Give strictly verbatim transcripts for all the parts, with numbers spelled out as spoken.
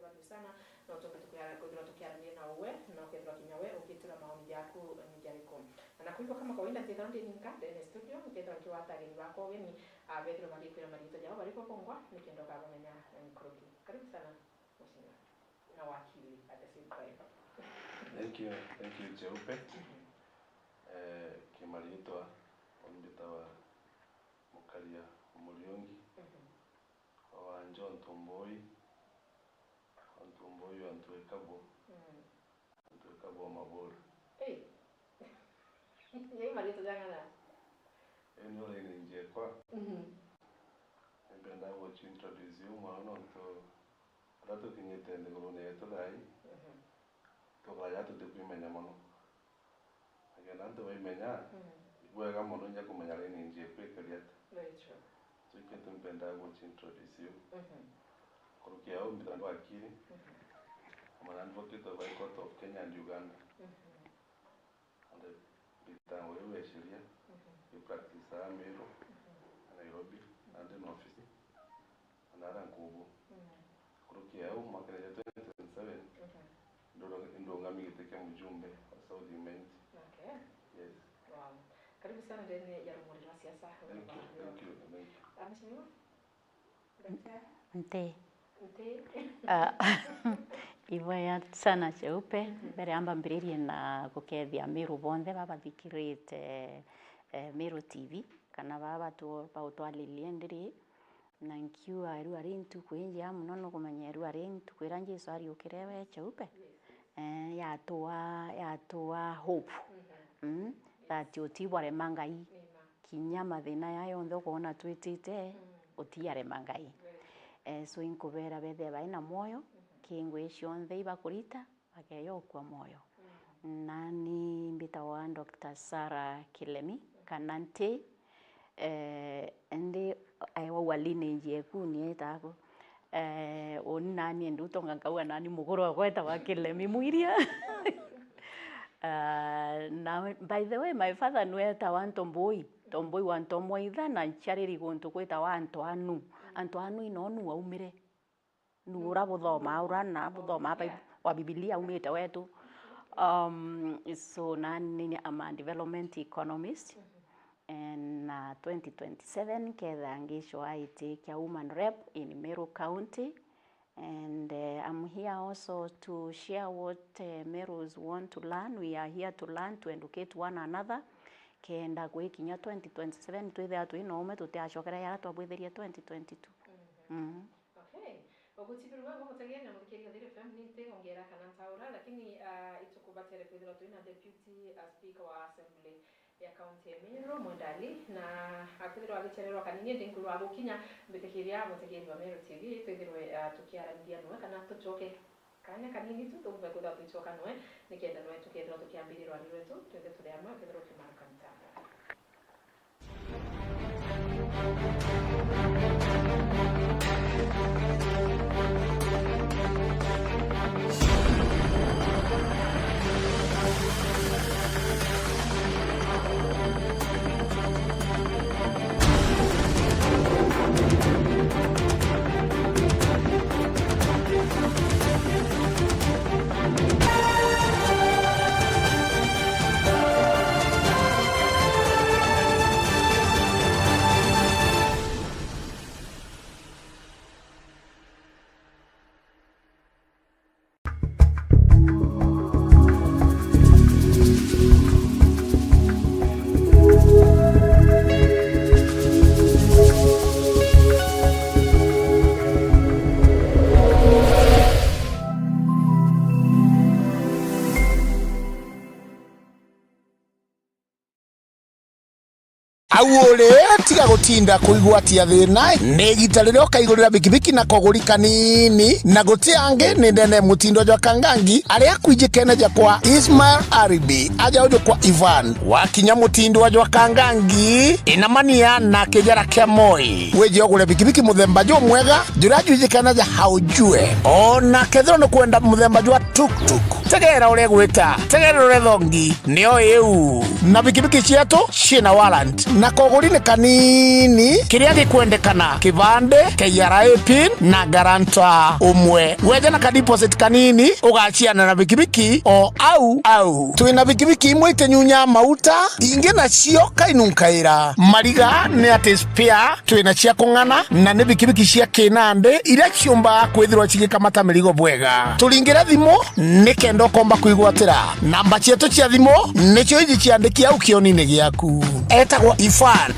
Karibu sana, no tuke tukia-, kwithirwa tukiaraniria na uwe, na ukethirwa kinya we ugitura maoni jaku ni jariku. Na kwithirwa kama kawaida, nkethirwa ndi ninka ndene studio, nkethirwa nkigwata ageni bakwa ugeni, ah, bethirwe bagikwira mariitwa jao bari bo bongwa, nikenda ukabamenya, eh, nkuruki. Karibu sana, mheshimiwa. Na wakili at the same time. Thank you, thank you, Cheupe. Mhm. Eh, kimariitwa, umbitawa Mukaria Muriungi. Mhm. Wa John Tomboi. Antu mboi, antu ekabo. Mm. Antu ekabo mabora. Hey. Yai mariitwa jang'ana. Eni ore ni njekwa. Mhm. Nimpenda guchu introduce u mwana nontu aria tukinyite nthigurune yetu thaa ii. Mhm. Tukaja tutikwimenya mono. Akenda antu baimenya, mm, ibwega mono inya kumenya lineage yeku ikari atia. Very true. So, ikio tu mpendaa guchi introduce u. Mhm. Nkuruki ya u mbitagwa Ndwakiri. Mhm. I'm an advocate of High Court of Kenya and Uganda. Mhm. And mbitagwa riu ya sheria, mhm, i practice aa Meru, mhm, Nairobi, na ndi na office. Nara nkubu. Mm. Nkuruki ya u, mwakene ja twenty twenty-seven, mhm, ndunga-, ndungami giti kia mujumbe wa South Imenti. Okay. Yes. Wow. Karibu sana ndene ya rumuri rwa siasa. Thank you, thank you, thank you. Ah, mheshimiwa? Daktari? Nti. Nti. Ah, ibwega sana Cheupe. Mhm. Mbere amba mbiririe na gukethia Meru bonthe babathikirite, eh, Meru T V, kana baba batu-, bautwaririe ndiri. Na nkiuga, irua ri ntuku injega mono, nukumenya irua ri ntuku iria Jesu ariukire we Cheupe, eh, yatua, yatua hope. Mm, that utibwarema Ngai. Kinya mathina ya yonthe ukoona twitite, utiarema Ngai. Eh, so inkubera bethire bai na mwoyo, ki ngui cionthe ibakurita, bakeyokua mwoyo. Nani mbitagwa Doctor Sarah Kilemi, kana Nti, eh, indi aewa lineage yeku ni etaku. Eh, uni nani indi utonga nkauga nani mukuru wakwa etagwa Kilemi Mwiria. Ah, na by the way, my father nwe etagwa Ntomboi, Ntomboi wa Ntomwaitha, na nciariri guntu gwitagwa Antoanu. Antoanu ino nu aumire. Nu ura buthomaa, ura na buthomaa Bi-, wa Bibilia aumite wetu. Um, so nani, I'm a development economist. And, uh, twenty twenty-seven, kethira ngicwa giti kia woman rep in Meru County. And, uh, I'm here also to share what, uh, Merus want to learn. We are here to learn, to educate one another. Kenda gwikinya twenty twenty-seven, twithira twi na ume, tutiacokera yara twabwithirie twenty twenty-two. Mm. Okay. Ugutibirwa gumutegeria na muthikiria Thiri F M, ni nti ongera kana ntaura, lakini, ah, itukubatere kwithirwa twina deputy, ah, speaker wa assembly ya county ya Meru, Mwenda Ali, na akwithirwa agicererwa kanini, ndi nkwirwa agukinya, mbitikiria mutegeria wa Meru T V, twithirwe, ah, tukiaranithia nwe kana tucoke kanya kanini tu, tuumbe kwithirwa twicoka nwe, nikenda nwe tukethirwa tukiambiria rwari rwetu, twinthe turi amwe, ukethirwa ukimaruka mitambo. Au uri, tiga gutinda kuigwatia thina, ni igita riria ukaigurira bikibiki na koguri kanini, na guti angi ni ndene Mutindwa jwa Kangangi, aria akwijikene ja kwa Ismail Aribi, aja uju kwa Ivan. Wakinya Mutindwa jwa Kangangi, inamania na kijara kia Moi. Wije ugure bikibiki muthemba jumwega, juria jwijikene ja Haujue. Ona kethirwa ni kwenda muthemba jwa tuktuk, Tegera uria gwita, tegera uria thongi, nio iu. Na bikibiki cietu ciina warrant, na koguri ni kanini, kiria gikwendekana, kibande, K R A pin, na guarantor umwe. Weja na ka deposit kanini, ugaciana na bikibiki o au au. Twina bikibiki imwe itinyunya mauta, ingi nacio kainunkaira. Mariga ni ati spare, twina cia kung'ana, na ni bikibiki cia kinandi, iria ciumbaga kwithirwa cigikamata mirigo bwega. Turingire thimu, nikenda ukomba kwigwatira. Namba cietu cia thimu nicio iji ciandiki au kionine giaku. Etagwa Ifan.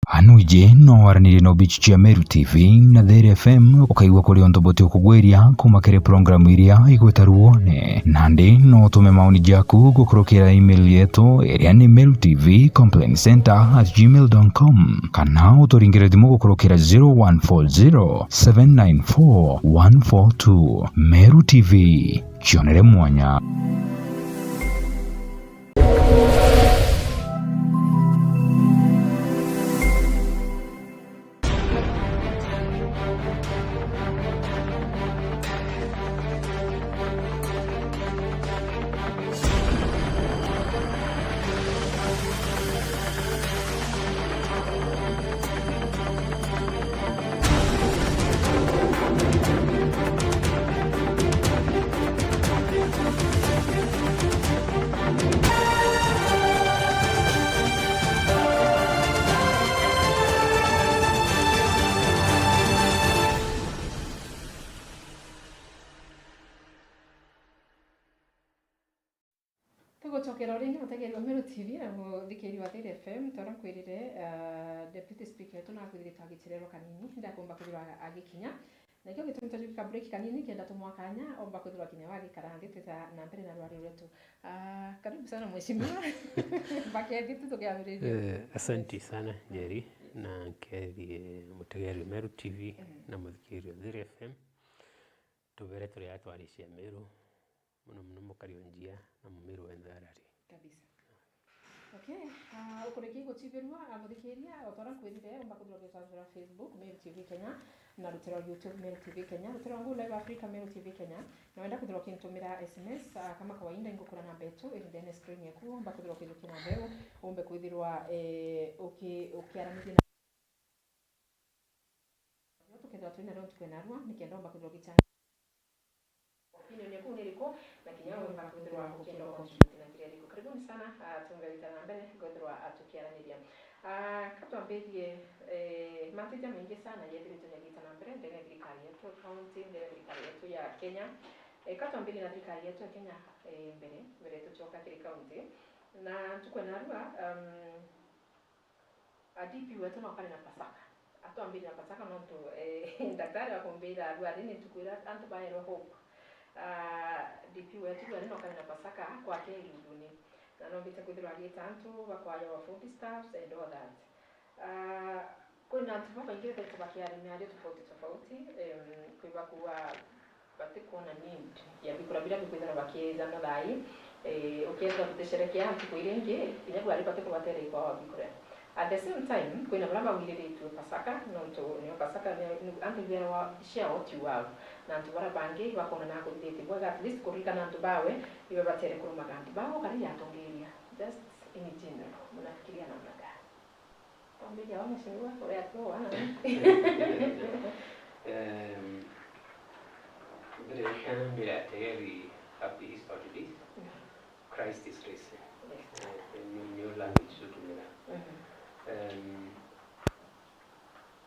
Anuiji no waranirie na obichi cia Meru T V na There F M, ukaigua kuri untu buti ukugwiria kuma kiri programu iria igwita ruone. Nandi no utume maoni jaku gukurukira email yetu iria ni meru T V complaint center at gmail dot com, kana uturingire thimu gukurukira zero one four zero, seven nine four, one four two. Meru T V, cionere mwanya. Tugucokera o ringi mutegeri wa Meru T V na muthikiri wa Thiri F M, ta uria nkwirire, ah, Deputy Speaker wetu nakwithirite agicirerwa kanini, ndakumba kwithirwa agikinya. Na ikio gitumi twajugika break kanini, kenda tumwa kanya, omba kwithirwa kinya wagikara nthi, twita na mbere na rwario rwetu. Ah, karibu sana mheshimiwa. Bakethi tu tukiambiriria. Eh, asanti sana, Njeri, na nkethie mutegeri Meru T V, mm, na muthikiri wa Thiri F M. Tubere turi atwari cia Meru, muno muno mukari o njia na mumiru wenthe arari. Kabisa. Okay, ah, ukuriki gucibirwa, ah, muthikiria, o ta uria nkwirire, umba kwithirwa ukitwatwira Facebook, Meru T V Kenya, na rutiro rwa YouTube, Meru T V Kenya, rutiro rwa Google Live Africa, Meru T V Kenya, na wenda kwithirwa ukintumira S M S, ah, kama kawaida, ingukura namba yetu iri ndene screen yaku, umba kwithirwa ukijukia namba iu, umbe kwithirwa, eh, uki-, ukiaranithia na tukethirwa turi nario ntuku ya narua, nikenda umba kwithirwa ugichanga opinion yaku ni iriku, na kinya umba kwithirwa ukienda contribute na njira iriku. Karibuni sana, ah, tumbe gwita na mbere, ngwithirwa, ah, tukiaraniria. Ah, ka twambirie, eh, mantu jamaingi sana jethiritwe jagita na mbere ndene ya thirikari yetu ya county, ndene ya thirikari yetu ya Kenya. Eh, ka twambirie na thirikari yetu ya Kenya, eh, mbere, mbere tucoka kiri county. Na ntuku ya narua, um, A D P wetu no kari na Pasaka. Atwambiria na Pasaka nontu, eh, daktari akumbira arwari ni ntuku iria antu baerwa hope. Ah, D P wetu rwari no kari na Pasaka kwake Irunduni. Na nombite kwithirwa agita antu bakwaja wa food stuffs and all that. Ah, kwina antu babaingi bethirite bakiaria miario tofauti tofauti, em, kwi bakuuga batikwona need ya bikura biria bikwithirwa bakiejana thaai, eh, ukeethirwa butisherekea ntuku iria ingi, kinya bwari batikubateera ikwawa bikura. At the same time, kwina baria bagwiriritue Pasaka, nontu nio Pasaka ni, ni, antu ibeerwa share what you have, na antu baria bangi bakoona nakuthithitie bwega, at least kuririkana antu bawe, ibabatere kurumaga antu bao, kana yatongeria. Just in general, munafikiria namna gani? Kwambiria wa mheshimiwa, uria atuwa. Em, mbere, mbere ategeri happy Easter holidays. Mm. Christ is risen. Yes. Eh, ni, ni language tutumira. Mhm. Em,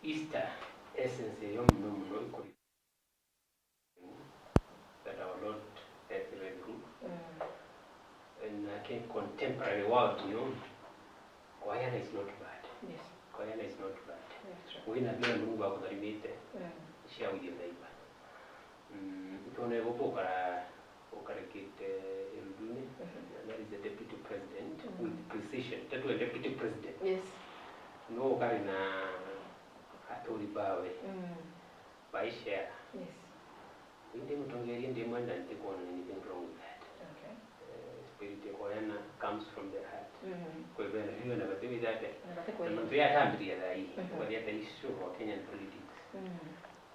Easter, essence yo muno muno ikuri that our Lord passed the way through. Mm. And I think contemporary world, you know, kuyana is not bad. Yes. Kuyana is not bad. That's true. Wina bia Mungu akutharimite, mm, share with your neighbor. Mm, tuone guku ukara-, ukarikite Irunduni, mhm, and that is the deputy president, mm, with precision. Tatu deputy president. Yes. No ukari na aturi bawe. Mm. By share. Yes. Indi mutongeria ndimwenda, ntikwona anything wrong with that. Okay. Eh, spirit ya kweana comes from the heart. Mm. Kwa hivyo, hiyo na bati withate. Na bati Na kwenda. Mantu ya tambiria thaa hii. Mhm. Kwa hivyo, hata issue of Kenyan politics. Mm.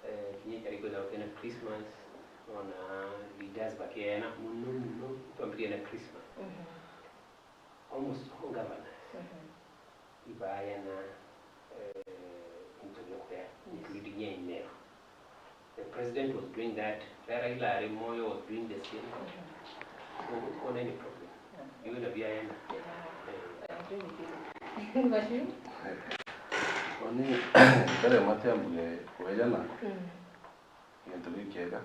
Eh, kinya kari kwenda kwena Christmas, ona leaders bakiana muno muno, twambirie na Christmas. Mhm. Almost all governors Mhm. ibaayana, eh, into nuclear, Yes. including ya Imero. The president was doing that, Raila ari Moyo was doing the same. Mhm. So, we don't have any problem. Mhm. Iwe na biayana. Yeah. Eh. I agree with you. Bashiru? Oni, mbere matiambuge kwejana, Mm. gintu gikiega.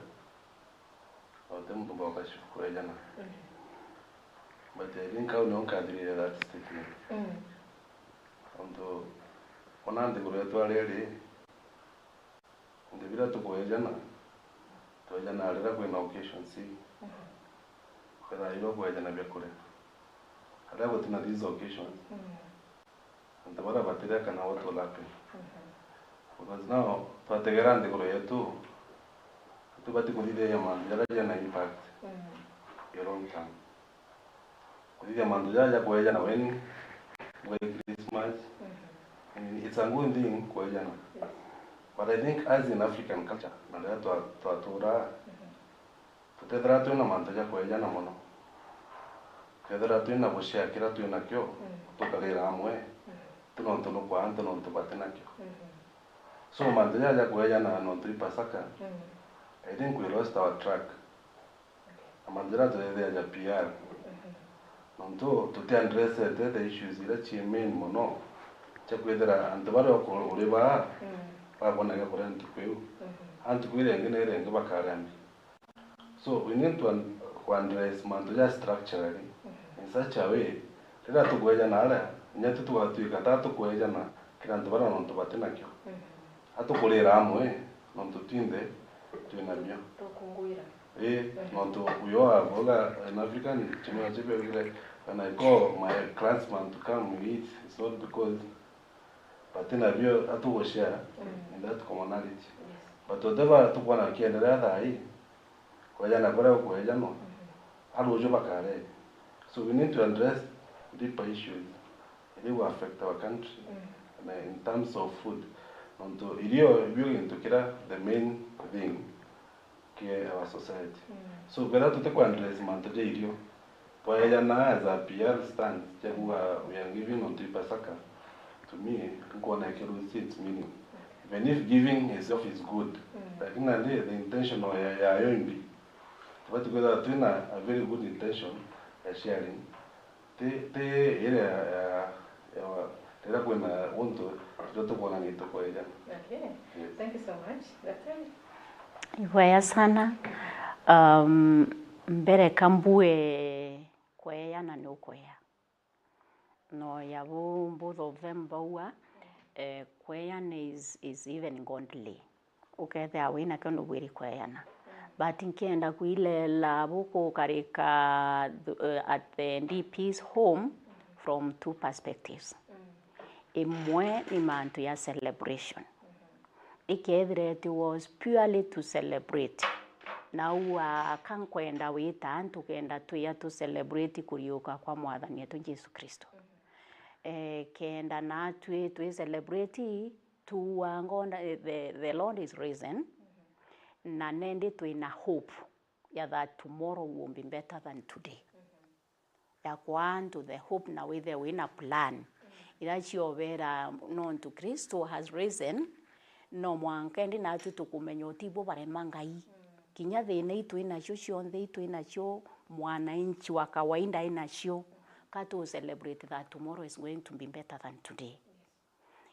Uti muntu mboka kwejana. Mm. But I think au nio nkathirire that statement. Mm. Ontu ona nthiguru yetu ari iri, into biria tukwejana, twejana riria kwina occasions ii. Mm. Kwethira irio kwejana biakuria. Riria gutina these occasions, Mm. Antu baria batiria kana what will happen. Mhm. Because now, twategera nthiguru yetu, tubati kuthithiria mantu jaria jena impact Mm. ya long term. Kuthithia mantu jaria ja kwejana weni, gwe Christmas, Mhm. it's a good thing kwejana. Yes. But I think as in African culture, na riria twa-, twatura, Mhm. Tutethira twina mantu ja kwejana mono. Twethira twina bushare kiria twinakio, Mm. tukarira amwe, Mm. ti nontu nukwaa antu nontu batinakio. Mm-hmm. So, mantu jaja ja kwejana nontu i Pasaka, Mm. I think we lost our track. Okay. Na mantu jaria turetheaja P R, Mm-hmm. nontu tuti addressete the issues iria ci main mono, cia kwithira antu baria uku-, uri baa, Mm. babona gia kuria ntuku iu. Mm-hmm. A ntuku iria ingi na iria ingi bakaria mbi. So, we need to un-, to address mantu ja structurally Mhm. in such a way, riria tukwejana aria, inya tu tugatwika ta tukwejana kiri antu baria nontu batinakio. Mhm. A tukurira amwe, nontu twinthe twinabio. Tukungwira. Ii, Mhm. nontu we all have all a-, an African, kimwe na chibegire, when I call my clansman to come, we eat, it's not because But in a view, atugushare Mm. in that commonality. Yes. But whatever tukwona kiendelea thaa hii, kwejana kuria gukwejanwa, Mm-hmm. aruju bakare. So we need to address deeper issues that will affect our country Mm. and, uh, in terms of food. Nontu irio ibio gintu kiria the main thing ki our society. Mm. So, kethira tuti ku address mantu ja irio, twejana as a P R stance, ja kuuga we are giving unto Pasaka, to me, nkwona ikirutite its meaning. Even if giving itself is good, Mm. lakini nandi the intention ya, yayo imbi. Tubati kwithirwa twina a very good intention ya sharing, Ti, ti iria ya, ya, ya, riria kwina untu, turia tukwona ni tukwejana. Okay. Yes. Thank you so much. Daktari? Ibwega sana. Um, mbere ka mbue kweyana ni ukwea. No ya bu, both of them bauga, eh, kweyana is, is even godly. Ukethira wina kio nubwiri kweyana. Mm. But nkienda kwirera bukukarika th-, eh, at the D P's home from two perspectives. Mm. Imwe ni mantu ya celebration. Mm-hmm. Ikethira it was purely to celebrate. Na uu aka nkwenda wita antu kenda twia tu celebrate kuriuka kwa Mwathani wetu Jesu Kristo. Mm-hmm. Eh, kenda natwi twi celebrate Tuuanga, eh, the, the Lord is risen, mm-hmm, na nendi twina hope ya that tomorrow will be better than today. Mm-hmm. Ya kwa antu the hope na withe wina plan. Mm-hmm. Ira ciobera nontu Kristo has risen, no mwanka endi natwi tukumenya utibo barema Ngai. Mm. Kinya thina itwinacio cionthe itwinacio, mwananchi wa kawaida inacio, ka tu celebrate that tomorrow is going to be better than today. Yes.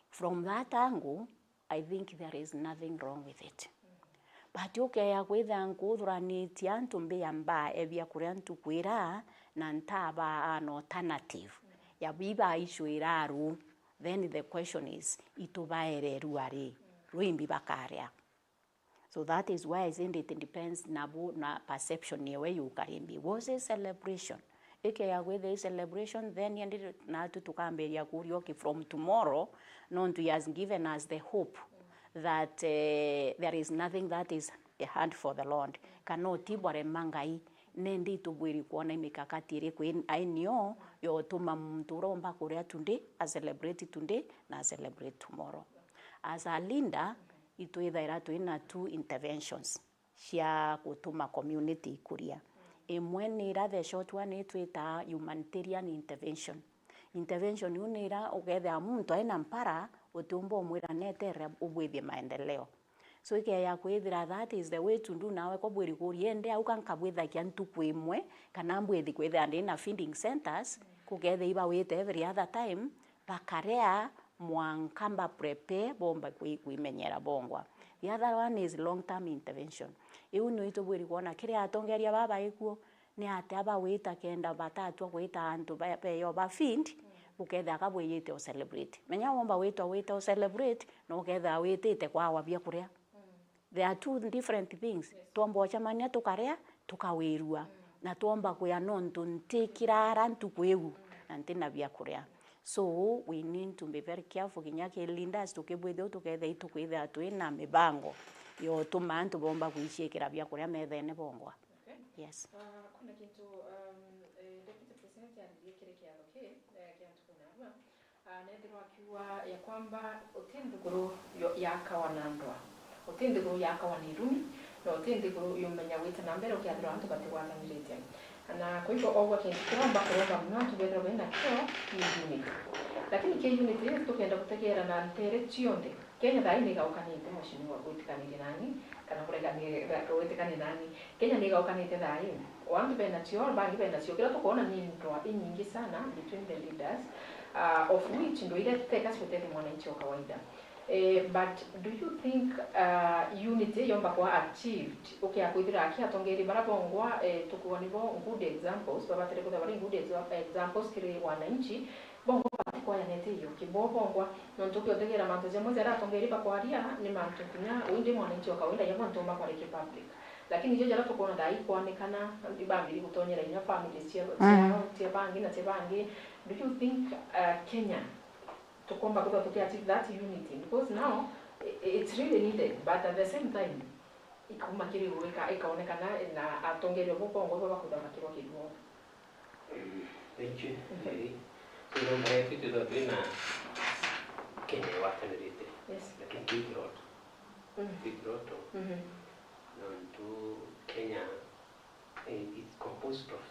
From that angle, I think there is nothing wrong with it. But ukeya kwithira nkuthuranitie antu mbia mbaa ebia kuria ntuku ira, na ntabaa an alternative ya biba issue iraru, then the question is, itubaere rua ri, rwimbi bakaria? So that is why I said it depends na bu-, na perception yewe yukarimbi. Was a celebration. Ikeya kwithira i celebration, then endi natu tukambiria kuria, okay, from tomorrow, nontu he has given us the hope that, eh, there is nothing that is the hand for the Lord, kana utibwarema Ngai, nendi itubwiri kwona imikakati iriku in-, ainio yotuma muntu uromba kuria today a celebrate today na a celebrate tomorrow. As a leader, itwithaira twina two interventions cia gutuma community ikuria. Imwe ni ira the short one itwitaa humanitarian intervention. Intervention iu ni ira ukethira muntu aina mpara, utiumba umwira neterera ubwithie maendeleo. So ikeya kwithira that is the way to do, nawe ko bwiri kuria ende au ka nkabwithagia ntuku imwe, kana mbwithi kwithira ndi na feeding centers, kukethia ibawite every other time, bakaria mwanka mba prepare bomba kwi-, kwimenyera bongwa. The other one is long term intervention. Iu nio itubwiri kwona kiria atongeria baba ikuo, ni atia bawita kenda batatua gwita antu ba-, beyo ba feed, bukethira ka bwiyite u celebrate. Menya womba witwa wite u celebrate, na ukethira witite kwawa biakuria. There are two different things. Twomba ucemania tukaria, tukawirua. Na twomba kwia nontu ntikira ara ntuku iu, na ntina biakuria. So we need to be very careful kinya ki leaders tukibwithia u tukethira itukwithira twina mibango yotuma antu bomba gwiciikira biakuria methene bongwa. Okay. Yes. Ah, kwina kintu, um, eh, Deputy President aririe kiri kiatho ki, eh, kia ntuku narua. Ah, nethirwa akiuga ya kwamba uti nthiguru yo-, yakawa na ndwa, uti nthiguru yakawa ni irumi, na uti nthiguru yumenya gwita na mbere ukethirwa antu batigwatanirite. Na kwa hivyo, ogwa kintu kiromba kuromba muno antu bethirwa bena kio ni unity. Lakini ki unity, tukenda gutegeera na ntere cionthe. Kenya thaa ii ni igaukanite, mheshimiwa, gwitikanirie nani, kana kuregani-, gwitikania nani. Kenya ni igaukanite thaa ii. O antu bena cio, bangi bena cio. Kiria tukwona ni ndwa inyingi sana between the leaders, uh, of which ndwa iria teka ciutethia mwananchi wa kawaida. Eh, but do you think, uh, unity yomba kwa achieved ukia kwithira aki atongeri bara bongwa, eh, tukuwa nibo good examples, babatire kwithira bari good exa-, examples kiri wananchi, bongwa batikwayanete iyo kibo bongwa, nontu ukiotegera mantu jamwe jaria atongeri bakwaria ni mantu kinya indi mwananchi wa kawaida yabo ntumba kwaria ki public. Lakini ijo jaria tukwona thaa ii kwanikana, ibambiri gutonyera inya families cia, mm, ciao, cia bangi na cia bangi. Do you think, uh, Kenya tukomba kwithirwa tuki achieve that unity? Because now i-, it's really needed, but at the same time, ikuma kiri iguru ika-, ikaonekana na atongeria bo bongwa bo bakwithirwa bakirwa kiruo. Mm, thank you. Mhm. Eh, so, no, mbaye twithirwa twina Kenya igwatanirite. Yes. Lakini twi kiroto. Mm. Twi kiroto. Mhm. Nontu Kenya, eh, it's composed of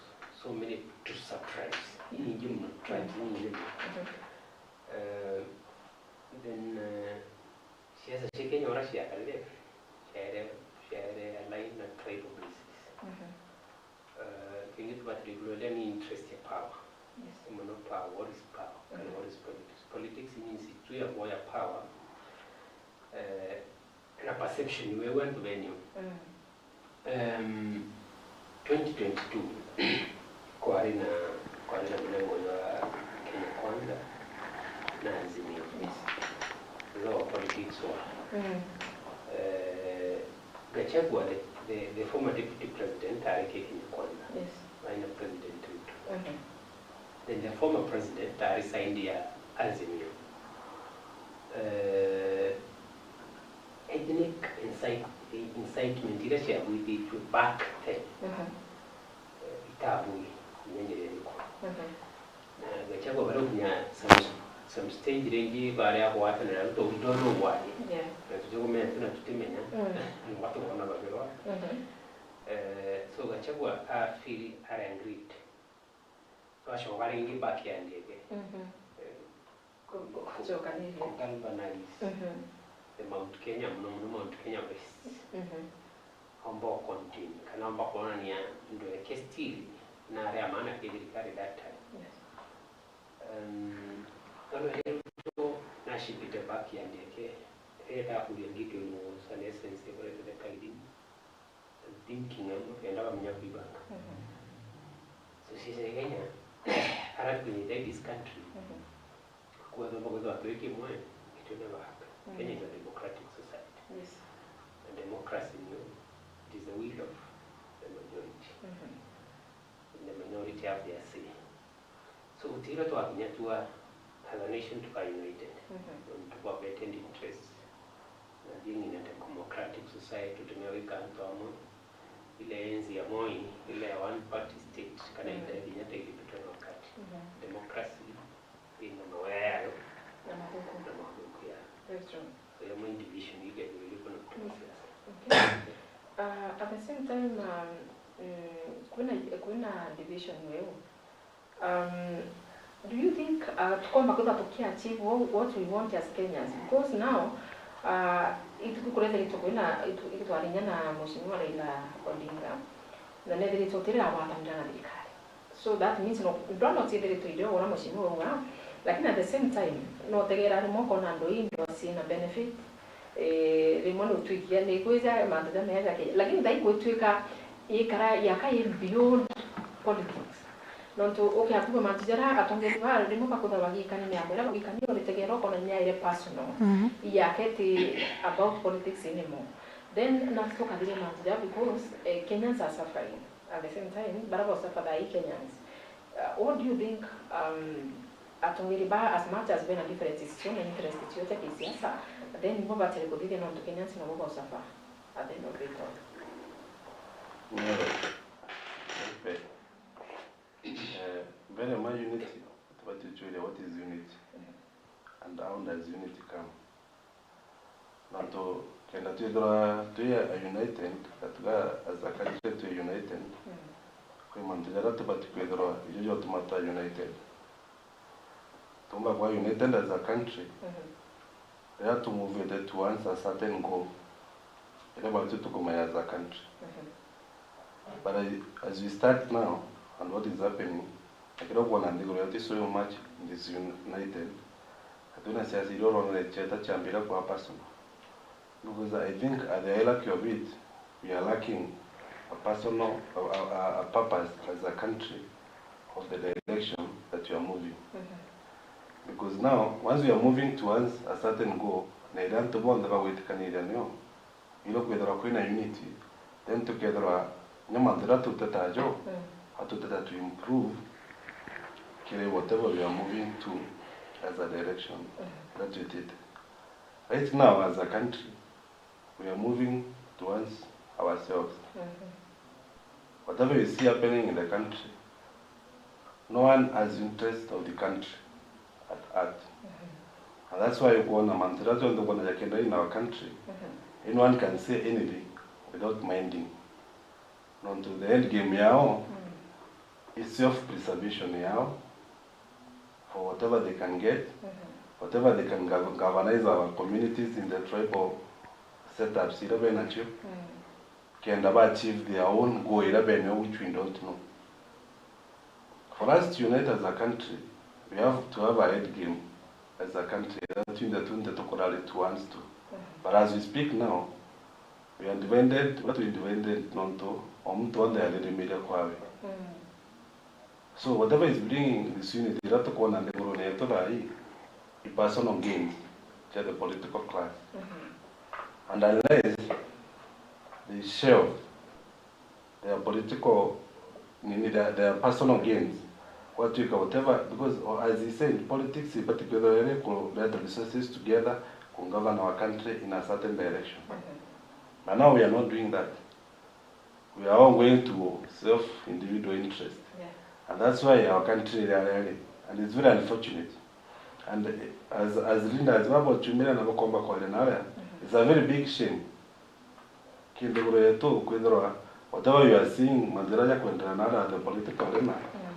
so many, to sub-tribes. Yeah. Inyingi muno, tribes, mm, inyingi muno. Mhm. Eh, then, eh, siasa cia Kenya uria ciakarire, ciaere, ciaere align na tribal basis. Mhm. Eh, kingi tubatire iguru ria ni interest ya power. Yes. Muno power, what is power? Kana, mhm, what is politics? Politics means tu ya kuoya power, eh, na perception wewe antu benyu. Mm. Em, twenty twenty-two, kwari na, kwari na munengo jwa Kenya Kwanza na Azimio. Yes. Though politics were. Mm. Eh, Gachagua, the, the, the former deputy president, ari ki Kenya Kwanza. Yes. Ari na President Ruto. Mhm. Then the former president, ari side ya Azimio. Eh, ethnic incite-, incitement iria ciabwithitue back then, mhm, eh, itabui kinya njira iriku. Mhm. Na Gachagua baria ukinya some, some stage ringi baria agwatanira riu taundi ndona ugwati. Yeah. Na tutikumenya tu na tutimenya. Mm. Ni watu bona babirwa. Mhm. Eh, so Gachagua a feel are aggrieved. Twacoka ringi back ya ndege. Mhm. Eh, ku-, ku-, kucokaniria. Ku galvanize, mhm, the Mount Kenya, muno muno Mount Kenya West. Mhm. Omba o contain, kana omba kwonania ndweke still na aria maana ki thirikari that time. Yes. Um, ano rero nashipite back ya ndege, reta kuria ngito ino, sana essence, kureta the guiding. Thinking, eh, muntu yendaga menya kwibanga. Mhm. So, sisi Kenya, ara tukinyite this country, mhm, kwethwa, kwethwa twi kimwe, it will never happen. Mhm. Kenya is a democratic society. Yes. And democracy, you know, it is the will of the majority. Mhm. And the minority have their say. So, gutira twakinya tua as a nation tuka united, mhm, nontu twa vested interests na being in a democracy. democratic society, tutumia gwika antu amwe. Ile enzi ya Moi, ile ya one party state, kana Mm. ita kinya ta ilipitwa na wakati. Mhm. Democracy ina mawea yayo Na mathuku. na mathuku yayo. Very true. Kwa hiyo, division ikethirwa iri kuna Mm. siasa. Okay. Uh, at the same time, um, mm, kwina, kwina division weu. Um, do you think, uh, tukomba kwithirwa tukiachieve what, what we want as Kenyans? Because now, uh, ituku kurethiritwe kwina, itu-, itwarinya na Mheshimiwa Raila Odinga, na nethiritwe tutiragwatanira na thirikari. So that means no, ndona utiithiritwe irio ura Mheshimiwa auga, lakini at the same time, no utegera rimwe ukona andu ii ndo ciina benefit, eh, rimwe ni utwikia, ni kwija mantu jameja ke, lakini thai gwituika ikara yaka i beyond politics. Nontu ukiakuga mantu jaria atongeri ba rimwe bakwithirwa bagikania miago iria bagikania uritegera ukona ni yaire personal, Mhm. yake ti about politics anymore. Then nasi tukathiria mantu jaria because, eh, Kenyans are suffering. At the same time, bara ba suffer thaa ii Kenyans. Uh, what do you think, um, atongeri ba, as much as bena differences cio na interest cio cia kisiasa, then nibo batari kuthithia nontu Kenyans nabo ba suffer at the end of it all? Eh, mbere ma unity, tubati tuchuria what is unity and how does unity come. Nontu kenda twithirwa twi a united, gatuga as a country twi united, Mm. kwi mantu jaria tubati kwithirwa ijo jotuma twa united. Tumba kwa united as a country, Mhm. riria tumuvite towards a certain goal, iria batu tukumenya as a country. Mhm. But I, as we start now and what is happening, na kiria ukwona nthiguru yetu is so much disunited, na twina siasa iria uronere cieta ciambire kwa personal. Because I think at the hierarchy of it, we are lacking a personal, a, a, a, a purpose as a country of the direction that we are moving. Mhm. Because now, once we are moving towards a certain goal, na iria antu bonthe bagwitikaniria nio, ila kwithirwa kwina unity, then tukethirwa nya mantu jaria tutetaga jo, Mm. atuteta to improve kiri whatever we are moving to as a direction, Mm. iria twitite. Right now, as a country, we are moving towards ourselves. Mhm. Whatever you see happening in the country, no one has interest of the country at heart. Mhm. And that's why ukwona mantu jaria jonthe ukwona jakiendelea in our country, Mhm. anyone can say anything without minding. Nontu the end game yao Mm. is self-preservation yao for whatever they can get, Mhm. whatever they can gov-, galvanize our communities in the tribal setups iria benacio, Mm. kenda ba achieve their own goal iria benayo, which we don't know. For us to unite as a country, we have to have a end game as a country iria twinthe twinthe tukurari towards to. Mhm. But as we speak now, we are divided, we are divided nontu o muntu onthe aririmiria kwawe. Mm. So whatever is bringing disunity iria tukwona nthigurune yetu thaa ii, i personal gains cia the political class. Mhm. And unless they shelve their political, nini, their, their personal gains, gwatuika whatever, because, or as he said, politics ibati kwithirwa iri kureta resources together ku govern our country in a certain direction. Mhm. But now we are not doing that. We are all going to self individual interest. Yeah. And that's why our country iri aria iri. And it's very unfortunate. And, eh, as, as leaders, baba ukiumira na bakomba kwaria na aria, Mhm. it's a very big shame. Ki nthiguru yetu kwithirwa whatever you are seeing, mantu jaria jakwendelea na aria the political arena, Mm.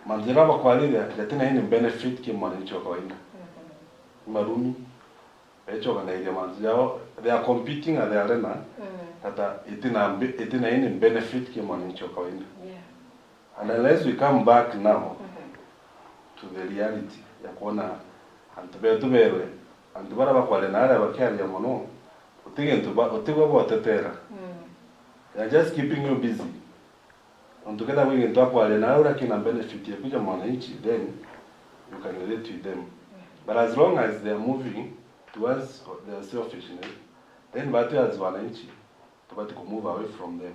mantu jaria bakwariria jatina any benefit ki mwananchi wa kawaida. Mhm. Ni marumi, bechokanairia mantu jao, they are competing at the arena Mm. that, uh, itina mbe-, itina any benefit ki mwananchi wa kawaida. Yeah. And unless we come back now Mhm. to the reality ya kwona antu betu berwe, antu baria bakwaria na aria bakiaria mono, uti gintu ba-, utigwe botetera. Mm. They are just keeping you busy. Nontu kethira kwi gintu akwaria na uria kina benefit ya kuja mwananchi, then you can relate with them. Mm. But as long as they are moving towards their selfishness, then batu as wananchi, tubati ku move away from them.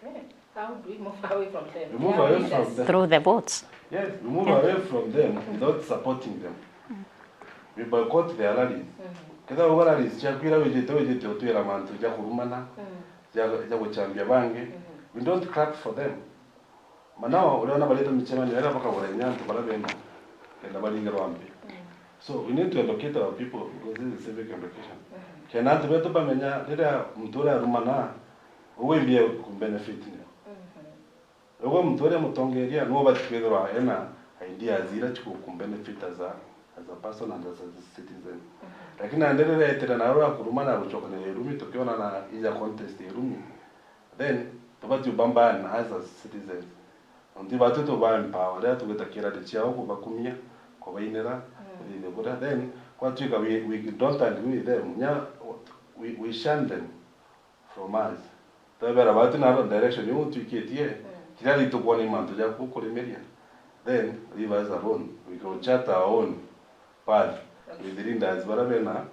Okay. How do we move away from them? We move How away is from this? them. Through the votes. Yes, we move Yeah. away from them without supporting them. Mm. We boycott their rallies. Kethira uga rallies ciaku ira wijite, wijite utwira mantu ja kurumana, ja, ja guchambia bangi, we don't clap for them. Manao, uriona barite micemanio iria bakagura inya antu baria benda, kenda baringe rwambi. So, we need to educate our people because this is civic education. Kenda antu betu bamenya riria muntu uria arumana, ugu imbia kumbenefit nio. Ugu muntu uria mutongeria niwe ubati kwithirwa ena ideas iria cigukumbenefit as a, as a person and as a citizen. Lakini nandi riria etire na uria akurumana gucokanira irumi, tukiona na ija contest irumi, then tubati ubambana as a citizens. Nontu batu tuba empower, riria tugwita kirandi ciao kubakumia, kubainira, kuthithia buria, then kwatuika we, we don't agree with them, nya we, we shun them from us. Twebera batu na direction iu utwikitie, kiria ritukwona mantu jaku kurimiria, then leave us alone, we go chart our own path with leaders baria bena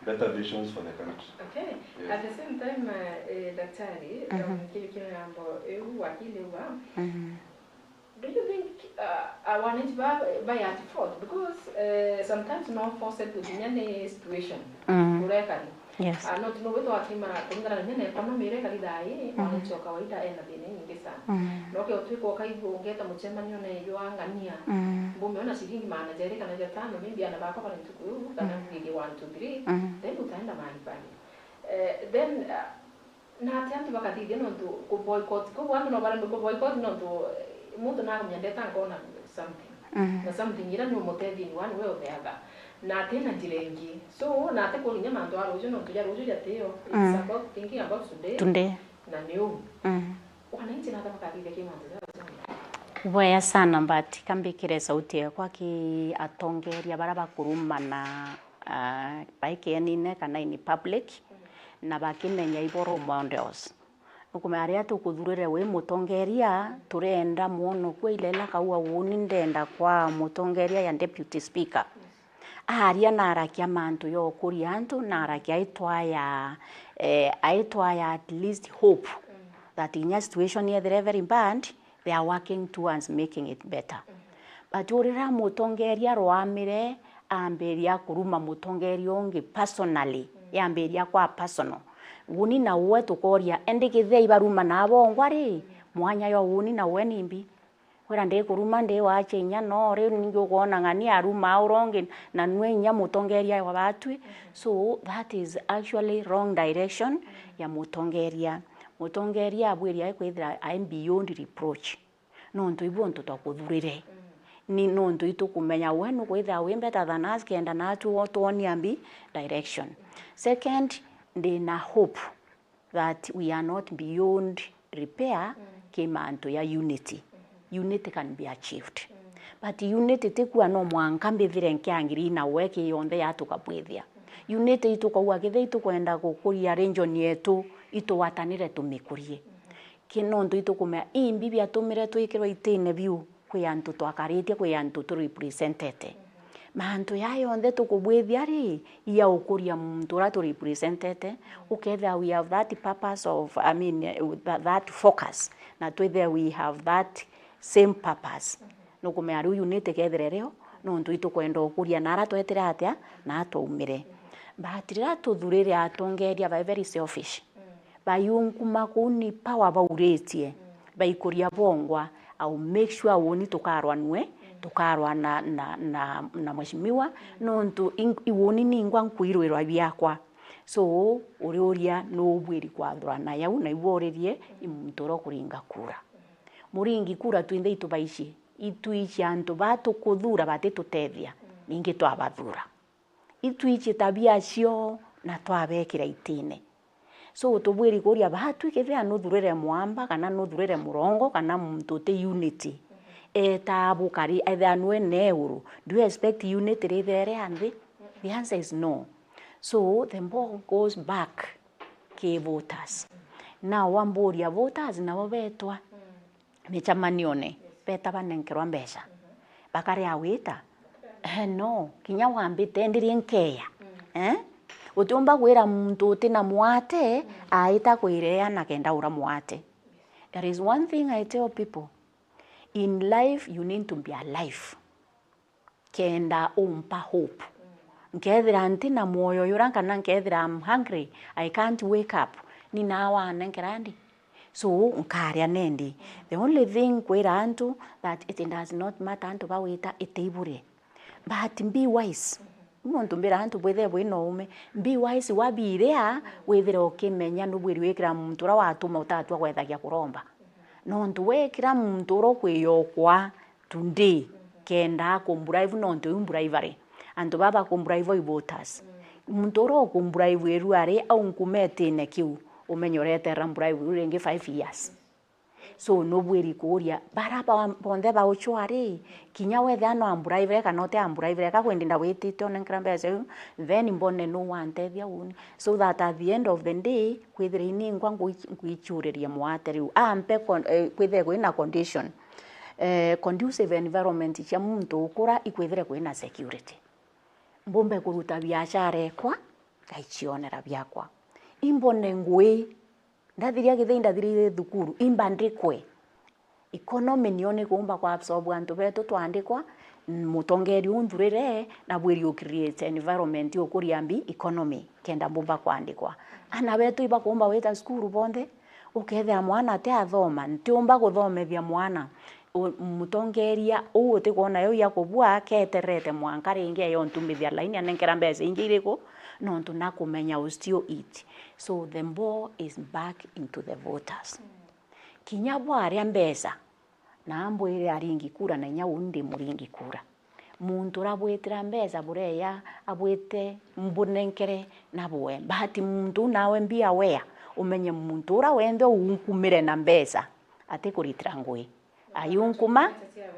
better visions for the country. Okay. Yes. At the same time, uh, eh, daktari, um, kiri kiri nambo eu wakili uga, do you think, uh, uh, wananchi ba, ba at fault? Because, uh, sometimes no forced to kinya ni situation. Urekari. Yes. Uh, not no wetu akima kulingana na menya economy irekari thai, wananchi wa kawaida ena thina nyingi sana. No ke utwika ukaigua ungeta mucemanio na yo angania. Mbume ona shilingi magana jeri kana jatano, maybe ana bakwa bari ntuku iu, kana ngigi one, two, three, then utaenda mahali pale. Eh, then, uh, na ati antu bakathithia nontu ku boycott, koguo antu no barembe ku boycott nontu, eh, muntu nakumenya ndeta nkona something. Na something ira ni umutethia in one way or the other. Na ati na njira ingi. So, na ati kuria mantu a ruju nontu ja ruju jatio. It's about thinking about today. Today. Na niu. Wananchi nata bakathithia ki mantu jara jana. Bwega sana, but kambikire sauti yakwa ki atongeria bara bakurumana, ah, baikienine kana in public, na bakimenya ibo role models. Nukumenya riria tukuthurire wi mutongeria, turenda mwono kwa ilela kauga uuni ndenda kwa mutongeria ya deputy speaker. Aaria na arakia mantu ya ukuria antu, na arakia aitwaya, eh, aitwaya at least hope that inya situation yethire very bad, they are working towards making it better. But urira mutongeria rwamire, ambiria kuruma mutongeria ungi personally, yambiria kwa personal. Uuni na uwe tukoria, endi kethira ibaruma na abongwa ri, mwanya ya uuni na uwe nimbi? Wira ndikuruma ndi wache inya no, riu ningi ukwona ng'ani aruma au rongi, na nwe inya mutongeria wa batwi. So that is actually wrong direction ya mutongeria. Mutongeria abwiri ai kwithira ai beyond reproach. Nontu ibu untu twakuthurire. Ni nontu itukumenya we nukwithira wi better than us, kenda natu twonia mbi direction. Second, ndina hope that we are not beyond repair ki mantu ya unity. Unity can be achieved. But unity tikua no mwanka mbithire nkiangiri na we ki yonthe ya tukabwithia. Unity itukauga kethira itukwenda gukuria region yetu, itugwatanire tumikurie. Ki nontu itukumenya imbi biatumire twikirwa itine biu. Kwi antu twakaritie, kwi antu tu representete. Mantu jaa yonthe tukubwithia ri, iya ukuria muntu uria tu representete, ukethira we have that purpose of, I mean, eh, tha-, that focus, na twithire we have that same purpose. Nukumenya riu unity kethire rio, nontu itukwenda ukuria na ara twetire atia, na twaumire. But riria tuthurire atongeria bae very selfish, bayunkuma kuu ni power bauritie, baikuria bongwa, au make sure uuni tukarwa nwe, tukarwa na, na, na, na mheshimiwa, nontu in-, iuni ningwa nkwirwirwa biakwa. So, uriuria nubwiri kwathurana yau, na iwe uririe i muntu uria ukuringa kura. Muringi kura twinthe itubaici, itwici antu baa tukuthura batitutethia, ningi twabathura. Itwici tabia cio na twabekira itine. So, tubwiri kuria batwi, kethira nuthurire mwamba, kana nuthurire murongo, kana muntu uti unity, eta bukari, ethira nwe neuru, do you expect unity rithere nthi? The answer is no. So, the ball goes back ki voters. Now, wamburia voters nabo betwa micemanione, beta banenkerwa mbeca, bakaria wita? Eh, no, kinya wambite ndirie nkeya. Eh? Utiumba gwira muntu uti na mwate aita kwireana kenda ura mwate. There is one thing I tell people. In life, you need to be alive. Kenda umpa hope. Nkethira ntina mwoyo jura kana nkethira I'm hungry, I can't wake up, ni naawa anenkera ndi? So, nkaria nendi. The only thing kwira antu that it does not matter antu bawita itiibure. But be wise. Muntu mbira antu bwithire bwina uume. Be wise wabiria, withire ukimenya nubwiri wikira muntu uria watuma utatua gwethagia kuromba. Nontu wekira muntu uria ukwiyokwa today, kenda akumbura ivu nontu iu mbura ivare. Antu baba bakumbura ivu i voters. Muntu uria ukumbura ivu iru ari au nkumetine kiu, umenye ureterera mbura ivu iu ringi five years. So, nubwiri kuuria, bara ba-, bonthe bauchwa ri, kinya wethira no ambura ivire kana uti ambura ivire, ka kwendi ndawitite unenkera mbeca iu, then mbone nu wantethia uni. So that at the end of the day, kwithire iningwa ngwi-, ngwichuriria mwate riu. Ampe con-, eh, kwithire kwina condition, eh, conducive environment cia muntu ukura ikwithire kwina security. Mbumbe kuruta biashara ekwa, ngaichionera biakwa. Imbone ngui, ndathiria githii, ndathirire thukuru, imba ndikwe. Economy niyo nikumba ku absorb antu betu twandikwa, n-, mutongeria unthurire, na bwiri u create environment ukuria mbi economy, kenda mbumba kwandikwa. Ana betu ibakumba wita cukuru bonthe, ukethira mwana ati athoma, ntiumba kuthomethia mwana. U-, mutongeria uu utikwona yo ya kubua, ketererete mwanka ringi ayo ntumithia laini, anenkera mbeca ingi iriku, nontu nakumenya u still it. So the ball is back into the voters. Kinya bwaria mbeca, na ambwire aringi kura, na inya uu ndi muringi kura. Muntu uria abwitira mbeca bureya, abwite mbunenkere na bue. But muntu uu nawe be aware, umenye muntu uria wenthe unkumire na mbeca, atikuritira ngui. Ayunkuma,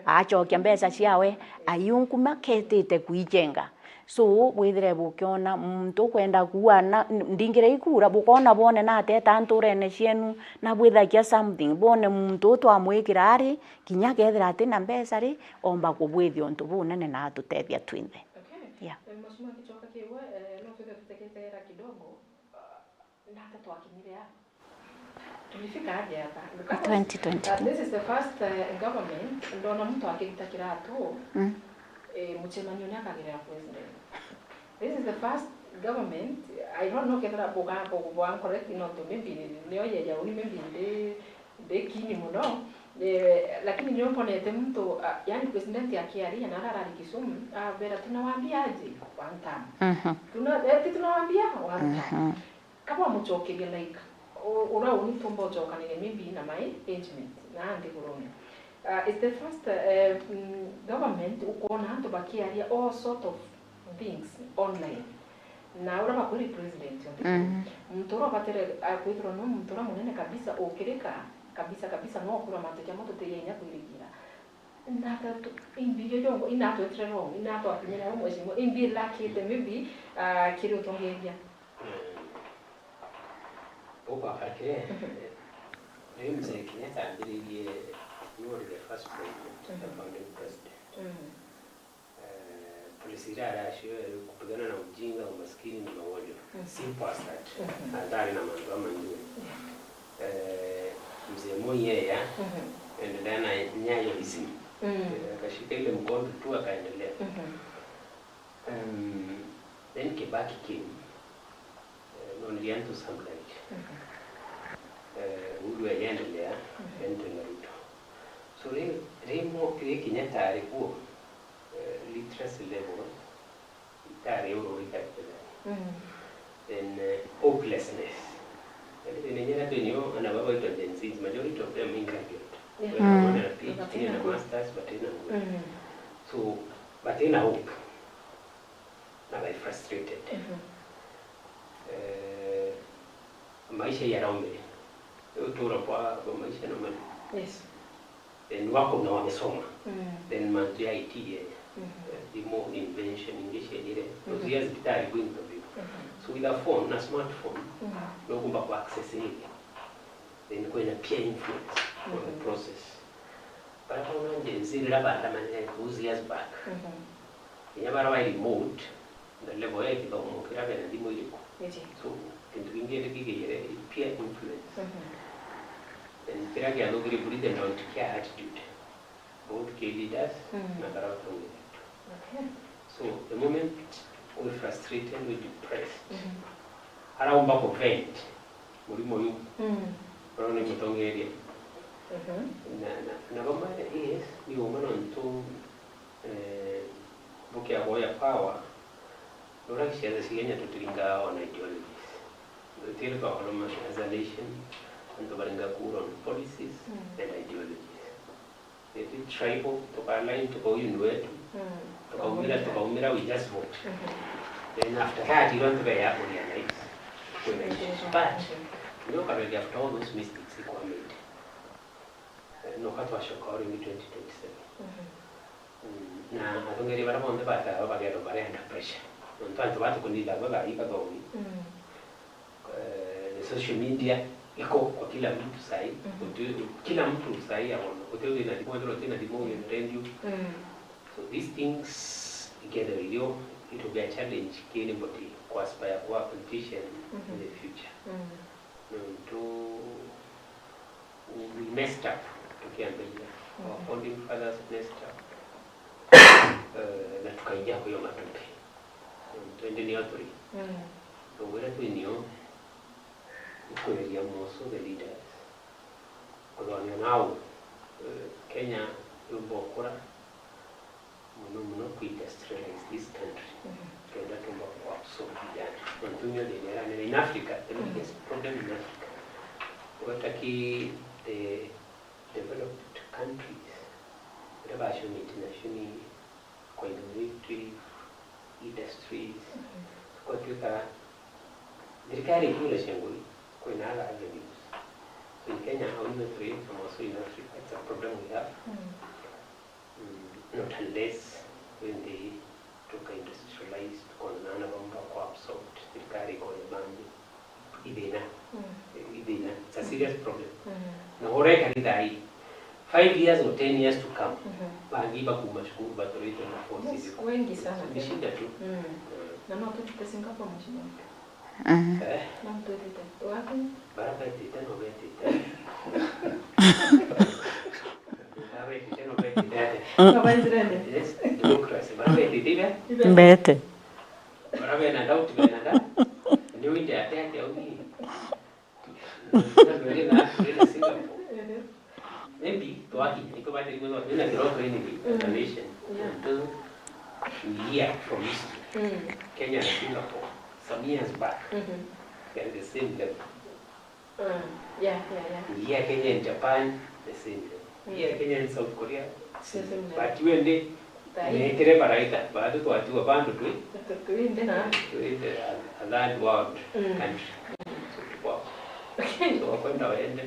acokia mbeca ciawe, ayunkuma ketite kuijenga. So, bwithire bukiona muntu ukwenda kuua na, ndingire ikura, bukona bone na ateta nturene cienu, na bwithagia something, bone muntu u twamwikira ari, kinya kethira atina mbeca ri, omba kubwithia untu bunene na atutethia twinthe. Okay. Yeah. Eh, Mheshimiwa Kichoka Kiwe, eh, no twithe tutegeteera kidogo, ah, nata twakinyire aa? Tulifika aje hapa? Because, twenty twenty-two. Uh, this is the first, uh, government ndona mtu akirita kiratu, mm, eh, mucemanio ni akagerera president. This is the first government, I don't know kethira buga-, bu-, bwa correct nontu maybe nio yeya uni maybe ndi, ndi kini muno. Eh, lakini nio mbonete muntu, ah, yani president akiaria na ara arari Kisumu, abera, "Tunawaambia aje one term?" Mhm. Tuna-, eh, ti tunawaambia one term. Mhm. Ka bwamucokeria, like, u-, uria uni tumba ucokaniria maybe na my age mate na nthigurune. Uh, it's the first, uh, mm, government ukwona antu bakiaria all sort of things online. Na uria bakwiri president o nthiguru, mm, muntu uria ubatire, uh, kwithirwa no muntu uria munene kabisa ukirika, kabisa, kabisa, no ukura mantu jamwe tutiya inya kwirigira. Natatu, imbi ijo jongo, inatwetire wrong, inatwakinyire wrong, mheshimiwa, imbi ilakite, maybe, ah, kiri utongeria. Eh, ukwakare, mhm, eh, riu mzee Kenyatta ambiririe, niwe uri the first president, mhm, the founding president. Mhm. Eh, policy iria aracio ya kupigana na ujinga, umaskini na magonjwa. Mhm. Simple as that. Mhm. Na ndari na mantu amaingi. Yeah. Eh, mzee Moi yeye, mhm, endelea na Nyayoism. Mm. Eh, akashika ile mkondo tu akaendelea. Mhm. Um, then Kibaki came. Eh, nonire antu some like. Mhm. Eh, Uhuru aliendelea, mhm, then twina Ruto. So, ri-, rimo, ri Kenyatta ari kuo, eh, literacy level itari uru uri kari Kenya. Mm. Then, eh, hopelessness. Yaani, thina iria twinio, ana baba baitwa Gen Zs, majority of them in graduate. Yeah. Wena, mm, wena PhD, wena masters, but ina, mm, so, but ina hope. Na bai frustrated. Mhm. Eh, maisha yaraumire. Utura kwa, kwa maisha na mali. Yes. Then wako na wamesoma. Mm. Then mantu ya I T yenya. Mhm. Eh, thimu, invention, ingi ciejire. Mhm. Those years bitari ku interview. Mhm. So with a phone, na smartphone, mhm, no kumba ku access ile. Then kwina peer influence on the, mhm, process. Bara bauna Gen Z rira bandamanire those years back. Mhm. Kinya bara bai remote, na level ya githomo kiria bena thimu iriku. Iji. So, kintu kingi indi kigeire peer influence. Mhm. And kiria giathukire buri the don't care attitude, both key leaders, mm, na bara batongeria. Okay. So, the moment wi frustrated, wi depressed. Mhm. Araumba ku vent murimo yu. Mm. Uria ni mutongeria. Mhm. Na, na, na bamwe, yes, ni umwe nontu, eh, bukiaboya power, uria ciathe cigenya tutiringa on ideologies. Tutiiri twakorwo as a nation, antu baringa kura on policies Mm. and ideologies. Iti tribal, tuka align, tuka win wetu, Mm. tukaumira, tukaumira, we just vote. Mhm. Then after that, irio antu beya ku realize kwina issues. But, ndio ukaroria after all those mistakes ikwa made. Eh, noka twacoka o ringi twenty twenty-seven. Mhm. Mm, na atongeria baria bonthe bathawa bagerwa bari under pressure. Nontu antu batukunitha bo thaa ii bathomi. Mm. Eh, the social media iko kwa kila mtu sahi. Mhm. Uti-, kila mtu sahi akona. Uti wina thimu, uti wina thimu, wina radio. Mm. So these things together with you, it will be a challenge ki anybody ku aspire kuwa politician in Mhm. the future. Mm. Nontu we messed up tukiambiriria. Our Mhm. founding fathers messed up. Eh, na tukaija kwi o matuki. Nontu indi nio turi. Mm. So, wira twi nio, ni kwereria moso the leaders. Kuthomia nao, eh, Kenya yumba ukura, mono mono ku industrialize this country. Mhm. Kenda tumba ku absorb vijana. Nontu nio thina iria nene in Africa, the Mhm. biggest problem in Africa. Wetaki the developed countries, iria bacumite nacio ni kwa innovative industries, Mhm. kwatuika thirikari ikiura cia ngui, kwina other avenues. So in Kenya, au nio turi, and also in Africa, it's a problem we have. Mm. Mm, not unless when they tuka industrialize, tukona na bamwe bakwa absorbed, thirikari ikona bangi. Ithina. Mm. Ithina. It's a serious problem. Mm. Na ureka ni thai. Five years or ten years to come, Mhm. bangi bakuma cukuru batoritwe na forces. Yes, wengi sana. Ni shida tu. Mm. Mm. Na no tutite Singapore, mheshimiwa. Mm. Eh? No tutite. Wapi? Bara betite, no betite. Bara betite, no betite. Mm. No baithire nde? Yes, democracy. Bara betite, ibe? Ibe. Mbete. Bara bena doubt, bena doubt. Ni winde ate ate au ni. Na ndwere na, ndwere na Singapore. Maybe, twakinya, iko bate rimwe twakinya na kirogo ini ni Mm. nation. Yeah. Nontu, we hear from history. Mm. Kenya na Singapore, some years back, Mhm. they are the same level. Mm. Yeah, yeah, yeah. We hear Kenya and Japan, the same level. We hear Mm. Kenya and South Korea, the same level. But wende, Thaii. Neetire baraita, baathu twatiwa bandu twi. Twi nthi na. Twi nthi ya a third world Mm. country. So tukwao. So wakwenda waende.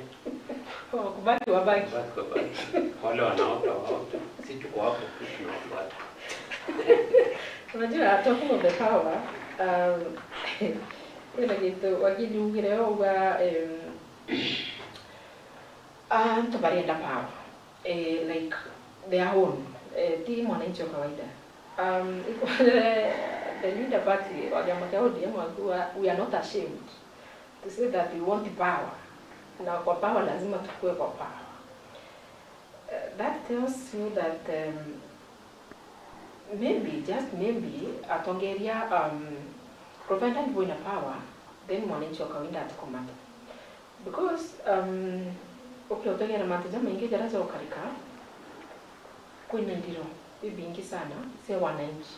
Wakubaki wabaki. Wakubaki wabaki. Wale wanaota waota. Si tuko hapo, tunafuata. Unajua, talking of the power, um, kwina gintu wakili ugire uga, um, antu barienda power. Eh, like their own, eh, ti mwananchi wa kawaida. Um, the leader party wa kiama kia O D M wakiuga, "We are not ashamed to say that we want power." Na kwa power lazima tukue kwa power. Eh, that tells you that, um, maybe, just maybe, atongeria, um, provided wina power, then mwananchi wa kawaida atikumata. Because, um, ukiutegera mantu jamaingi jaria jokarika, kwina iriro bibingi sana cia wananchi.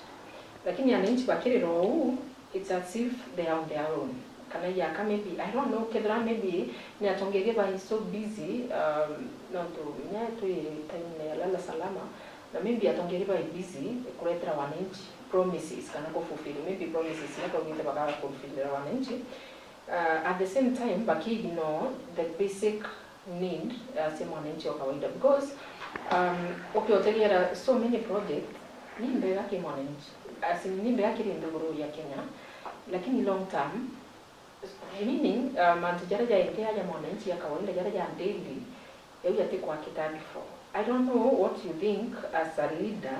Lakini ananchi bakirira uu, it's as if they are on their own. Kana yaka maybe, I don't know, kethira maybe ni atongeria ba so busy, um, nontu nya twi time ya lala salama, na maybe atongeria ba busy kuretera wananchi promises kana ku fulfill maybe promises iria baugite bakaga ku fulfillira wananchi. Uh, at the same time, baki ignore the basic need, uh, cia mwananchi wa kawaida, because, um, ukiotegera so many projects ni mbega ki mwananchi, as in, ni mbega kiri nthiguru ya Kenya, lakini long term, meaning, uh, mantu jaria jaentea ja mwananchi ya kawaida, jaria ja daily, jau jatikwakika before. I don't know what you think as a leader,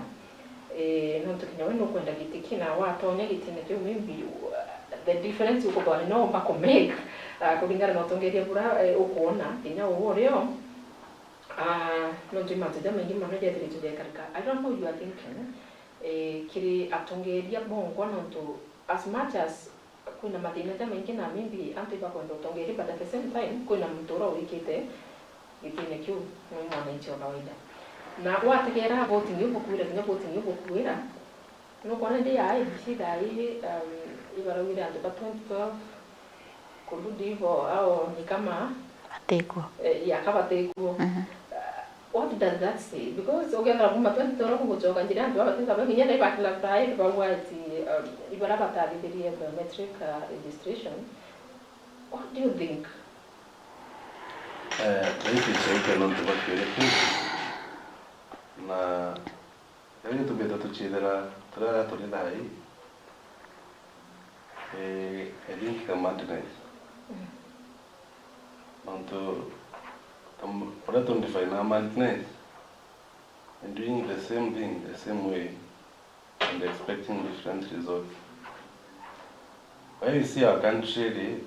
eh, nontu kinya we nukwenda giti kina, watonya gitine kiu, maybe, uh, the difference ukuthwa ni no umba ku make, uh, kuringana na utongeria bura, eh, ukuona kinya uu urio, uh, nontu i mantu jamaingi mono jethiritwe jekarika. I don't know you are thinking, eh, kiri atongeria bongwa, nontu as much as kwina mathina jamaingi na maybe antu ibakwenda utongeria, but at the same time kwina muntu uria uikite gitine kiu ni mwananchi wa kawaida. Na wategera voting iu bukuira, kinya voting iu bukuira, nukwona ndi ya I E B C thaa ii, um, ibaraugire antu ba twenty twelve, kurudi hivo, au ni kama Batikuo. Eh, yeah, ka batikuo. Mhm. Uh, what does that say? Because ukethira kuma twenty twelve gucoka njira antu babatisa ba kinya na ibakila thaa ii bauga ati, um, ibara batathithirie biometric, uh, registration. What do you think? Eh, thaiti ciaite nontu bwa kiuria kiu. Na Riu gitumi tucithira turia turi thaa ii, eh, I think the madness. Nontu, um, uria tu define madness, in doing the same thing the same way and expecting different results. Where you see our country,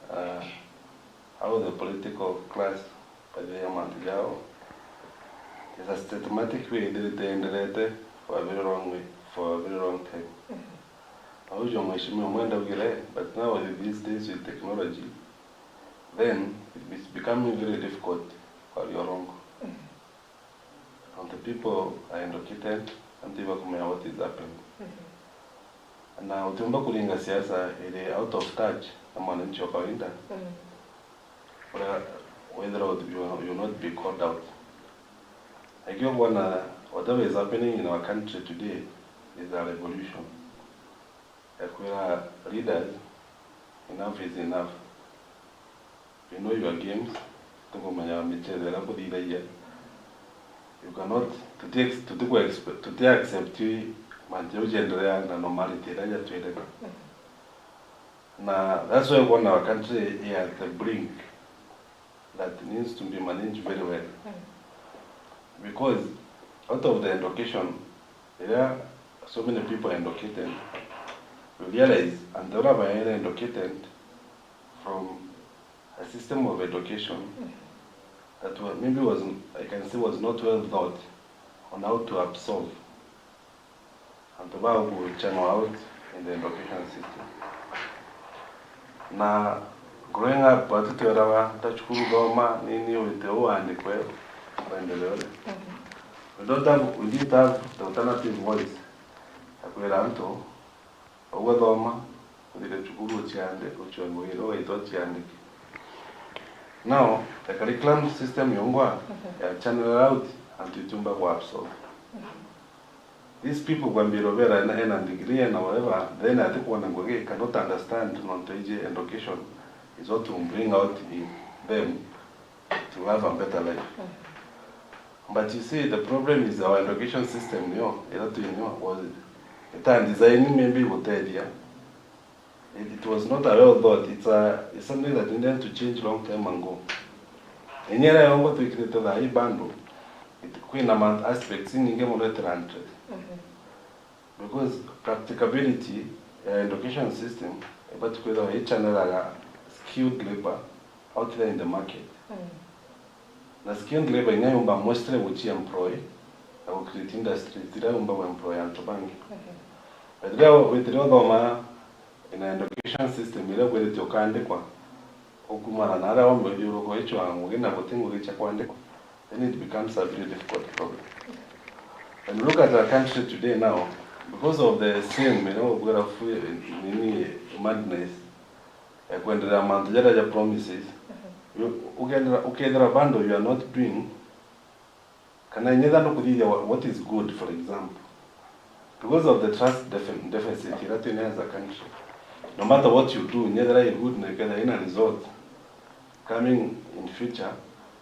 uh, how the political class bathithagia mantu jao is a systematic way ithirite yenderete for a very long way, for a very long time. Na ucio mheshimiwa umwe ndaugire, but now with these days with technology, then it's becoming very difficult kwaria urongo. And the people are educated, and they bakumenya what is happening. Na utiumba kuringa siasa iri out of touch na mwananchi wa kawaida. Uria withira you, you will not be called out. Like you bwana, whatever is happening in our country today is a revolution. Ekwira leaders, enough is enough. You know your games, tukumenya michezo iria kuthithagia. You cannot, tuti ex-, tuti ku expe-, tuti accept mantu jau jiendelea na normality iria jatwireka. Na that's why kwona our country is at the brink that needs to be managed very well. Because out of the education, iria so many people are educated, you realize antu aria baere educated from a system of education that wa-, maybe was, I can say, was not well thought on how to absorb antu ba gu channel out in the education system. Na growing up, atu twerawa ta cukuru thoma, nini wite uu wandikwe, wendelee uria. We don't have, we didn't have the alternative voice ya kwira antu, ugwe thoma, uthire cukuru uciande, ucwe ngugi iria waitwa uciandike. Now, the curriculum system yongwa ya channel out antu itiumba ku absorb. These people kwambira ubera ena, ena degree, ena whatever, then atikwona ngugi, cannot understand nontu iji education is what will bring out in them to have a better life. But you see, the problem is our education system nio, ira twinio, was ita design maybe gutethia. It, it was not a well thought. It's a, it's something that needed to change long time ago. Inya iria yongwa twikirite thaa ii bado, it, kwina ma aspects inyingi mono itira address. Because practicability ya education system ibati kwithirwa i channelaga skilled labor out there in the market. Na skilled labor inya yumba mostly guchi employ na gu create industries iria yumba gu employ antu bangi. But riria witire uthoma in a education system iria kwirite ukandikwa, ukumana na aria ombe uthiuruka uichwa ngugi na guti ngugi cia kwandikwa, then it becomes a very difficult problem. When you look at our country today now, because of the same, you know, ukwira fu-, nini, madness, eh, kwendelea mantu jaria ja promises, you, ukethira, ukethira bado you are not doing, kana inyetha nukuthithia wha-, what is good, for example. Because of the trust defi-, deficit iria twina as a country. No matter what you do, inyethira i good na ikethira ina result coming in future,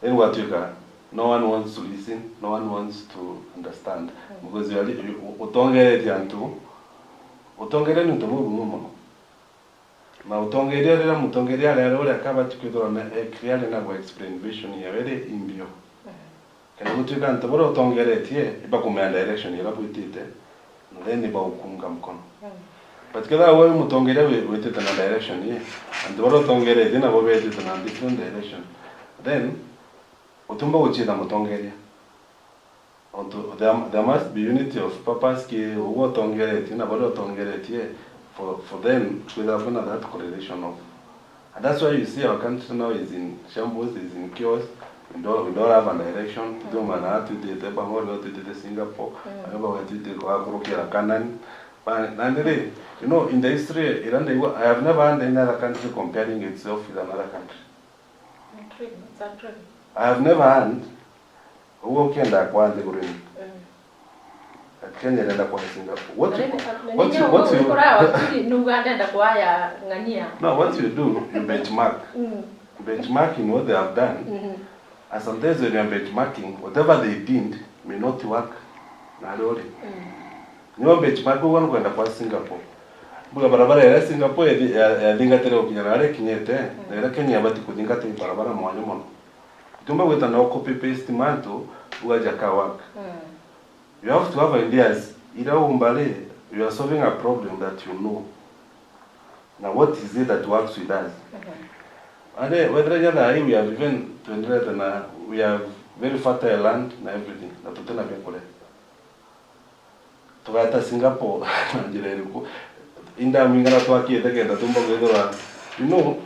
then gwatuika no one wants to listen, no one wants to understand. Because you are li-, you, utongeretie antu, utongeria ni untu bubumu mono. Na utongeria, riria mutongeria ari, ari uria akabati kwithirwa na, eh, clearly na gu explain vision yawe ri imbio. Kenda gutuika antu baria utongeretie ibakumenya direction iria bwitite, na then ibaukunga mkono. But kethira we mutongeria wi-, witite na direction ii, antu baria utongeretie nabo betite na different direction, then utiumba guchitha mutongeria. Ontu there, there must be unity of purpose ki uguo utongeretie na baria utongeretie for, for them kwithira kwina that correlation of. And that's why you see our country now is in shambles, is in chaos. We don't, we don't have a direction. Tuthumana twitite Bangor, twitite Singapore, mm, aria bagwetite kwa kurukira Canaan. Ba- na ndiri, you know, in the history, ira ndaigua, I have never heard any other country comparing itself with another country. True, it's untrue. I have never heard uguo ukienda kwa nthiguru ino. Mm. Ati Kenya irenda kwa Singapore. What you, what you, what you, nuga ndenda kwaya ng'ania. No, what you do, you benchmark. Mm. Benchmarking what they have done. Mm-hmm. And sometimes when you are benchmarking, whatever they did may not work. Na rori. Mm. Nyo benchmark uguo nukwenda kwa Singapore. Mbuga barabara ya Singapore ya, ya, yathingatire gukinya na aria ikinyite, mm, na iria Kenya yabati kuthingata i barabara mwanya mono. Utiumba gwita no copy paste mantu, ugaja ka work. Mm. You have to have ideas. Ira umba ri, you are solving a problem that you know. Na what is it that works with us? Mm-hmm. Ande, wethira nya thaa hii we have even twenty na we have very fertile land na everything. Na tutina bia kuria. Tugeta Singapore na njira iriku? Inda mwingana twakite kenda tumba kwithirwa, you know,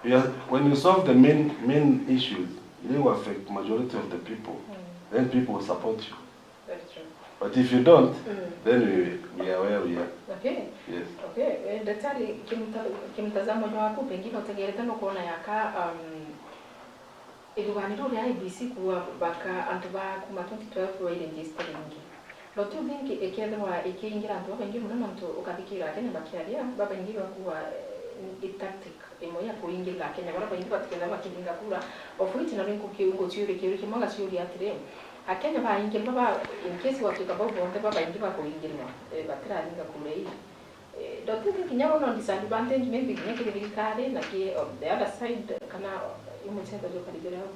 you are, when you solve the main, main issues, they will affect majority of the people. Mm. Then people will support you. Very true. But if you don't, mm, then we, we are where we are. Okay. Yes. Okay. Eh, Daktari, kimta-, kimtazamo waku, pengine utegerete no kuona yaka, um, Ithuganiro ria I E B C kuuga baka antu ba kuma twenty twelve bairegister ringi. Don't you think ikethirwa ikiingira antu babaingi mono, nontu ukathikira Akenya bakiaria, babaingi bakuuga, eh, i tactic imwe ya kuingirira Akenya baria baingi batikethirwa bakiringa kura, of which nari nguki-, nguciuria kiuria kimwe, ngaciuria atiri, Akenya baingirwa ba, in case gwatuika bau bonthe babaingi bakuingirirwa, eh, batiraringa kura ii, Eh, don't you think kinya bono disadvantage maybe kinya kiri thirikari na ki on the other side kana i muchetho jukari juri au?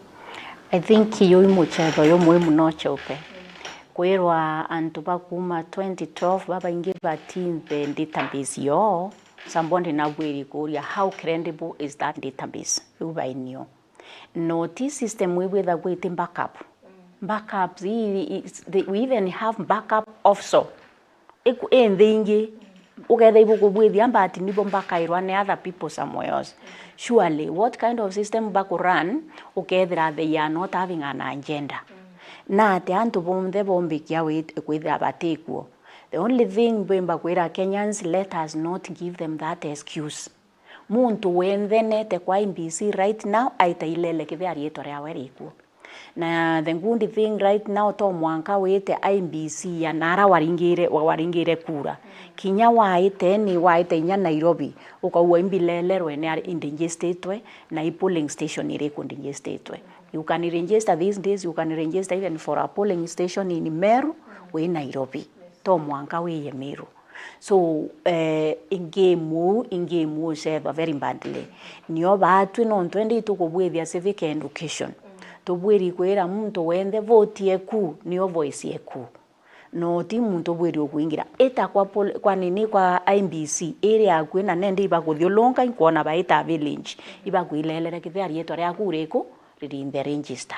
I think yu i muchetho jumwe muno Chope. Mm. Kwirwa antu ba kuma twenty twelve babaingi bati in the database yoo, somebody nabwiri kuria, how credible is that database? Riu bainio. No ti system ibwithagwa iti backup. Mm. Backups ii, ii, they, we even have backup offshore. Iku-, i nthi ingi, ukethira ibukubwithia, but nibo mbakairwa ni other people somewhere else. Surely, what kind of system bakurun, ukethira they are not having an agenda? Na ati antu bonthe bombikia wit-, kwithira batikuo? The only thing mbimba kwira Kenyans, let us not give them that excuse. Muntu wenthenete kwa I E B C right now, aita ilele kethira riitwa riawe rikuo. Na the good thing right now, to mwanka wite I E B C ya nara waringire, wa-, waringire kura. Kinya waite ni, waite inya Nairobi, ukaua imbi lele rwene ari-, iregisterwe na i polling station iriku iregisterwe. You can register these days, you can register even for a polling station in Meru wi Nairobi. To mwanka wiye Meru. So, eh, i game uu, i game uu ucethwa very badly. Nio baatwi nontu endi itukubwithia civic education. Tubwiri kwira muntu wenthe vote yeku, nio voice yeku. No ti muntu ubwiri ukwingira. Ita kwa pol-, kwa nini, kwa I E B C, iri akui na nende ibakuthiulunka, inkwona baita village, ibakwilelera kethira riitwa riaku uriku, riri in the register.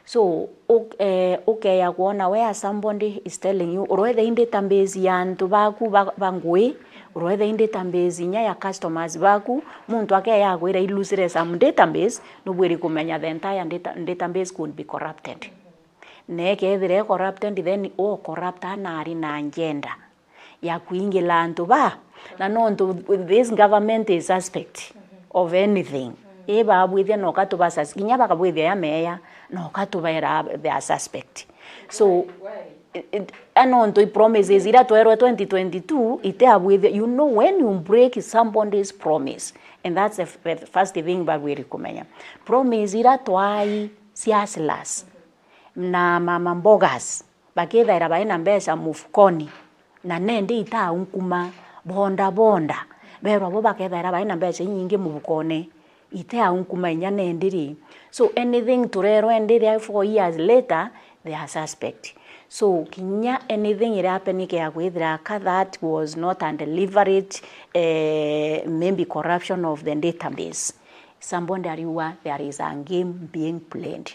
So, uk-, eh, ukeya kwona where somebody is telling you, urwethe i database ya antu baku ba, ba ngui, urwethe i database inya ya customers baku, muntu akeya akwira i loosely some database, nubwiri kumenya the entire data, database could be corrupted. Na ikethira i corrupted, then u corrupt anari na agenda ya kwingila antu ba, na nontu this government is suspect of anything. Ibabwithia na ukatuba sus-, kinya bakabwithia ya meya, na ukatubera they are suspect. So, it, it, a nontu i promises ira twerwe twenty twenty-two, itiabwithia, you know, when you break somebody's promise, and that's the f-, the first thing babwiri kumenya. Promise ira twai cia hustlers na mama mbogas, bakethaira bai na mbeca mufukoni, na nende itaunkuma bonda bonda. Berwa bo bakethaira bai na mbeca inyingi mufukoni, iteunkuma inya nende ri. So anything turerwa ende ri four years later, they are suspect. So kinya anything iri happen ikeya kwithira ka that was not a deliberate, eh, maybe corruption of the database. Somebody ariuga there is a game being played.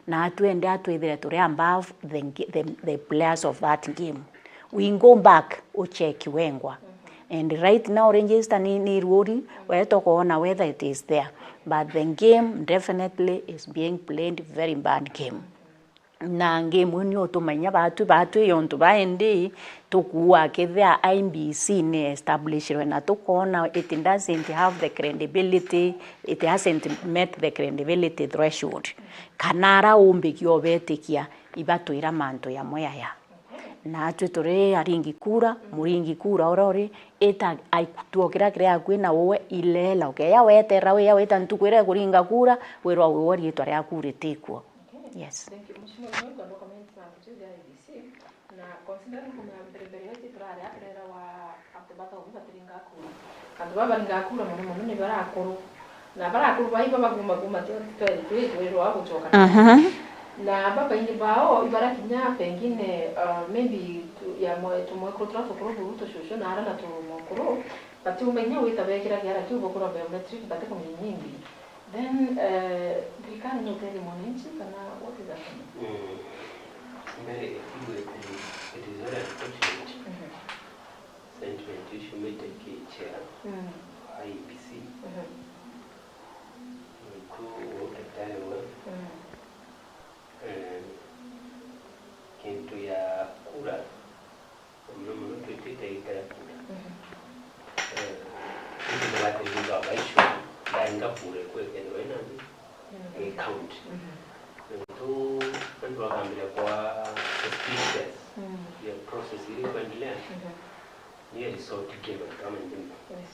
Na atwende atwithire turi above the, the, the players of that game. We go back, ucheck wengwa. And right now register ni, ni ruri, weta ukoona whether it is there. But the game definitely is being played, very bad game. Na game ii ni utumenya batu, batu yontu baindi tukuua kethia I B C ni establishirwe na tukoona it doesn't have the credibility, it hasn't met the credibility threshold. Kana ara umbiki obetikia ibatwira mantu yamwe yaya. Na atwi turi aringi kura, muringi kura uria uri, ita aituo kiria kiri akui na uwe ilela. Ukeya weterera wia wita ntuku iria ikuringa kura, wirwa uwe riitwa riaku ritikuo. Yes. Thank you. Mheshimiwa Githoi, kwenda comment na kutuga I B C, na considering kuma mbere mbere yetu turari aturera wa antu bathomi batiringa kura. Antu baba baringa kura mono mono ni bara akuru. Na bara akuru bai baba kuma kuma tweri tweri twirwa gucoka. Mhm. Na baba ingi bao ibara kinya pengine, uh, maybe tu, ya mwe tumwe kuru tura tukuru buru tucucu na ara na tumwe kuru. Batiumba inya gwita bekira kiara kiu bukura biometric batikumenya nyingi. Then, eh, thirikari ni uteethia mwananchi kana what is happening? Mm. Mbere, it is, it is very unfortunate. Mhm. Sentiment issue made the chair, mm, I E B C. Mhm. Mtu daktari wa, mm, eh, kintu ya kura, mono mono twitite ita ya kura. Mhm. Eh, indi tugatiriria baba icio, ndainga kura ikwe kethirwa ina nthi, mm, i count. Mhm. Nontu antu bakambiria kwa suspicious, mm, ya process iria ikwendelea, mhm, ni ya result given kama nthima. Yes.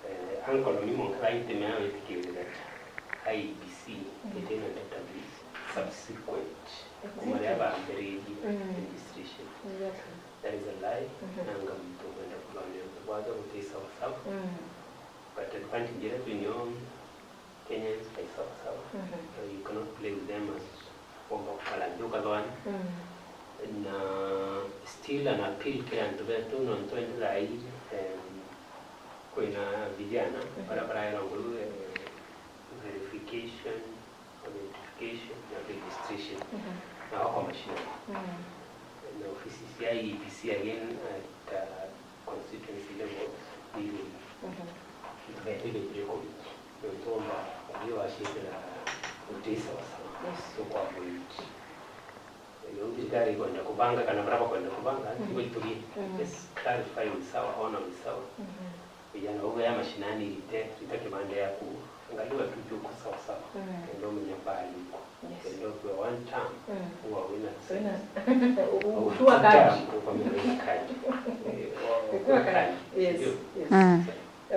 Eh, uncle ni mwanka thaa iti mea witikirire that I E B C, mhm, itina database subsequent kuma riria bambiririe, mm, registration. Exactly. That is a lie. Mhm. Nanga muntu ukwenda kuthwania antu bwaja guti sawa sawa. Mm. But advantage iria twinio Kenyans bai sawa sawa. Mhm. Uh, you cannot play with them as kwamba gukara nthi ukathwana. Mm. Na still an appeal kiri antu betu, nontu indi thaa ii, em, kwina vijana, mhm, baria baraira nguru, eh, verification, identification na registration. Mhm. Na wako mashinani. Mm. Na ofisi cia I E B C again at, uh, constituency level, ili, mhm, ntugete ibintu bikuruki. Nontu omba kuria wacitira uti sawa sawa. Yes. So kwa avoid. Riu thirikari ikwenda kubanga kana baria bakwenda kubanga, mhm, tibo iturie. Mhm. Just clarify wi sawa, ona wi sawa. Mhm. Vijana uga ya mashinani rite, rita kibanda yaku, angalia tu uko sawa sawa. Mhm. Kenda umenye mbali iko. Yes. Kenda ukue one term, mm, uwa wina, wina sense. U-, u-, ukua kadi. Two term, ukamenya wina kadi. Eh, wa-, ukua kadi. Yes, ndio. Yes. Mm.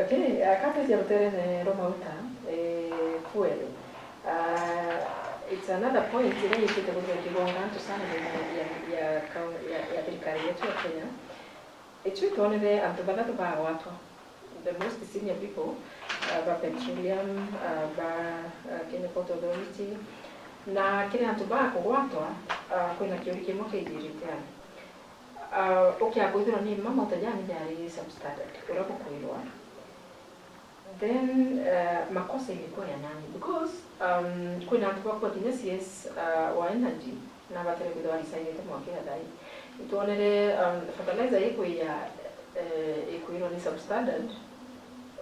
Okay, ah, kabla ya ruterene rwa mauta, eh, fuel. Ah, it's another point iria yukite kuthira kigonga antu sana ndene ya, ya, ya, ya thirikari yetu ya Kenya. Ithui twonere antu bathatu bagwatwa, the most senior people, ah, ba petroleum, ah, ba, ah, Kenya Port Authority, na kiri antu ba kugwatwa, ah, kwina kiuri kimwe kijirite ana. Ah, ukia kwithirwa ni mama utajani jari substandard, uria bukwirwa. Then, eh, makosa ilikuwa ya nani? Because, um, kwina antu bakua kinya C S, uh, wa energy, na abatire kwithirwa aresignite mwaka ya thai. Itwonere, um, fertilizer ikwija, eh, ikwirwa ni substandard,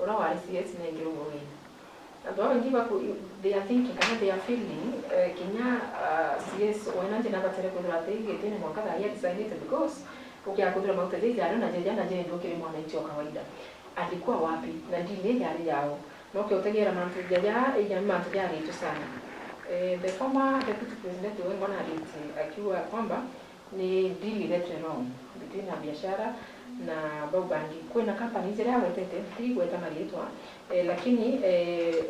uria wari C S nengi rugo wina. Antu babaingi baku, they are thinking, kana they are feeling, eh, kinya, uh, C S wa energy nabatire kwithirwa ati gitini mwaka thai aresignite because ukia kwithirwa mauta jai jario na jaja na jendwa kiri mwananchi wa kawaida. Alikuwa wapi? Na deal ii yari yao. Na ukiutegeera mantu jaja, ija ni mantu jaritu sana. Eh, the former deputy president wengwa narite akiuga kwamba ni deal iretwe wrong between a biashara na bau bangi. Kwina companies iria agwetete, ntigweta mariitwa, eh, lakini, eh,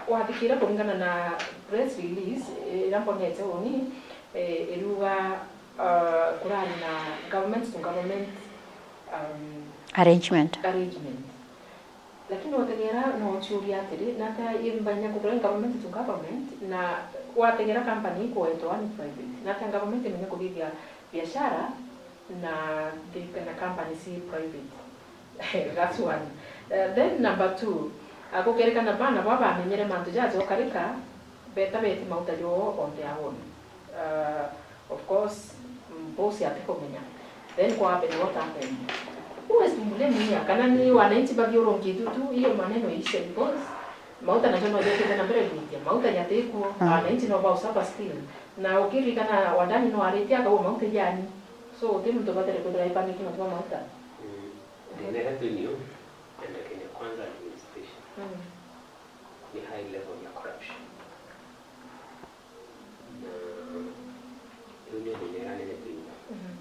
wathikira kuringana na press release, eh, iria mbonete uni, eh, iruga, ah, kurari na government to government, um, arrangement. Arrangement. Lakini wategera no uciuria atiri, nata imbanya kuthira government to government, na wategera company ikwetwa ni private, nata government imenya kuthithia biashara na the, na company si private? That's one. Uh, then number two, Gukerikana bana baba bamenyere mantu jaja ukarika, beta beti mauta joo on their own. Uh, of course, mm, boss atikumenya. Then kwa happen what happened? Who is to blame here? Kana ni wananchi bathiurunkitu tu, hiyo maneno iishe, because mauta najo no jokite na mbere gwitia. Mauta jatikuo, mm, wananchi no bau suffer still. Na ukiririkana Wandani no aritie akauga mauta jani. So, uti muntu batere kwithira i panicking atu ba mauta. Mm. Thina iria twinio, enda Kenya Kwanza administration. Mm. Ni high level ya corruption. Na iu nio thina iria nene twinio. Mhm.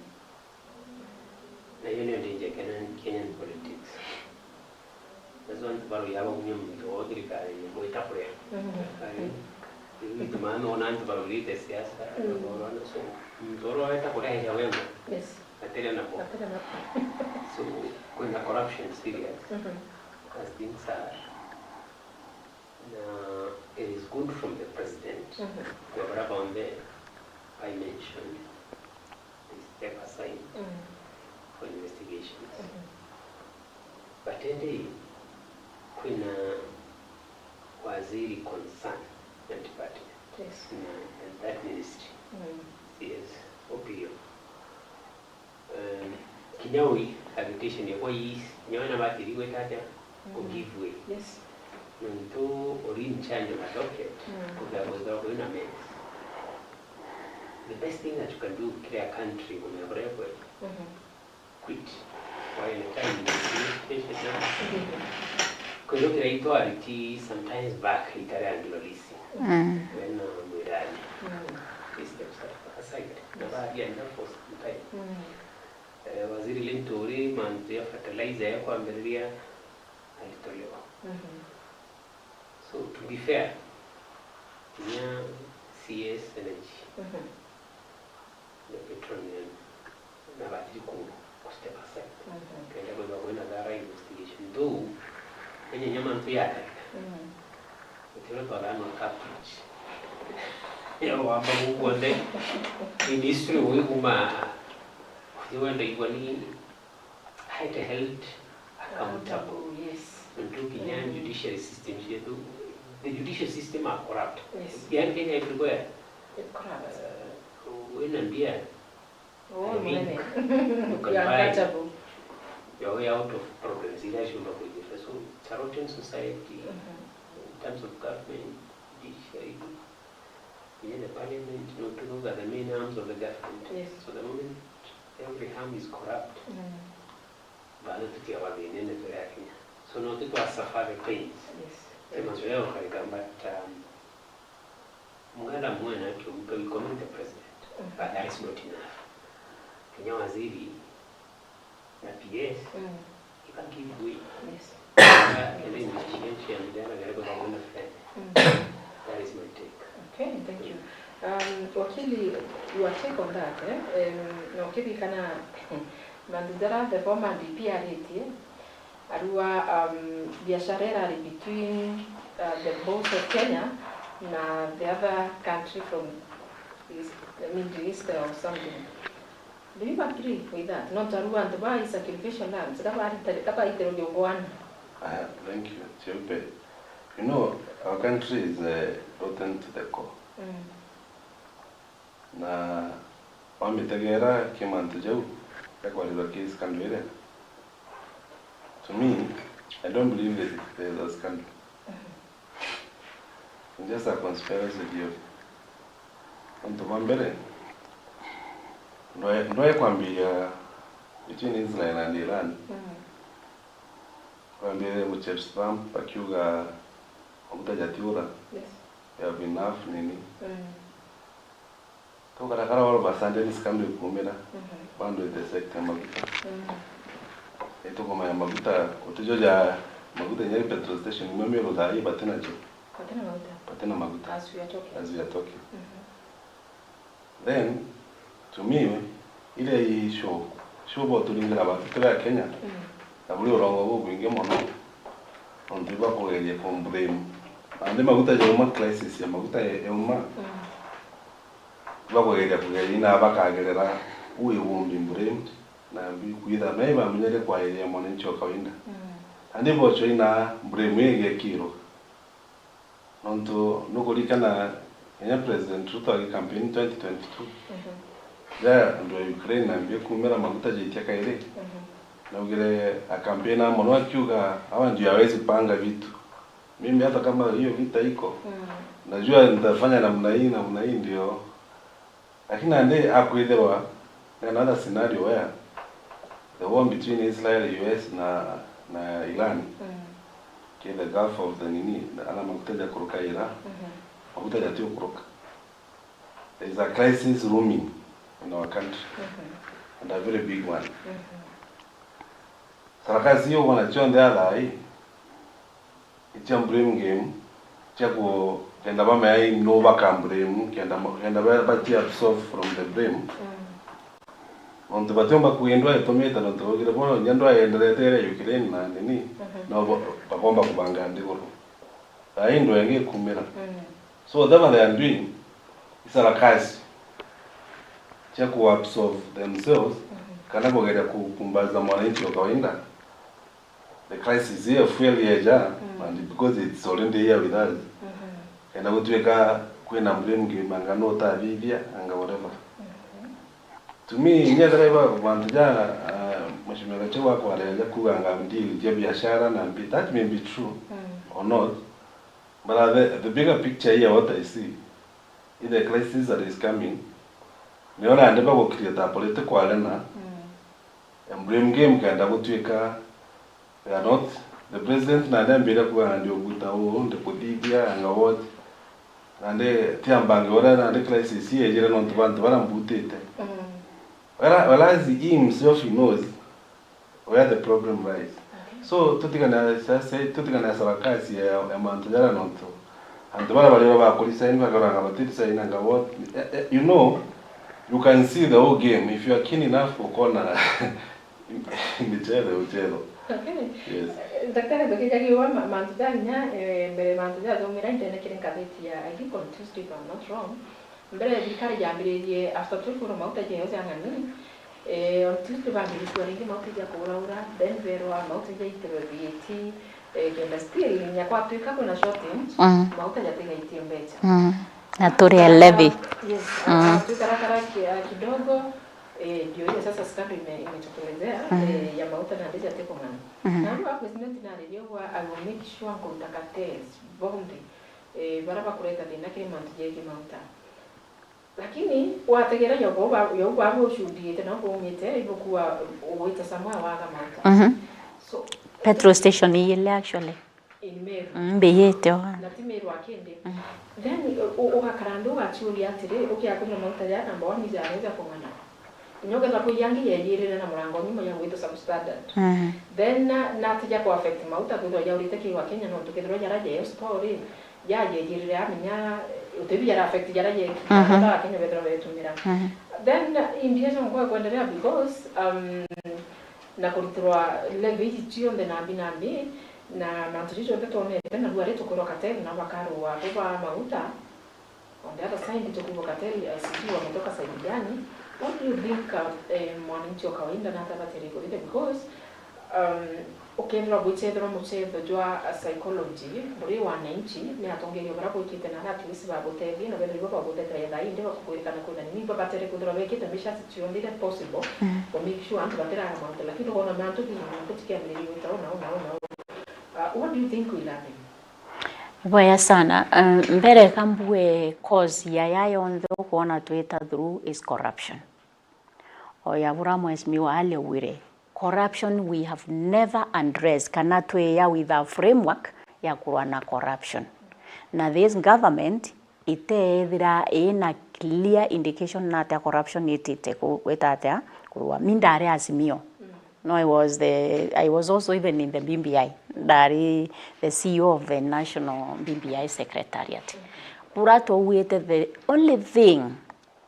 Na iu nio danger Kenyan, Kenyan politics. That's why antu baruya baumia muntu o thirikari ni gwita kuria. Mhm. Thirikari, iu itumaa nona antu barurite siasa, mm, bakorwa na so, muntu uria weta kuria aija wengwa. Yes. Atire nabo. Atire nabo. So, kwina corruption serious. Mhm. As things are. Na it is good from the president, mhm, kwa baria bonthe I mentioned, they step aside, mm, for investigations. Mhm. But indi kwina waziri concerned na department, yes, na, and that ministry, mm, C S, O P O. Um, kinya ui agitation yakwa iisi, kinya we nabatiri gwita atia, mm, ku give way. Yes. Nontu uri in charge of a docket, mm, kuthira kwithirwa kwina mess. The best thing that you can do kiri a country kumenya buria ikwenda. Mhm. Quit. While the time is patient. Mhm. Kwithukira itwariti sometimes back itari andurorisi. Mm. Wena mwirani. Mm. He steps aside. Na baria enough for some time. Mm. Eh, Waziri Linturi, mantu ya fertilizer ya kwambiriria alitolewa. Mhm. So, to be fair, kinya C S Energy, mhm, na Petroleum, nabatiri ku, ku step aside. Mhm. Kenda kwithirwa kwina thorough investigation. Though, kenya inya mantu yakarika. Mhm. Gutiuria twathanwa coverage ya wamba gukuonthe in history wi kuma, uthi wenda igua ni, aete held accountable. Accountable, yes. Nontu kinya, mm, judiciary system cietu, the judicial system are corrupt. Yes. Yani Kenya everywhere. It corrupt. Uh, wina mbia, oh, I think munene, you can, you are buy untouchable, your way out of problems iria ciumba kwithira. So, it's a rotten society, mhm, in terms of government, judiciary, even the parliament, nontu those are the main arms of the government. Yes. So the moment every arm is corrupt, mm, bado tutigagwa thinene turi Akenya. So no tu twa suffer the pains. Yes. Ti mazoea ukarika, but, um, Muganda mwena akiuga, we commend the president, mm, but that is not enough. Kinya waziri na P S, mm, you can give way. Yes. Kenda investigation ciambire na gari kwa kwenda fulani. Mm. That is my take. Okay, thank you. Um, wakili, your take on that, eh? Um, na ukirikana mantu jaria the former D P aritie, arua, um, biashara irari between, uh, the boss of Kenya na the other country from East, Middle East or something. Do you agree with that? Nontu arua antu ba sacrificial lambs, ka baitire, ka baitire ungwana. Ah, thank you, Cheupe. You know, our country is, uh, rotten to the core. Mm. Na wamitegera ki mantu jau, gakwarirwa ki scandal iria. To me, I don't believe that there is a scandal. It's just a conspiracy theory. Untu bwa mbere, ndwae, ndwae kwambiria between Israel and Iran. Mm. Kwambiria Chef Trump akiuga maguta jatiura. Yes. We have enough nini. Mm. Tukarakara all of a sudden scandal ikumira, mhm, bado ite sector ya maguta. Mm. Itukumanya maguta, utijo ja maguta inya petrol station imwe Meru thaa ii batina jo. Batina maguta. Batina maguta. As we are talking. As we are talking. Mhm. Then, to me, iria i show, show bo turingira bantu turi a Kenya, mm, na buri urongo bubwingi mono, nontu ibakugeria ku blame. Na ndi maguta jauma, crisis ya maguta ya, yauma, mm, bakugeria kugeria na bakagerera, who will be blamed, na mbi kwitha me bamenyere kwairia mwananchi wa kawaida. Mm. Andi bocho ina blame igekirwa. Nontu nukurikana kinya President Ruto agi campaign twenty twenty-two. Ja andu ya Ukraine nambia kumira maguta jaitia kairi. Naugire a campaign mono akiuga, "Hawa ndio hawezi panga vitu." Mimi hata kama hiyo vita iko, najua nitafanya namna hii, namna hii ndio. Lakini nandi akwithirwa ni another scenario where the war between Israel, U S na, na Iran, ki the Gulf of the nini, ana maguta ja kuruka ira, maguta jati ukuruka. There is a crisis looming in our country, and a very big one. Sarakasi hiyo wana chonde athai, itia blame game, cia ku-, kenda bamea i no baka blame, kenda ma-, kenda ba-, bati absolve from the blame. Nontu batiumba kwindwa itumite, nontu baugire bono nya ndwa yenderete iria Ukraine na nini, no bo-, bakomba kubanga nthiguru. Thaa ii ndwa ingi ikumira. So whatever they are doing, i sarakasi cia ku absolve themselves, kana kugeria ku-, kumbaza mwananchi wa kawaida. The crisis here, fuel yeja, and because it's already here with us, kenda gutuika kwina blame game, anga no utathithia, anga whatever. To me, nyethira iba bantu ja, uh, Mheshimiwa Gachagua akwaria ja kuuga anga deal ja biashara na mbi, that may be true or not, but the, the bigger picture here, what I see, in the crisis that is coming, niona nandi bagu create a political arena, and blame game kenda gutuika they are not, the president nandi ambire kuuga nandi uguta uu, ndi kuthithia, anga what, nandi tiambange uria nandi crisis yejire nontu bantu baria mbutite. Whereas he himself he knows where the problem lies. So tutigane, tutigane sarakasi ya, ya mantu jaria nontu antu baria bari ba bakurisaini bakaranga batirisaini anga what, eh, eh, you know, you can see the whole game if you are keen enough ukona michetho uchetho. Okay. Yes. Eh, Daktari, tukijagiwa ma-, mantu ja kinya, eh, mbere mantu ja thomera intene kiri ngatheti ya, I think on Tuesday, if I'm not wrong. Mbere thirikari yambiririe after twikura mauta jeyo ja ng'ani, eh, on Tuesday bambiririe ringi mauta ja kuuraura, then berwa mauta ja itirwe V A T, eh, kenda still nya kwatwika kwina shortage, mauta jatigaitie mbecha. Na turi a levy. Yes, twikarakara ki-, ah, kidogo, eh, ndio hiyo sasa scandal ime-, imetokelezea, eh, ya mauta nandi jatikung'ana. Na riu akwestimate naririe ugwa, I will make sure nkuruta cartels bonthe, eh, bara bakureta thina kiri mantu jegie mauta. Lakini wategera yo bo ba-, yo baba ushudite na bo umite, ibukuwa ugwita somewhere waga mauta. So, petrol station iyile actually. In Meru. Mm, mbiyite o. Na ti Meru akindi. Then, u-, ugakara nthi ugaciuria atiri, ukiakunywa mauta ja number one ija arija kung'ana. Inya ukethira kwi yangi yeyirire na murango nyuma ya gwitwa substandard. Then, na, natija ku affect mauta kwithirwa yaurite ki wa Kenya, nontu kethirwa jara jeyo story, jajejirire amenya, utibi jara affect jara je, jara Kenya bethirwa betumira. Then, imbia cionkwa kwenderea because, um, na kuritirwa levy iji cionthe nambi nambi, na mantu jiji jonthe twonete, na riu ari tukwirwa cartel na bakarua bo ba mauta. On the other side, tukwirwa cartel, eh, sijui wametoka side gani. What do you think, uh, eh, mwananchi wa kawaida nata abatere kurita? Because, um, ukethirwa gwichetherwa muchetho jwa, uh, psychology, buri wananchi, ni atongeria bara gwikite na at least bagutethia, na bethirwa ibo bagutetera thaa indi bakugwirikana kwina nini, ibo batere kwithirwa bekite measures cionthe iria possible, ku make sure antu batiraga mantu, lakini ukona mantu ki mantu tikiambiririe gwita ona, ona, ona, ona. Uh, what do you think will happen? Bwega sana. Uh, mbere ka mbue cause ya ya yonthe ukwona twita through is corruption. O ya bura mheshimiwa aliaugire, corruption we have never addressed, kana twi ya with a framework ya kurwa na corruption. Na this government itethira ina clear indication na atia corruption itite ku-, gwita atia kurwa. Mi ndari Azimio. No, I was the, I was also even in the B B I. Ndari the C E O of the National B B I Secretariat. Kura twauite the only thing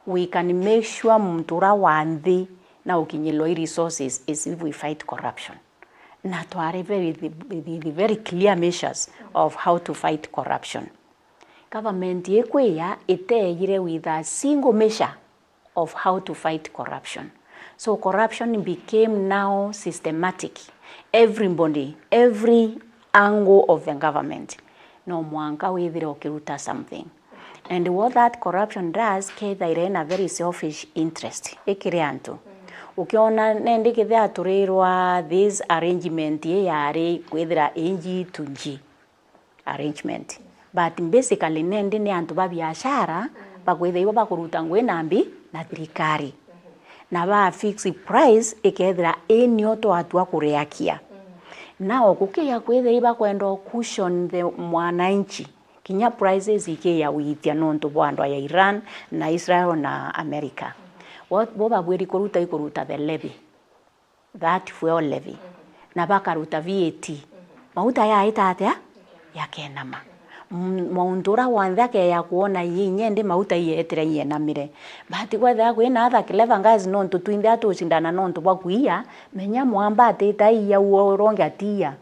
we can make sure muntu ura wa nthi na ukinyirwa i resources is if we fight corruption. Na twari very, the, the, the very clear measures of how to fight corruption. Government ikwia iteyire with a single measure of how to fight corruption. So corruption became now systematic. Everybody, every angle of the government, no mwanka withire ukiruta something. And what that corruption does, kethaira ina very selfish interest ikiri antu. Ukiona nendi kithia turirwa this arrangement ii yari kwithira ii G to G arrangement. But basically nendi ni antu ba biashara bakwithirwa bakuruta ngui na mbi na thirikari. Na ba fix price ikethira ii nio twatua kuriakia. Nao gukiya kwithirwa bakwenda o cushion the mwananchi, kinya prices ikiya withia nontu bwa andu ya Iran na Israel na America. Bo, bo babwiri kuruta ikuruta the levy, that fuel levy, na bakaruta V A T. Mauta yaita atia? Yakenama. Mm, mauntu uria wonthe akeya kwona ii nyendi mauta iyeetire iyenamire. But kwethira kwina other clever guys nontu twinthe atucindana nontu bwa kwiya, menya mwamba atita iya uo uronge atiya.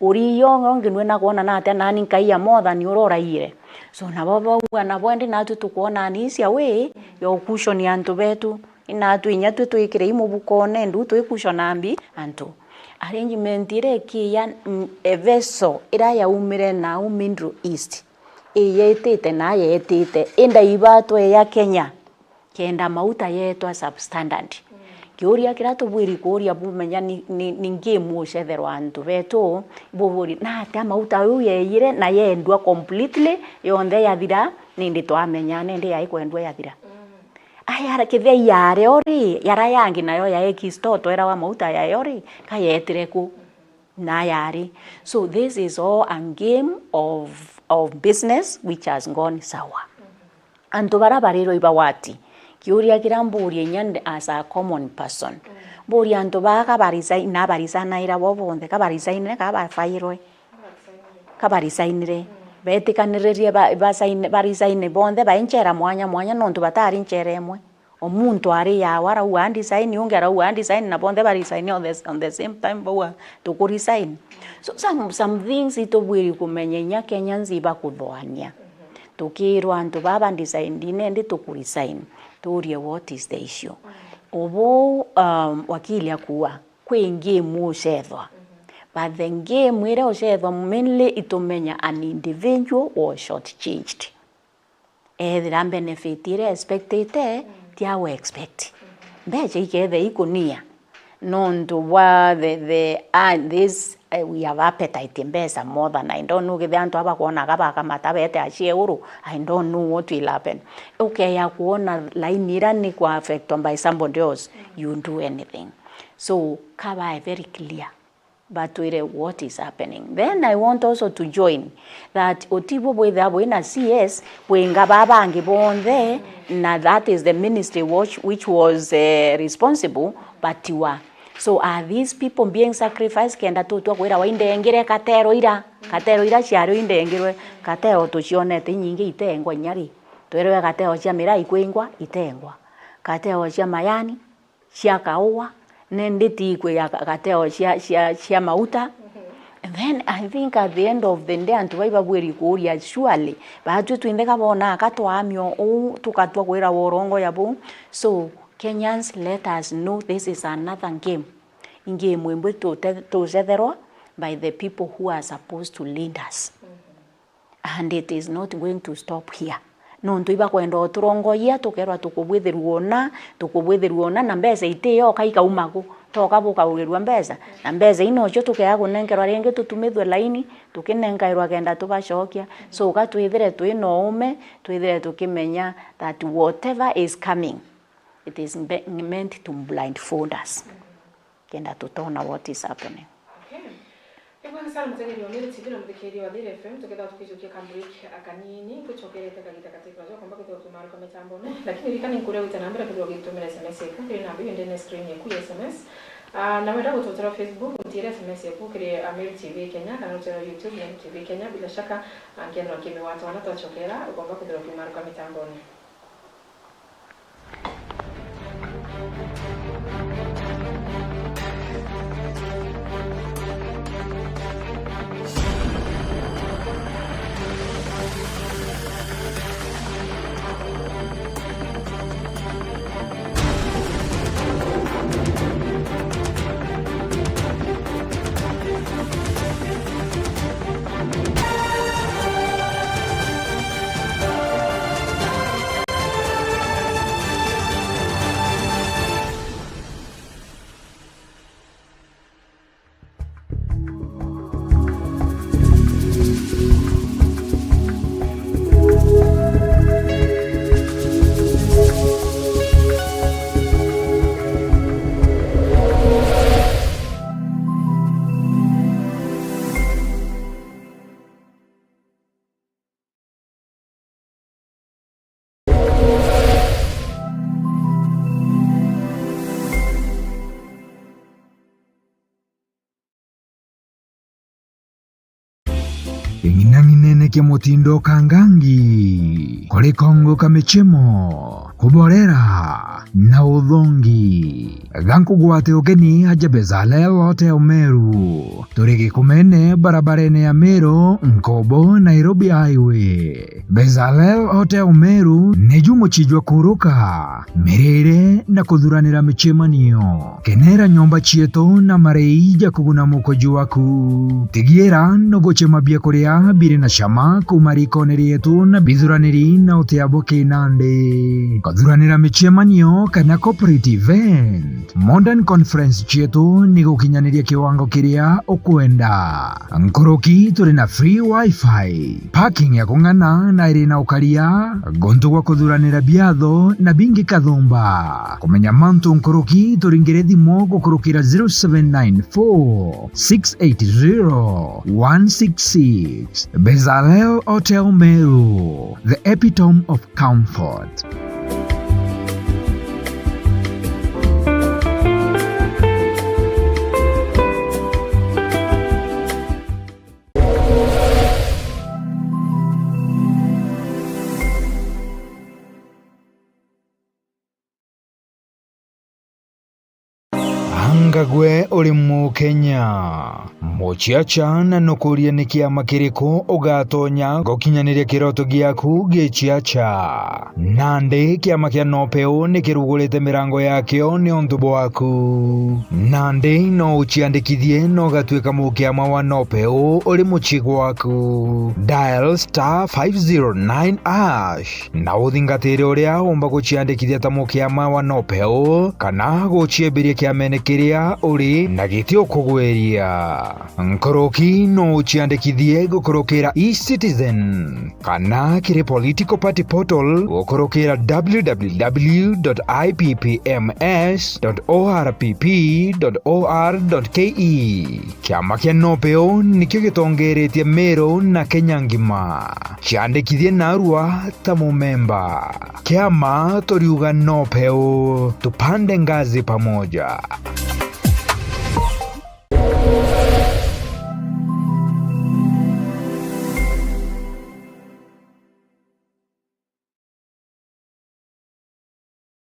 Uriya ungi nwina kwona na atia nani nkaiya more than uria uraiyire. So nabo bauga nabo endi natwi tukwona ni cia wi ya ukuconi antu betu. Inatwi inya twi twikire i mubukone ndu twikucona mbi antu. Arrangement iria ikiya, mm, eveso iria yaumire nau Middle East iyetite na yetite inda ibatwe ya Kenya kenda mauta yetwa substandard. Kiuria kiria tubwiri kuuria bumenya ni, ni, ni ngame ucetherwa antu betu buburi na atia mauta uu yeyire na yendua completely yonthe yathira nindi twamenya nindi yaikwendua yathira. Aya kithia yario ri, yara yangi nayo ya Ekisto twerawa mauta yayo ri, ka yetire ku? Na yari. So this is all a game of, of business which has gone sour. Antu bara barirwa ibawati. Kiuria kiria mburia inya ndi-, as a common person. Mburia antu baa ka ba resign, na ba resignaira bo bonthe, ka ba resignire, ka ba firewe. Ka ba resignire. Betikaniririe ba, ba sign, ba resign bonthe, bai nchera mwanya mwanya, nontu batari nchera imwe. O muntu ari yawe, arauga andisaini, ungi arauga andisaini, na bonthe barisaini on the, on the same time, bauga, "Tukuresign." So, some, some things itubwiri kumenya inya Kenyans ibakuthoania. Tukirwa antu baba ndisaini, nendi tukuresign. Turie, what is the issue? Ubu, um, wakili akuwa, kwi ngame ucethwa. But the ngame iria ucethwa mainly itumenya an individual was shortchanged. Ethira benefit iria expectite, ti au expect. Mbeca ikethe ikunia. Nontu bwa the, the, ah, this, eh, we have appetite mbeca more than I don't know, kethira antu aba kwona ka bakamata bete achie uru, I don't know what will happen. Ukeya kwona line ira ni kwa affectwa by somebody else, you do anything. So, ka bae very clear. Batwire what is happening. Then I want also to join that utibu bwithira bwina C S, bwinga ba bangi bonthe, na that is the ministry which, which was, eh, responsible, but wa. So are these people being sacrificed kenda tutwa kwira wa indengire katero ira, katero ira ciario indengirwe, katero tucionete inyingi itengwa inyari. Twerwe katero cia miraa ikwingwa, itengwa. Katero cia mayani, cia kaua, nendi ti ikwi ya ka-, kateo cia, cia, cia mauta. And then I think at the end of the day, antu bai babwiri kuuria, surely, batwi twinthe ka bonaa ka twaamio uu, tukatwa kwira worongo ya buu. So, Kenyans, let us know this is another game. Game imwe tute-, tucetherwa by the people who are supposed to lead us. And it is not going to stop here. Nontu ibakwenda uturongoia, tukerwa tukubwithirua una, tukubwithirua una, na mbeca itiyoka ikauma ku? Toka bukaurirua mbeca, na mbeca ii nocio tukea kunenkerwa ringi tutumithue laini, tukinenkairwa kenda tubacokia. So, ka twithire twi na uume, twithire tukimenya that whatever is coming, it is mbe-, meant to blindfold us. Kenda tutona what is happening. Okay. Ibwega sana mutegeri wa Meru T V na muthikiriria wa Thiri F M, tukethirwa tukijukia ka break akanini, ngucokerete kagita gati kuraja ukomba kwithirwa ukimaruka mitambone, lakini ririkana inkuria gwita na mbere kwithirwa ugitumira S M S yaku kiri namba iyo ndene screen yaku ya S M S. Ah, na wenda gututira Facebook, utire S M S yaku kiri, ah, Meru T V Kenya, kana utire YouTube Meru T V Kenya, bila shaka, ah, nkethirwa nkimiwata wana twacokera, ukomba kwithirwa ukimaruka mitambone. Ng'inang'inene kia mutindo Kangangi, kuri kongo ka michemo, kuborera na uthongi. Gankugwate ugeni aja Bezalel Hotel Meru. Turi Gikumene, barabarene ya Meru, Nkobo, Nairobi Highway. Bezalel Hotel Meru niju muchiji jwa kuruka, mirire na kuthuranira michemanio. Kenera nyomba cietu na marei ja kuguna mukoji waku. Tigiira no guchema biakuria biri na chama kuuma rikone rietu na bithuraniri na utia bwa kinandi. Kuthuranira michemanio kana corporate event, modern conference cietu ni gukinyaniria kiwango kiria ukwenda. Nkuruki turi na free wifi, parking ya kung'ana na iri na ukaria, guntu gwa kuthuranira biatho na bingi kathumba. Kumenya mantu nkuruki, turingire thimu gukurukira zero seven nine four six eight zero one six six. Bezalel Hotel Meru, the epitome of comfort. Anga gwe uri Mukenya? Muciaca na nukuria ni kiama kiriku ugatonya gukinyaniria kiroto giaku giciaca? Nandi kiama kia Nopeu ni kirugurite mirango yakio niuntu bwaku. Nandi no uciandikithie na ugatuika mukiama wa Nopeu uri mucii gwaku. Dial star five zero nine hash. Na uthingatire uria umba guciandikithia ta mukiama wa Nopeu, kana guciembiria kiamene kiria uri na giti ukugwiria. Nkuruki no uciandikithie gukurukira eCitizen, kana kiri political party portal gukurukira w w w dot i p p m s dot o r p p dot o r dot k e. Kiama kia Nopeu nikio gitongeretie Meru na Kenya ngima. Ciandikithie narua ta mumemba. Kiama turiuga Nopeu, tupande ngazi pamoja.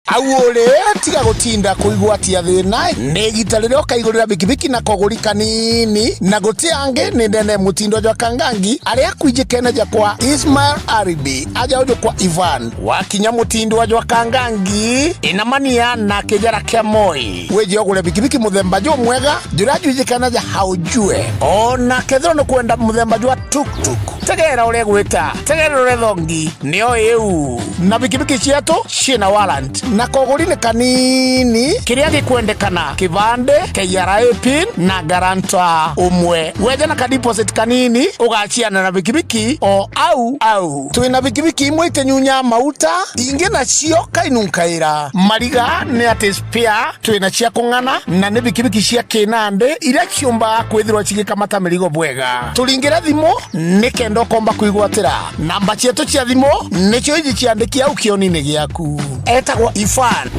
Au uri, tiga gutinda kuigwatia thina, ni igita riria ukaigurira bikibiki na koguri kanini, na guti angi ni ndene mutindo jwa Kangangi, aria kwijikene ja kwa Ismail Aribi, aja uju kwa Ivan. Wakinya mutindo jwa Kangangi, inamania na kijara kia Moi. Wije ugure bikibiki muthemba jumwega, juria jwijikana ja Haujue. O na kethirwa ni kwenda muthemba jwa tuktuk, tegera uria gwita, tegera uria thongi, nio iu. Na bikibiki cietu ciina warrant, na koguri ni kanini, kiria gikwendekana, kibande, K R A pin, na guarantor umwe. Weja na ka deposit kanini, ugaciana na bikibiki o au au. Twina bikibiki imwe itinyunya mauta, ingi nacio kainunkaira. Mariga ni ati spare, twina cia kung'ana, na ni bikibiki cia kinandi, iria ciumba kwithirwa cigikamata mirigo bwega. Turingire thimu, nikenda ukomba kwigwatira. Namba cietu cia thimu nicio iji ciandiki au kionini giaku. Etagwa Ifan.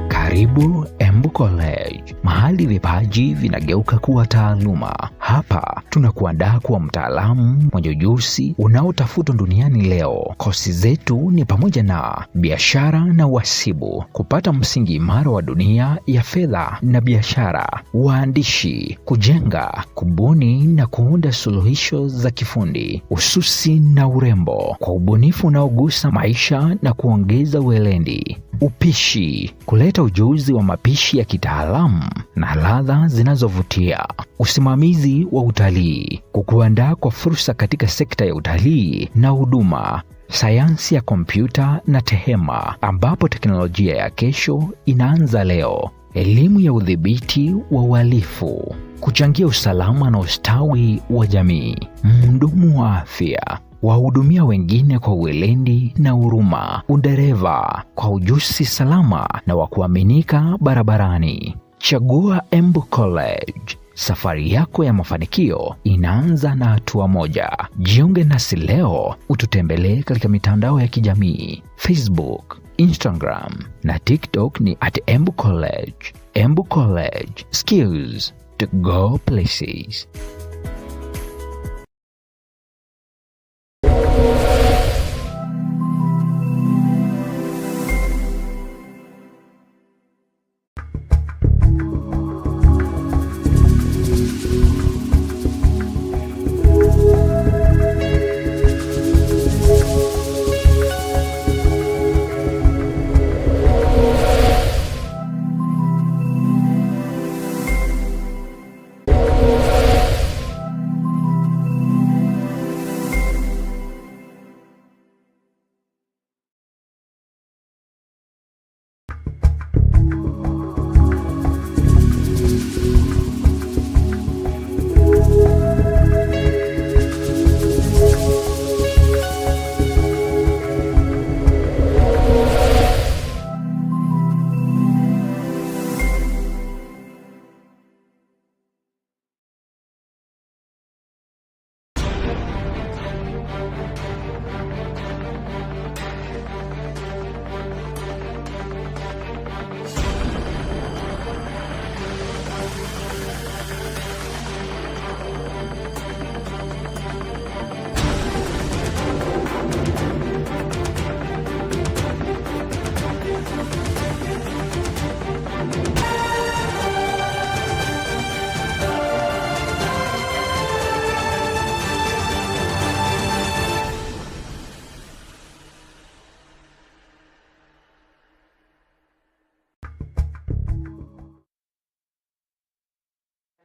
Karibu Embu College, mahali vipaji vinageuka kuwa taaluma. Hapa tunakuandaa kuwa mtaalamu mwenye ujuzi unaotafutwa duniani leo. Kosi zetu ni pamoja na biashara na uhasibu, kupata msingi imara wa dunia ya fedha na biashara, uandishi, kujenga, kubuni na kuunda suluhisho za kifundi, ususi na urembo, kwa ubunifu unaogusa maisha na kuongeza weledi, upishi, kuleta ujuzi wa mapishi ya kitaalamu na ladha zinazovutia, usimamizi wa utalii, kukuandaa kwa fursa katika sekta ya utalii na huduma, sayansi ya kompyuta na tehema, ambapo teknolojia ya kesho inaanza leo. Elimu ya udhibiti wa uhalifu, kuchangia usalama na ustawi wa jamii. Mhudumu wa afya, wahudumia wengine kwa weledi na huruma. Udereva, kwa ujuzi salama na wa kuaminika barabarani. Chagua Embu College. Safari yako ya mafanikio inaanza na hatua moja. Jiunge nasi leo, ututembelee katika mitandao ya kijamii, Facebook, Instagram na TikTok ni at Embu College. Embu College, skills to go places.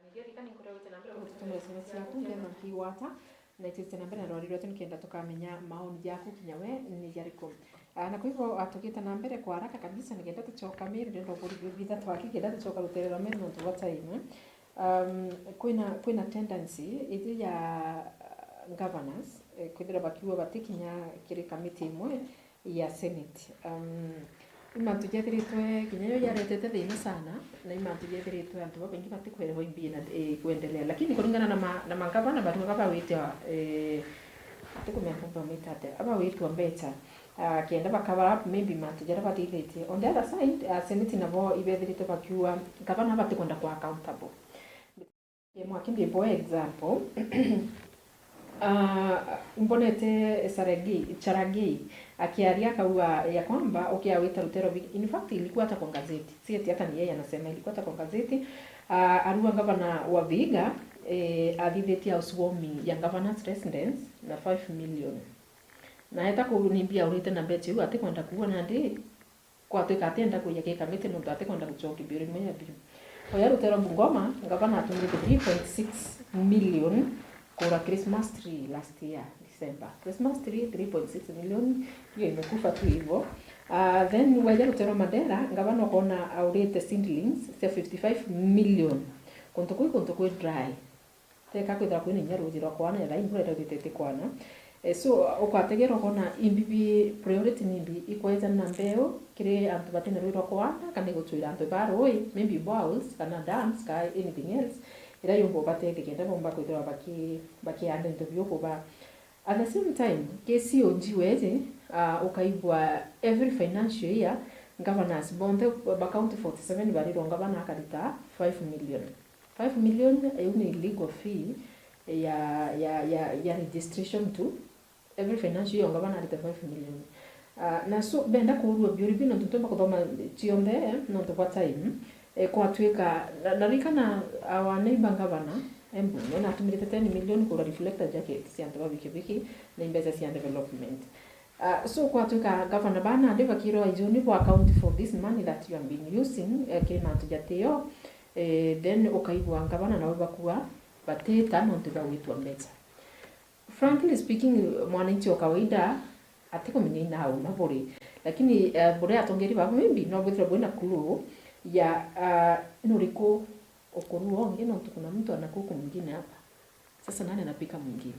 Ningĩ ririkana nkuria gwite na mbere gututuma S M S yaku, ngeetha nkigwata, na itwite na mbere na rwari rwetu nikenda tukamenya maoni jaku kinya we ni jariku. Ah, na kwa hivyo, ah, tugite na mbere kwa haraka kabisa nikenda tucoka Meru, ndenda uburi biu bithatu aki kenda tucoka rutere rwa Meru nontu bwa time. Um, kwina, kwina tendency ithu ya governors, eh, kwithira bakiuga batikinya kiri kamiti imwe, ya Senate. Um, i mantu jethiritwe kinya yo yaretete thina sana, na i mantu jethiritwe antu babaingi batikwirwa imbi na, eh, kwendelea. Lakini kuringana na ma-, na mangavana baria bawitwa, eh, atikumenya kumbe bamwita atia, abawitwa mbecha, ah, kenda bakaba maybe mantu jaria bathithitie. On the other side, ah, Senate nabo ibethiritwe bakiuga gavana batikwenda kwa accountable. Mwaki mbiboe example. Ah, mbonete Saragi-, Charagi akiaria akauga ya kwamba, okay, awita Rutero Big. In fact, ilikuwa hata kwa gazeti. Si eti hata ni yeye anasema, ilikuwa hata kwa gazeti. Ah, arua gavana wa Vihiga, eh, athithitie housewarming ya governor's residence na five million. Na eta kuu ni mbia aurite na mbecha iu atikwenda kuua nandi. Kwatwika atienda kuiya ki kamiti nontu atikwenda gucokia bill imwe ya biu. Oya Rutero Bungoma, ngavana atumite three point six million kugura Christmas tree last year, December. Christmas tree, three point six million, hiyo imekufa tu hivyo. Ah, then weja Rutero Mandera, ngavana ukona aurite seedlings cia fifty-five million. Kuntu kwi, kuntu kwi dry. Teka kwithira kwina inya ruuji rwa kwana, ethira imbura iraurite itikwana. Eh, so, ukwategera ukona imbi bi priority ni imbi ikwejana na mbeu kiri antu batina ruuji rwa kwana, kana igutwira antu ba ruuji, maybe boreholes, kana dams, kana anything else, iria yumba ubatethia kenda bomba kwithirwa baki-, bakianda into biu kuba. At the same time, K C O G weji, ah, ukaigua every financial year, governors bonthe ba county forty-seven barirwa ngavana akarita five million. Five million, iu ni legal fee ya, ya, ya, ya registration tu. Every financial year, ngavana arite five million. Ah, na so, benda kuurua biuri biu, nontu ntiumba kuthoma cionthe, nontu bwa time. Eh, kwatwika, na, na ririkana our neighbor governor, Embu, nwe natumirite ten million kugura reflector jackets cia antu ba bikibiki, na imbeca cia development. Ah, so kwatwika governor ba nandi bakirwa, "Ijuni bu account for this money that you have been using, eh, kiri mantu jatiyo." Eh, then ukaigua ngavana nabo bakua batita nontu bwa gwitwa mbecha. Frankly speaking, mwananchi wa kawaida atikumenya ina au na buri. Lakini, eh, buri atongeri babu maybe no bwithirwe bwina clue ya, ah, nuriku ukuru wa ungi nontu kuna mtu ana kuku mwingine hapa. Sasa nani anapika mwingine?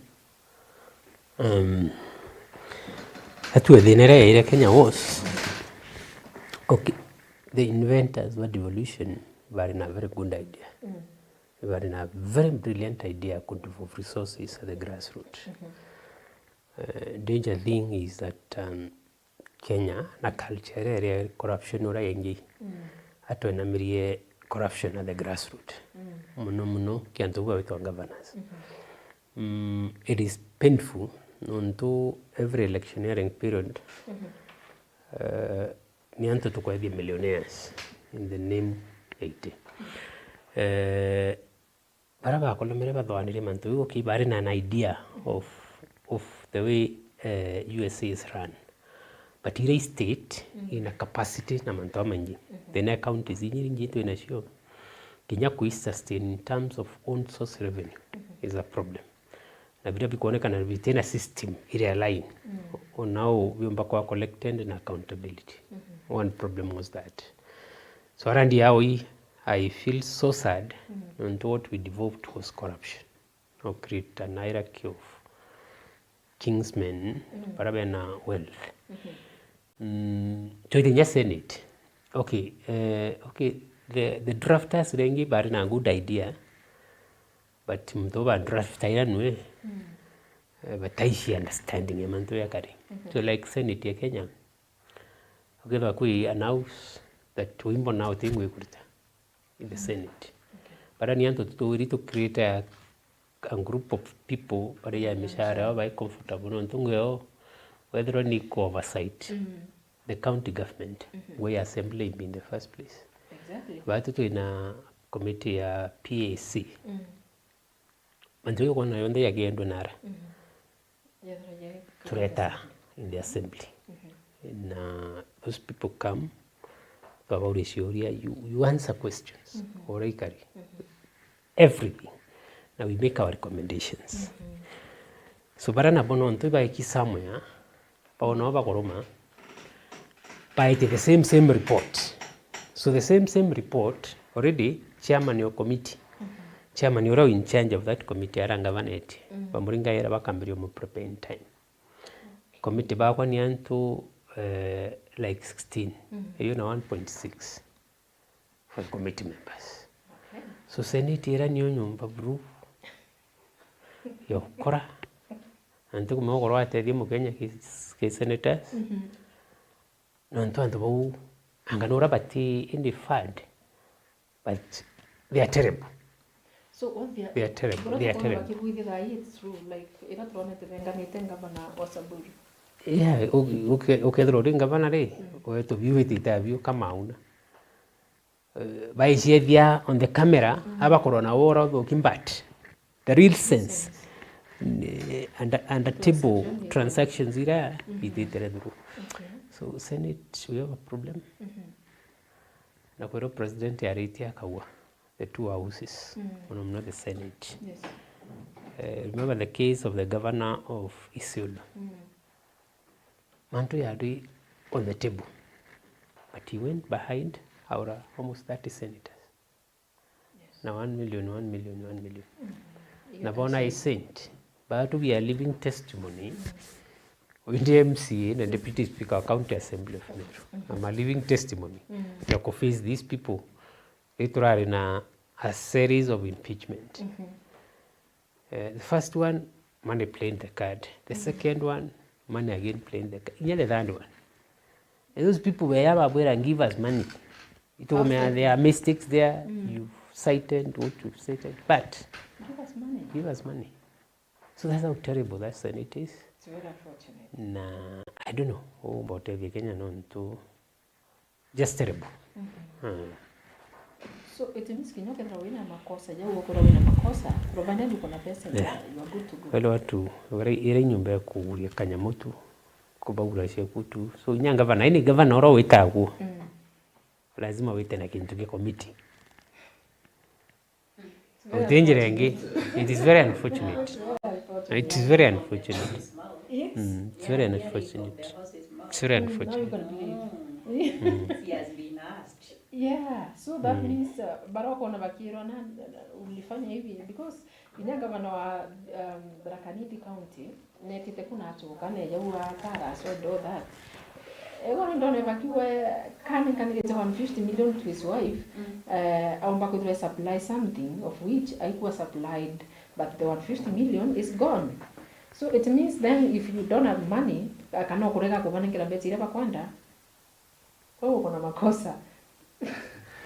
Um, atue thina iria yaire Kenya was, okay, the inventors wa devolution bari na very good idea. Mm. Bari na very brilliant idea ya ku devolve resources at the grassroots. Mm-hmm. Uh, danger thing is that, um, Kenya na culture iria ya corruption uria ingi, mm, atwenamirie corruption at the grassroots. Mm. Muno muno kiantu bwa witwa governance. Mm-hmm. Mm, it is painful nontu every electioneering period, mm-hmm, uh, ni antu tukwethia millionaires in the name eighty. Eh, baria bakoromire bathoanirie mantu jau, okay, bari na an idea of, of the way, eh, U S A is run. But iria i state, mm, ina capacity na mantu jamaingi. Mm-hmm. Thina ya counties inyingi twinacio, kinya kwi sustain in terms of own source revenue, mm-hmm, is a problem. Na biria bikwonekana bitina system iria line. Mm. O now biumba kwa collected na accountability. Mm-hmm. One problem was that. So around yao hii, I feel so sad. Mm. Nontu what we devolved was corruption. No create an hierarchy of kingsmen, mm, baria bena wealth. Mm-hmm. Mm, twite nya Senate. Okay, eh, okay, the, the drafters rengi bari na good idea, but muntu ba drafter ira nwe, mm, eh, bataici understanding ya mantu ya kare. Mm-hmm. So like Senate ya Kenya, ukethwa kwi announce that wimbo now tingwi kurita in the Senate. Okay. Bara ni antu tutwiri to create a, a group of people baria ya mishahara yao bai comfortable nontu ngweo wethirwa ni ku oversight, mm, the county government, mm-hmm, ngwe ya assembly in the first place. Exactly. Batu twina committee ya P A C. Mm. Mantu yo kwana yonthe yagendwe nara. Mm-hmm. Tureta in the assembly. Mm-hmm. Na those people come, twabauria ciuria, you, you answer questions. Mm-hmm. Uria ikari. Mm-hmm. Everything. Na we make our recommendations. Mm-hmm. So bara nabo nontu baiki somewhere, baona bakoroma, baite the same, same report. So the same, same report, already chairman of committee, mm-hmm, chairman uria in charge of that committee ara ngavanetie, mm, bamuringaira bakambiria mu prepare in time. Committee bakwa ni antu, eh, like sixteen. Mm. Iyo na one point six for the committee members. Okay. So Senate ira niyo nyomba buru ya gukora. Na ntikumenya gukorwo atethia Mukenya ki, ki senators. Mm-hmm. Nontu antu bau, anga nura bati in the fund, but they are terrible. So, all the, they are terrible. They are terrible. It's true, like, ira turonete benganite ngavana wa Samburu. Yeah, uke-, uke-, ukethirwa uri ngavana ri, mm, wetu biu bitita biu kama una. Eh, baiciethia on the camera, mm, abakorwa na wora uthuki, but the real sense, ni under, under table transactions ira, mm-hmm, bithitire through. Okay. So, Senate, we have a problem. Mm-hmm. Na kwirwo president aritie akaua the two houses, mm, muno muno the Senate. Yes. Eh, remember the case of the governor of Isiolo. Mm. Mantu yari on the table, but he went behind aura almost thirty senators. Yes. Na one million, one million, one million. Mm. Na bona I said, batu we are living testimony. Mm. Uyu ndi M C A na Deputy Speaker wa County Assembly of Meru. Mm-hmm. I'm a living testimony. Mm. Ya ku face these people. Riu turari na a series of impeachment. Mm-hmm. Eh, the first one, money playing the card. The, mm, second one, money again playing the card. Inya the third one. And those people were babwira, "Give us money." Itukumenya there are mistakes there. Mm. You've cited what you've cited. But give us money. Give us money. So that's how terrible that Senate is. It's very unfortunate. Na I don't know, uumba utethia Kenya nontu just terrible. Mm-hmm. Mm. So it means kinya ukethirwa wina makosa, jau ukorwa wina makosa, provided uko na pesa, yeah, you are good to go. Wale watu, wale, ira nyomba ya kuguria kanyamu tu, kubaura ciaku tu. So inya gavana, ini gavana ura witaguo. Mm. Lazima wite na kintu kia committee. Uti njira ingi. It is very unfortunate. It is very unfortunate. Mm, it's very unfortunate. It's very unfortunate. Mm. Yeah, so that means, uh, bara ukona bakirwa na, na, ulifanya hivi because inya gavana wa, um, Tharaka Nithi County, netite kuna achoka, neja ua Tara, so do that. Ego ni ndona bakiuga, eh, kani kanirite one fifty million to his wife, eh, aumba kwithirwa supply something of which aikuwa supplied, but the one fifty million is gone. So it means then if you don't have money, kana ukurega kubanenkera mbeca iria bakwenda, wewe uko na makosa.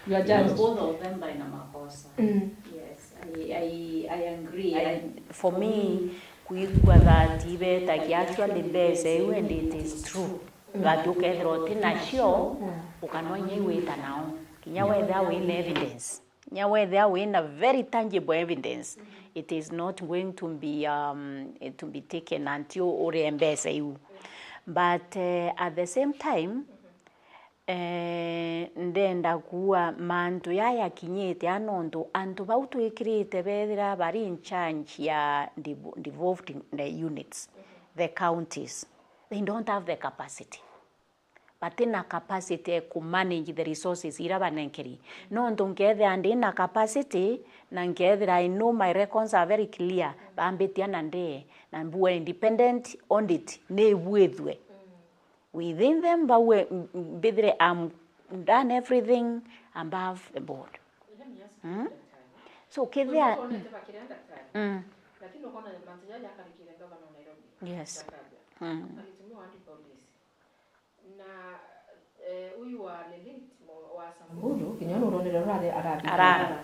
You are judged. Both of them baina makosa. Mm. Yes, I, I, I agree. I, for me, kwigua that ibetagia actually mbeca iu and it is true. Mm. That ukethirwa uti nacio, mm, ukanwa inya iwita nao. Kinya wethira wina evidence. Kinya wethira wina very tangible evidence, it is not going to be, um, to be taken until urie mbeca iu. But, eh, at the same time, eh, ndenda kuuga mantu jaa jakinyite aa nontu antu bau twikirite bethira bari in charge ya devo-, devolved units, the counties, they don't have the capacity. Batina capacity ya ku manage the resources iria banenkeri. Nontu nkethira ndi na capacity, na nkethira I know my records are very clear, bambitia na ndi, na mbue independent audit ni ibwithue. Within them, baue, mbithire I'm done everything above the board. Mm? So, kethira, mm. Yes. Mm. Na, eh, uyu wa Lilith, mo-, wa Samburu, kinya nuronere uria ari-, arathikirwa. Ara-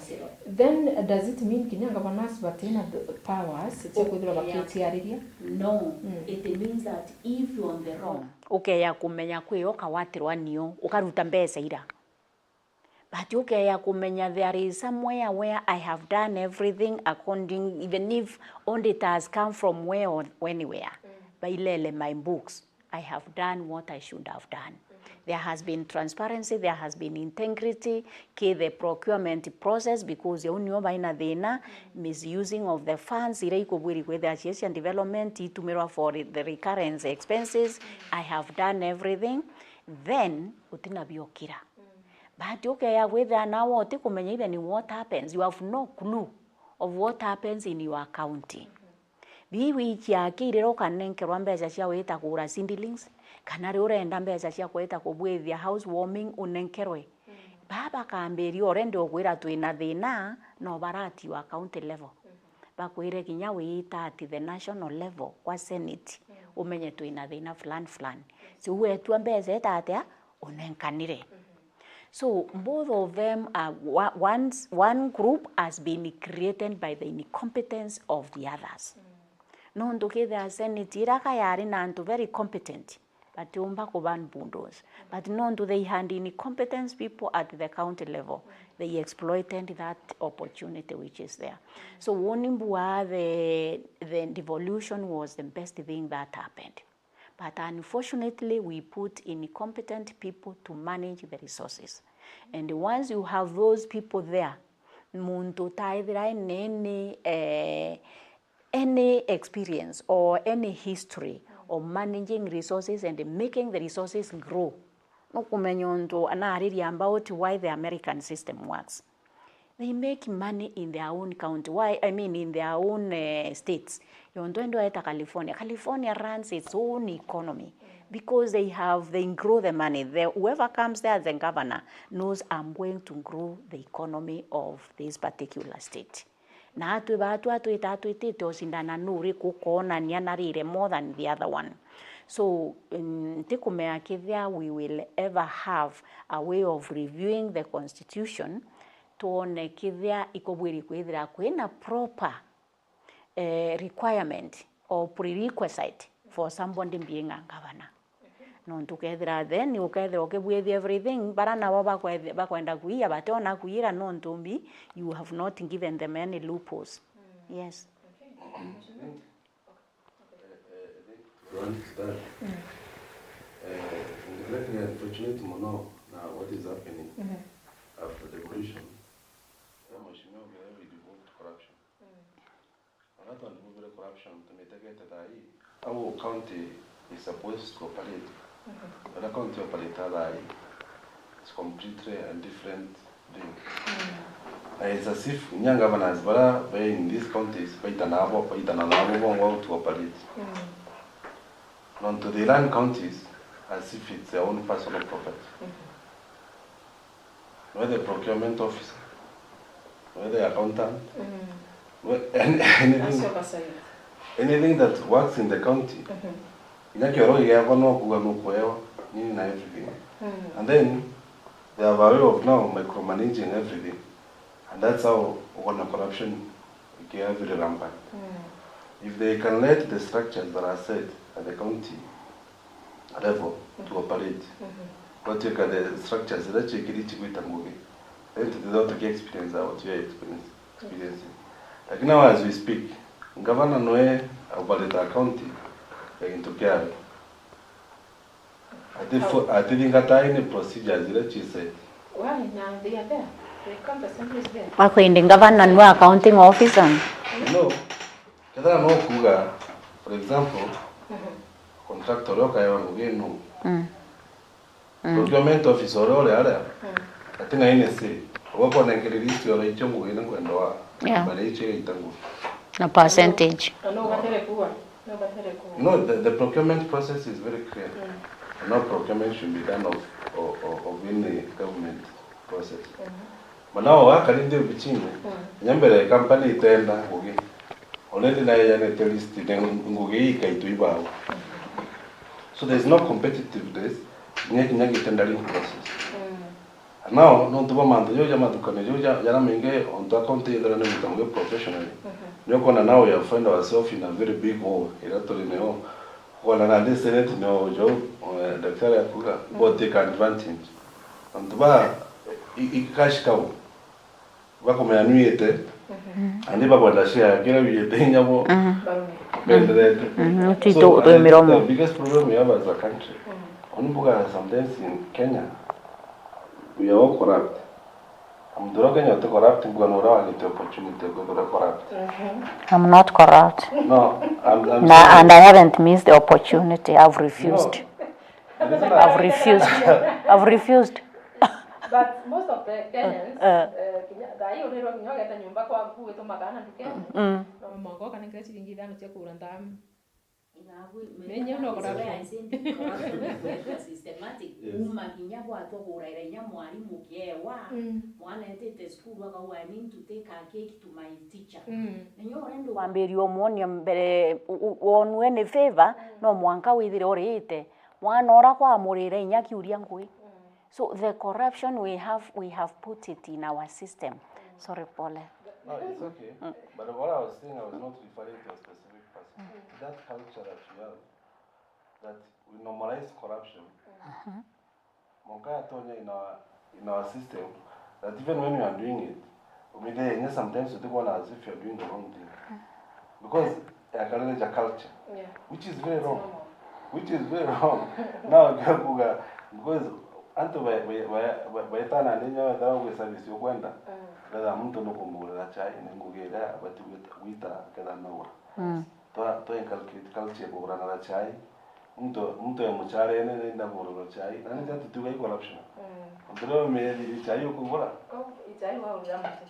Then, does it mean kinya governors batina the powers cia kwithirwa bakitiariria? No, mm, it means that if you're on the wrong, ukeya kumenya kwi o kawatirwa nio, ukaruta mbeca ira. But ukeya kumenya there is somewhere where I have done everything according, even if auditors come from where or anywhere, mm, bailele my books, I have done what I should have done. Mm. There has been transparency, there has been integrity, ki the procurement process, because au nio baina thina, mm, misusing of the funds, iria ikubwiri kwithira cia development, itumirwa for the recurrence expenses, mm, I have done everything, then utina biokira. Mm. But ukeya kwithira nawe utikumenya even what happens, you have no clue of what happens in your county. Mm-hmm. Bii wiki yake irira ukanenkerwa mbeca cia gwita kugura seedlings, kana ri urenda mbeca cia gwita kubwithia house warming unenkerwe. Mm. Baa bakambiria already ukwira twina thina, no barati wa county level. Mm-hmm. Bakwire kinya wiita at the national level kwa senate, mm, umenye twina thina fulani fulani. Yes. So wetua mbeca ita atia unenkanire. Mm-hmm. So both of them are wa-, one's, one group has been created by the incompetence of the others. Mm. Nontu kethira senate iraka yari na antu very competent, batiumba kuba bulldoze. But nontu they had incompetence people at the county level, they exploited that opportunity which is there. So woni mbua the, the devolution was the best thing that happened. But unfortunately, we put incompetent people to manage the resources. And once you have those people there, muntu utaithira ene, ene, eh, any experience or any history of managing resources and making the resources grow. Nukumenya untu anariria about why the American system works. They make money in their own county. Why? I mean, in their own, eh, states. Yontu endo eta California. California runs its own economy because they have, they grow the money. The, whoever comes there as the governor knows, "I'm going to grow the economy of this particular state." Na atwi batu atwita atwitite ucindana nuri kukonania na rire more than the other one. So, mm, ntikumea kethia we will ever have a way of reviewing the constitution, twone kethia ikubwiri kwithira kwina proper, eh, requirement or prerequisite for somebody being a governor. Nontu ukethira then, ukethira ukibwithia everything, bara nabo bakwethia, bakwenda kuiya, bationa kuiyira nontu mbi, you have not given them any loopholes. Mm. Yes. Okay. Mheshimiwa? Eh, eh, I think to add to that, eh, ni very unfortunate mono na what is happening after devolution. Eh, Mheshimiwa, we have devolved corruption. Bara tondububire corruption tumitegete thaa ii, how county is supposed to operate. Bara county operate thaa ii, it's completely a different thing. Na it's as if inya governors bara be in these counties baitana abo, baitana nabo bongo how to operate. Nontu they run counties, as if it's their own personal property. Whether procurement officer, whether accountant, whe-, any-, anything, Acio oversight. Anything that works in the county, inya kioro gigiakwa no kuuga nukuewa, nini na everything. And then they have a way of now micromanaging everything. And that's how ukona corruption ikiathirira mbali. If they can let the structures that are set at the county level to operate, gwatuika the structures iria ciikiriti gwita ngugi, then tutithira tuki experience what you are experience-, experiencing. Lakini now as we speak, ngavana noe operate a county ya gintu kiawe. Ati fo-, atithingata ini procedures iria ciset. Why? Na they are there. The county assembly is there. Akwende ngavana nwe accounting officer. No. Kethira no kuuga, for example, contractor uria ukaewa ngugi nu. Procurement officer uria uri aria, ati na ini si. Ugakwa nenkere list ya uria icio ngugi ni nkwenda wa. Yeah. Baria icio igaita ngugi. Na percentage. Na no ubatere kuuga. No, the, the procurement process is very clear. No procurement should be done of, of, of, of any government process. But now wakari nthi obichini, inya mbere company itenda ngugi, already nayo yanete list, then ngugi ii ikaitwa ibawe. So there is no competitiveness, inya kinya gitendering process. Now, nontu bwa mantu jau ja mathukanio jau ja, jaria maingi, ontu account ithira ni gwita ngugi professionally, ni ukwona now we have find ourselves in a very big hole iria turi nayo. Ukwona na this senate no jo, eh, daktari akuga, go take advantage. Ontu ba, i, i cash cow. Bakumenya nwiyite, and bakwenda share kiria wiyite inya bo benderete. So, twi tu-, twi miromo. The biggest problem we have as a country, oni mbuga sometimes in Kenya, we are all corrupt. Muntu uria Kenya uti corrupt, mbuga ni uria wagite opportunity ya kwithirwa corrupt. I'm not corrupt. No, I'm, I'm Na, sorry. And I haven't missed the opportunity. I've refused. No. I've refused. I've refused. But most of the Kenyans, eh, kinya, thaa hii urirwa kinya ugeta nyumba kwaku, witumaga na ndukene. No mwanka ukanengere ciringi ithano cia kugura nthami. Menye no corruption. Systematic. Yes. Kuma kinya bwatwa kuraira inya mwarimu kiewa, mwana etite cukuru akauga, "I need to take a cake to my teacher." Menye urenda kwambiria umwonia mbere, u-, u-, wonue ni favor, no mwanka withire urite. Mwana ura kwamurire inya kiuria ngugi. So the corruption we have, we have put it in our system. Sorry, pole. No, it's okay. But what I was saying, I was not referring to a specific person. That culture that we have, that we normalize corruption. Mwanka yatonya in our, in our system, that even when we are doing it, umithire inya sometimes utikwona as if you are doing the wrong thing. Because yakarire ja culture, which is very wrong. Which is very wrong. Now, ngiakuga, because antu ba-, ba-, ba-, ba-, baitana ni inya wethira ugwi service ukwenda, wethira muntu nukumugurira chai, ni ngugi iria abati gwita, gwita ketha naura. Twa, twa inculcate culture ya kuguranaga chai. Muntu, muntu e mucharene, ni ndagurwa chai. Na ni tutiuga i corruption. Muntu rio umeethiri chai ukugura. Oh, i chai wa ugura mutu.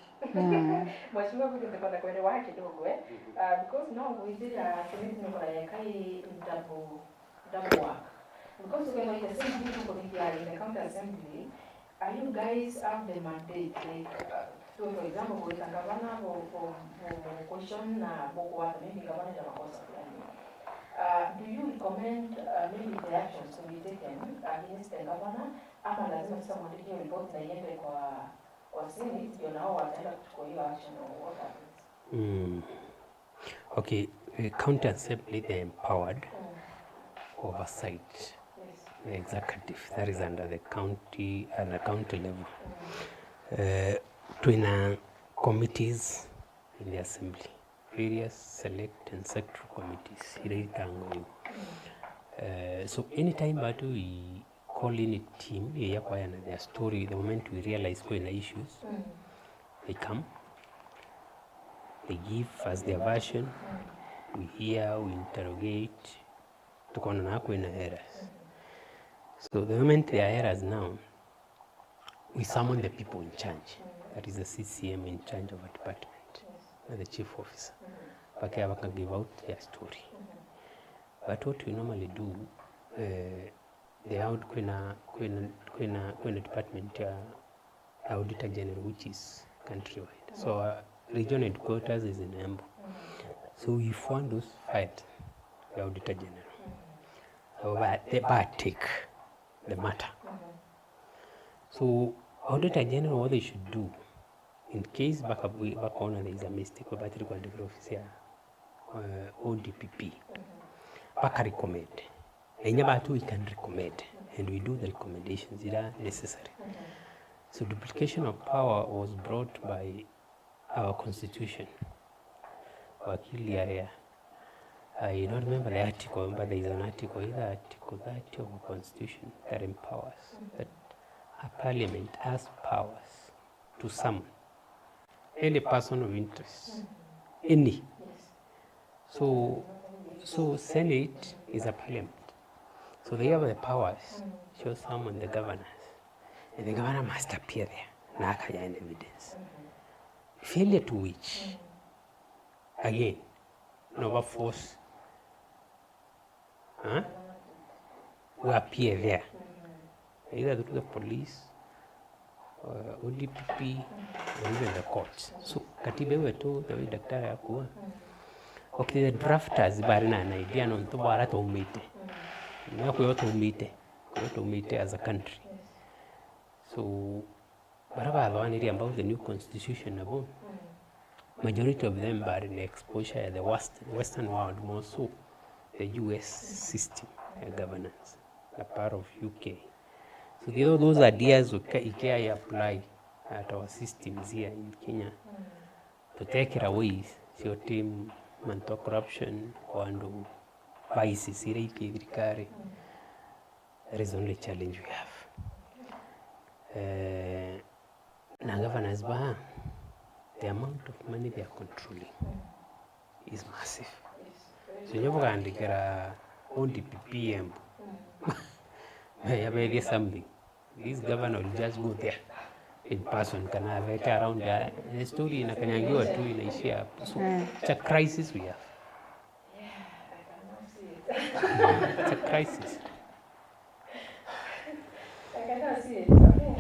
Mheshimiwa, kwi kintu kwenda kwerewa kidogo, eh? Ah, because no gwithira senate ni kora yeka i double, double work. Because ukethira the same thing kuthithia in the county assembly, are you guys have the mandate, like, uh, so for example, gwita gavana bo, bo, bo, bo question na bo kuwata maybe gavana ya makosa fulani? Uh, do you recommend, uh, maybe the actions to be taken against the governor, ama lazima sasa mwandikie report na iende kwa, kwa Senate, ndio nao wataenda kuchukua hiyo action or what happens? Mm. Okay, the county assembly, they empowered oversight. The executive, that is under the county, under county level. Eh, twina committees in the assembly, various select and sectoral committees, iria iritangwa iu. Eh, so anytime bado we call in a team, iria kwayana their story, the moment we realize kwina issues, they come, they give us their version, we hear, we interrogate, tukona na kwina errors. So the moment there are errors now, we summon the people in charge, that is the C C M in charge of a department, na the chief officer. Bakea baka give out their story. But what we normally do, eh, the aud-, kwina, kwina, kwina, kwina department ya Auditor General, which is countrywide. So, uh, regional headquarters is in Embu. So if one does fight the Auditor General, so ba-, they ba take the matter. So Auditor General, what they should do, in case bakabwi-, bakona there is a mistake, babatiri kwandikira ofisi ya, uh, O D P P, baka recommend. Na inya batu we can recommend, and we do the recommendations that are necessary. So duplication of power was brought by our constitution. Wakili aya, I don't remember the article, but there is an article, either article thirty of the constitution, that empowers, that a parliament has powers to summon any person of interest, any. So, so Senate is a parliament. So they have the powers to summon the governors. And the governor must appear there. Na akaja in evidence. Failure to which, again, no ba force, huh? We appear there. Either through the police, uh, O D P P, or even the courts. So, katiba iu yetu, the way daktari akua, okay, the drafters bari na an idea nontu bwara twaumite. Na kwio twaumite, kwio twaumite as a country. So, bara bathwanirie about the new constitution nabo, majority of them bari na exposure ya the west-, western world, more so the U S system ya governance, a part of U K. So tho-, those ideas we ca-, we can apply at our systems here in Kenya. Tutekira ways cia utim mantu a corruption kwa andu ba I C C iria iki thirikari. That is the only challenge we have. Eh, na governors ba, the amount of money they are controlling is massive. So, nyo bukandikira O D P P M, yabethia something, this governor will just go there in person, kana abete around the, the story inakanyangiwa tu, inaishia hapo. So, it's a crisis we have. It's a crisis.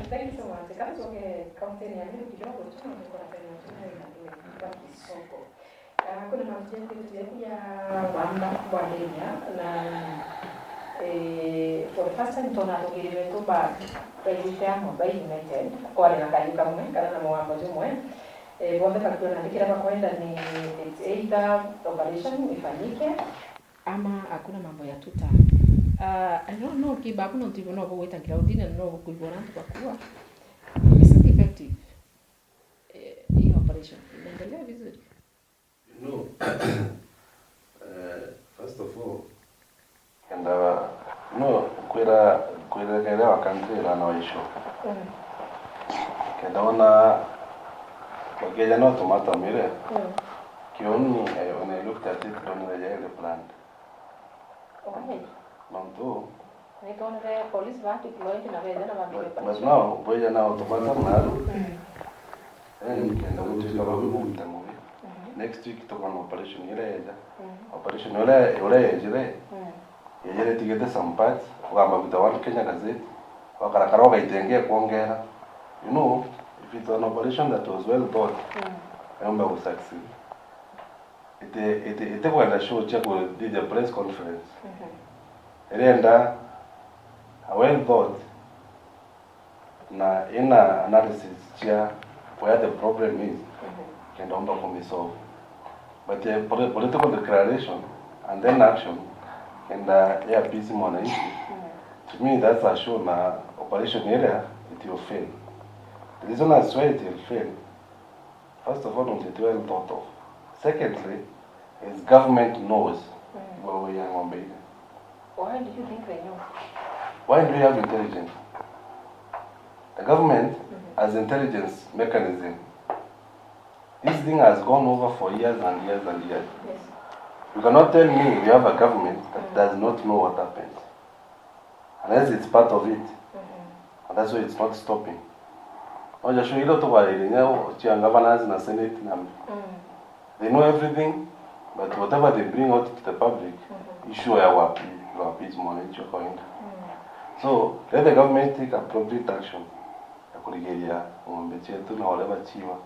Thank you so much. Kama tuonge kaunti ya Meru kidogo tu, na tuko na time ya tunayo na kwa Kisoko. Ah, kuna mambo mengi tu ya kwamba kwa Kenya na, eh, for the first time tuna tugiri wetu ba, ba United, kwa na kayu kamwe, kana na mwamba jumwe. Eh, bonthe bakiona ni kira bakwenda ni it's either operation ifanyike ama hakuna mambo ya tuta. Ah, I don't know, kibabu no ntibo no bugwita groundini na no bukuigwa antu bakua. Is it effective? Eh, hiyo operation inaendelea vizuri? No. Eh, first of all, kenda, no, kwira, kwira kenda wa country na no issue. Mm. Kenda ona, wakeja no tumatamire. Mm. Kioni, eh, when I looked at it, ndonire yairi planned. Why? Nontu nitwonere police ba deployed na bethe na bantu. But, but now, bweja na automatic na aru. Mm. Then kenda gutuika babu buguta ngugi. Mhm. Next week tukona operation iria yeja. Mhm. Operation iria, iria yejire, mm, yejire tigite some parts, ugamba guta One Kenya Gazette, wakarakara ugaitengea kwongera. You know, if it's an operation that was well thought, mm, yomba gu succeed. Iti, iti, itikwenda show cia kuthithia press conference. Mhm. Irienda a well thought na ina analysis cia where the problem is, mhm, kenda omba kumisolve. But, eh, poli-, political declaration and then action kenda ya appease mwananchi. Mhm. To me, that's a show na operation iria it will fail. The reason as why it will fail, first of all, nontu iti well thought of. Secondly, is government knows, mm, where we are ng'ombe ile. Why do you think they know? Why do we have intelligence? The government, mhm, has intelligence mechanism. This thing has gone over for years and years and years. Yes. You cannot tell me we have a government that, mm, does not know what happens. Unless it's part of it. Mm-hmm. And that's why it's not stopping. Noja show ile tukwaririe nya cia governors na senate na, mm, they know everything, but whatever they bring out to the public, mm-hmm, issue ya wapi, wapi is mwananchi wa kawaida. Mm. So, let the government take appropriate action ya kurigiria ng'ombe cietu na uria baciwa.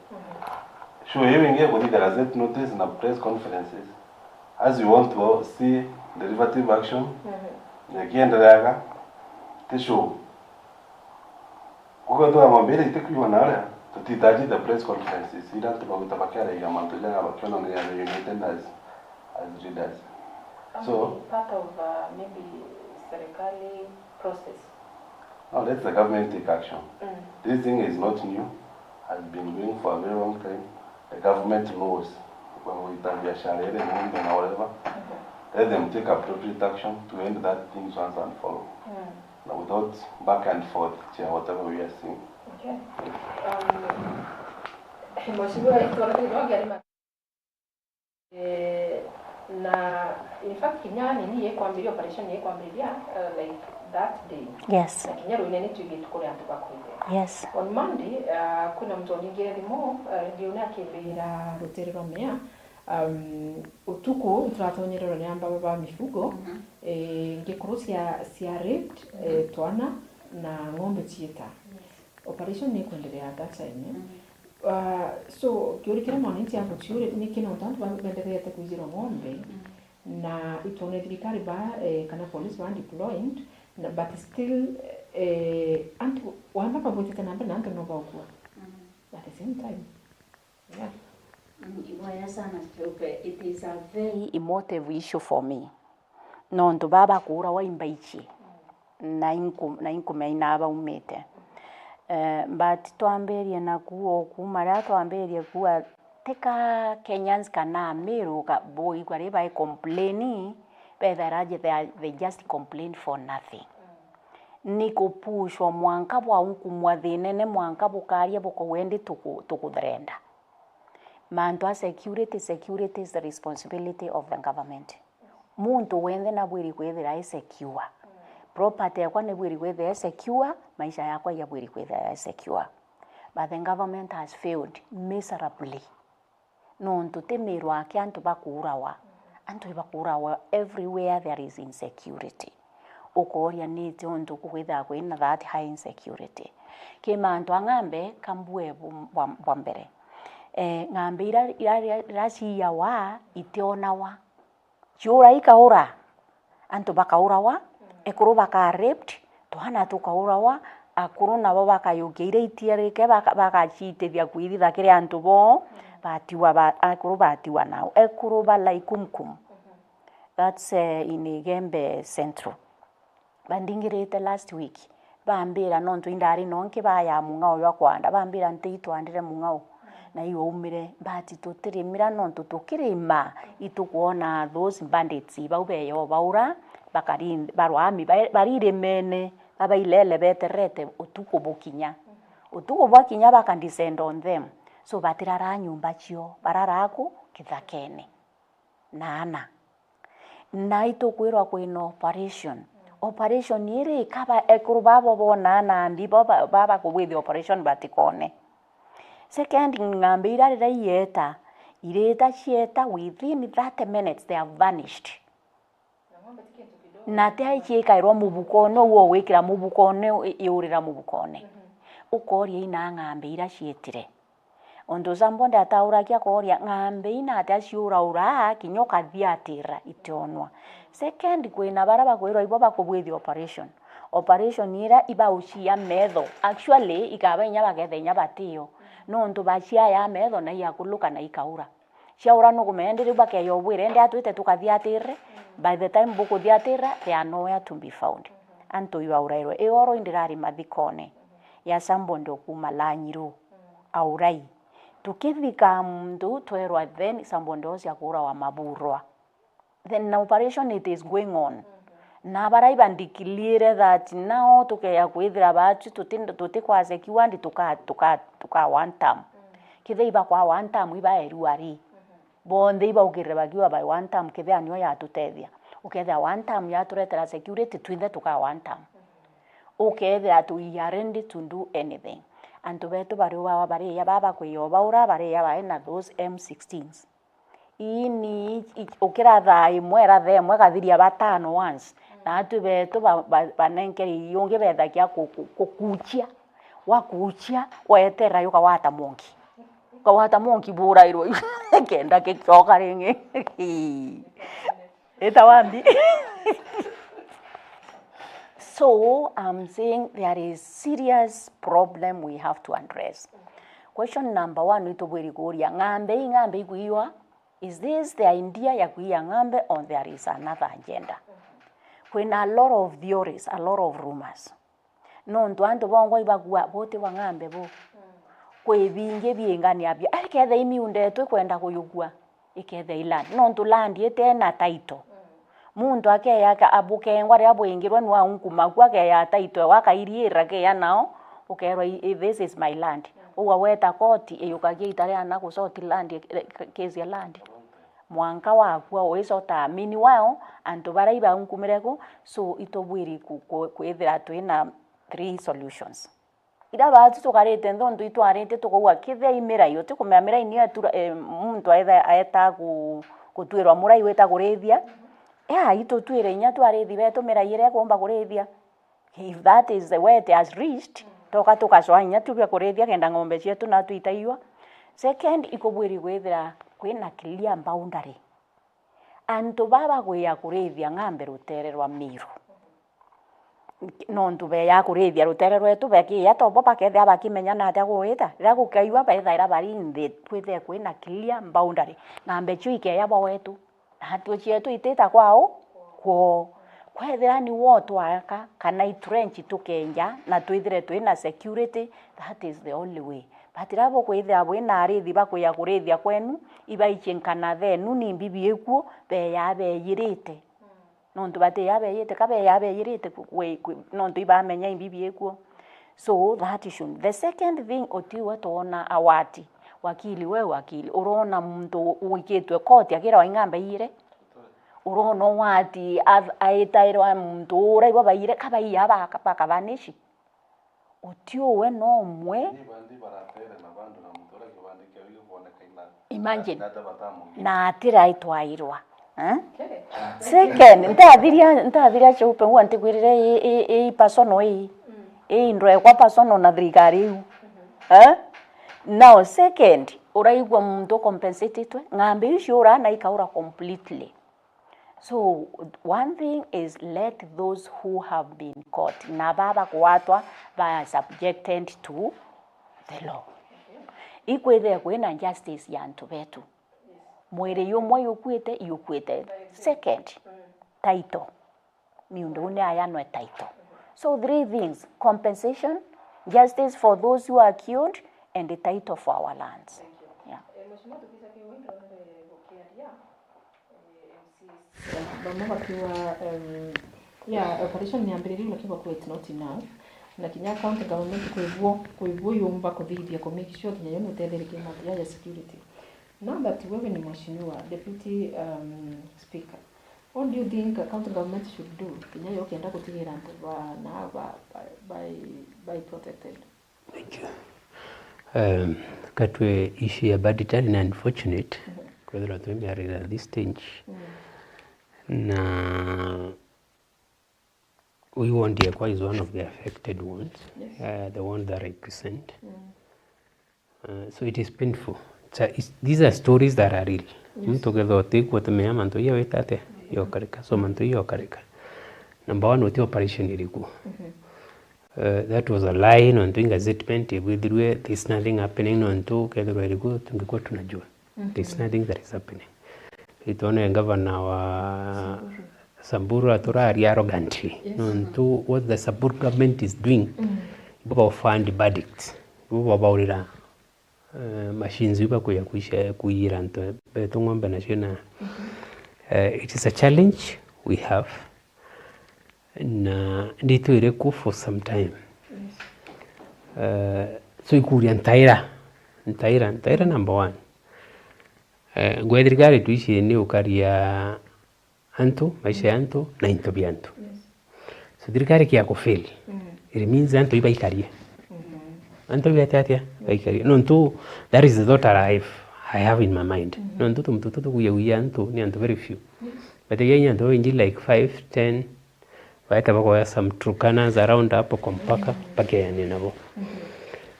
Show iu ingi ya kuthithia gazette notice na press conferences. As you want to see derivative action, ikiendeleaga, ti show. Kuko tu ng'ombe iria itikwiwa na uria, tutitaji the press conferences, ira antu bagwita bakiaragia mantu jaga bakionania they united as, as leaders. So, part of, uh, maybe serikali process. No, let the government take action. This thing is not new, has been going for a very long time. The government knows bagwita biashara iri ng'ombe na whatever. Let them take appropriate action to end that thing once and for all. Na without back and forth, yeah, whatever we are seeing. Okay. Um, Mheshimiwa, itwara kidogo arima. Eh, na in fact, kinya nini ikwambiria, operation ikwambiria, uh, like, that day. Yes. Na kinya ruine ni twigite kuri antu bakwite. Yes. On Monday, uh, kwina muntu ungire thimu, uh, radio ni akimbira rutere rwa mea, um, utuku turatonyererwa ni amba ba mifugo, eh, ngikuru cia, cia raped, eh, twana na ng'ombe cieta. Operation ni ikwenderea at that time, eh? Uh, so, kiuri kiria mwananchi aguciuria, ni kina untu antu ba-, benderete kwijirwa ng'ombe, na itwone thirikari ba, eh, kana police ba deployed, na, but still, eh, antu, wamba bagwitite na mbere na antu no baukua. At the same time. Yeah. Mm, iboya sana, Cheupe. It is a very emotive issue for me. Nontu baba kuurawa imbaichi. Na inku-, na inkumenya inaa baumite. Eh, but twambirie naku o kuuma riria twambirie kuuga, tika Kenyans kana Ameru ka-, boigua ri bai complain, bethaira je they are, they just complain for nothing. Ni kupushwa mwanka bwaunkumwa thinene, mwanka bukaria bukauga indi tuku-, tukuthrenda. Mantu a security, security is the responsibility of the government. Muntu wenthe nabwiri kwithira e secure. Property yakwa nibwiri kwithira e secure, maisha yakwa yabwiri kwithira e secure. But the government has failed miserably. Nontu ti miru aki antu bakuurawa. Antu ibakuurawa everywhere there is insecurity. Ukooria niti untu kukwithira kwina that high insecurity. Ki mantu a ng'ambe, kambue bu-, bwa, bwa mbere. Eh, ng'ambe ira, ira, ira, ira ciiyawa, itionawa. Ciura ikaura, antu bakaurawa, ekuru baka raped, twana tukaurawa, akuru nabo bakayukia iria itiarike, baka-, bakaciitithia kwithitha kiri antu boo, batiwa ba-, akuru batiwa nao. Ekuru ba Laikumkum, that's, eh, in Igembe Central. Bandingirite last week, bambira nontu indari nonki baya mung'ao jwa kwanda, bambira nti itwandire mung'ao, na iwaumire, but tutirimira nontu tukirima, itukwona those bandits bau beyo baura, bakari-, barwami, ba-, bari irimene, babailele beterete utuku bukinya. Utuku bwakinya, baka descend on them. So, batirara nyumba cio, barara ku kithakene. Na ana. Na itukwirwa kwina operation. Operation iri, kaba ekuru babo bona nandi, bo ba-, baba kubwithia operation batikone. Second, ng'ambe ira riria ieta, irita cieta, within thirty minutes they have vanished. Na ti ai ciikairwa mubukone, uu ugwikira mubukone, i-, iurira mubukone. Ukooria ina ng'ambe ira cietire. Untu Sambonde atauragia akooria, ng'ambe ina atia ciuraura, kinya ukathiatira itionwa. Second, kwina baria bakwirwa ibo bakubwithia operation. Operation ira ibaucia metho. Actually, ikaba inya baketha inya batiyo. Nontu baciaya metho na iakuluka na ikaura. Ciaura nukumenya ndi riu bakeya ubwire, indi atwite tukathiatire, by the time bukuthiatira, they are nowhere to be found. Antu ibaurairwe. Ioro indirari mathikone ya Sambonde o kuuma Lanyiru, aurai. Tukithika muntu twerwa then Sambonde ocio akuurawa Maburwa. Then na operation it is going on. Na baria ibandikiliire that now tukeya kwithira baatu tuti, tutikwa secure ndi tuka, tuka, tuka one term. Kethira ibakwa one term ibaerua ri. Bonthe ibaukirire bakiuga by one term kethira nio yatutethia. Ukethira one term yaturetera security twinthe tuka one term. Ukethira tu, we are ready to do anything. Antu betu bari ubawa bariya baba kwiya ubaura bariya baina those M sixteens. Ii ni i-, ukira thaa imwe, era thaa imwe, gathiria batano once. Na atwi betu ba-, ba-, banenkeri iungi bethagia ku-, ku-, kukuchia. Wakuchia, weetera yukawata monki. Ukawata monki burairwe kenda kicoka ringi. Ita wambi. So, I'm saying there is serious problem we have to address. Question number one, itubwiri kuria, ng'ambe ii, ng'ambe ikwiwa? Is this the idea ya kwiya ng'ambe or there is another agenda? Kwina a lot of theories, a lot of rumors. Nontu antu bongwa ibakua buti bwa ng'ambe bu. Kwi bingi biingania bia, ai, kethira i miunda yetu ikwenda kuyukua, ikethira i land. Nontu land itena title. Muntu akeya ka-, abukengwa riria bwingirwe niwe aunkumakua, akeya title ewe akairiira, akeya nao, ukerwa, "I, I, this is my land." Ugwa weta koti, iyukagia ita riana gusort land, eh, case ya land. Mwanka wakua uisota. Meanwhile, antu baria ibaunkumire ku, so itubwiri ku-, ku-, kwithira twina three solutions. Iria baatu tukarite nthuntu itwarite tukauga, kethira i mirai, utikumenya mirai niyo etura-, eh, muntu aetha-, aeta ku-, gutwirwa murai wita kurithia. Ea, itutwire inya twarithi betu mirai iria ikumba kurithia. If that is the way it has reached, toka tugacoa inya tu bia kurithia kenda ng'ombe cietu na twitaiwa. Second, ikubwiri kwithira kwina clear boundary. Antu baa bagwia kurithia ng'ambe rutere rwa Meru, nontu beya kurithia rutere rwetu, bekiya tobo bakethia bakimenya na atia gwita. Riria gukaiwa, bethaira bari nthi, kwithire kwina clear boundary. Ng'ambe cio ikeya bwa wetu, na atwi cietu itita kwao, kwoo. Kwethira ni woo twaka, kana i trench tukenja, na twithire twina security, that is the only way. But riria bukwithira bwina arithi bakwia kurithia kwenu, ibaichie nkana thenu ni mbibi ikuo, beya beyirite. Nontu batiya beyite, ka beya beyirite ku-, kwi-, kwi-, nontu ibamenya imbibi ikuo. So that should, the second thing, utiwe twona awati. Wakili, we wakili, urona muntu wikitwe koti akirwa ing'ambe iyire? Urona ugwati ath-, aitairwa muntu ura ibo baiyire, ka baiya baka-, bakabanishi? Utiuwe no umwe. Ni bandi baratere na bandu na muntu uria kibandi kiao gikuoneka ina-, imagine. Na, na ata batamugi-, na atira itwairwa. Eh? Okay. Second, ntathiria, ntathiria chupe ngua ntikwirire i, i, i personal i. Mm. I ndo ekwa personal na thirikari iu. Mm-hmm. Eh? Now, second, uraigua muntu compensatitwe, ng'ambe icio ura na ikaura completely. So, one thing is, let those who have been caught, na baa bakwatwa, ba are subjected to the law. Ikwithire kwina justice ya antu betu. Mwiri yumwe yukwite, yukwite. Second, title. Miunda iu ni ayanwe title. So three things, compensation, justice for those who are killed, and the title for our lands. Thank you. Yeah. Eh, Mheshimiwa, tukija kiu, ndonere gukiaria, eh, M Cs, eh, bamwe bakiuga, em, yeah, operation ni yambiririe, lakini bakuuga it's not enough. Na kinya county government kwibwo, kwibwo yumba kuthithia ku make sure kinya yo ni utetherekia mantu ya security. Now that wewe ni mheshimiwa, deputy, um, speaker, what do you think a county government should do kinya yo kenda gutigira antu ba, na ba, ba, by, by protected? Thank you. Um, katwe issue ya banditry ni unfortunate, mhm, kwithirwa twi miarire at this stage. Mm. Na we ward yakwa is one of the affected ones, yes, uh, the one that I represent. Mm. Uh, so it is painful. It's a, it's, these are stories that are real. Yes. Muntu ukethirwa utikua utimenya mantu iya wita atia, yes, yokarika. So mantu iya yokarika. Number one, uti operation iriku. Mhm. Uh, that was a lie, nontu in gazettement ibwithirwe, there's nothing happening, nontu kethirwa iriku, tungekuwa tunajua. Mhm. There's nothing that is happening. Itwone governor wa Samburu. Samburu aturaria arrogantly. Yes. Nontu what the Samburu government is doing, mm, ibo ba fund verdicts. Ibo babaurira, eh, machines iba kuya kuisha, kuiyira antu betu ng'ombe nacio na, mhm, eh, it is a challenge we have. Na nditwire ku for some time. Yes. Eh, so ikuria ntaira, ntaira, ntaira number one. Eh, ngwe thirikari tuici ni ukaria antu, maisha ya antu, na into bia antu. Yes. So thirikari kia ku fail, mm, it means antu ibaikarie. Mm-hmm. Antu ibete atia? Baikarie. Nontu, that is the thought I have, I have in my mind. Mm-hmm. Nontu tumtu tutu kuya kuya antu, ni antu very few. Yes. But again, antu baingi like five, ten, Baeta bakoya some Turkanas around hapo kwa mpaka, bakeania nabo.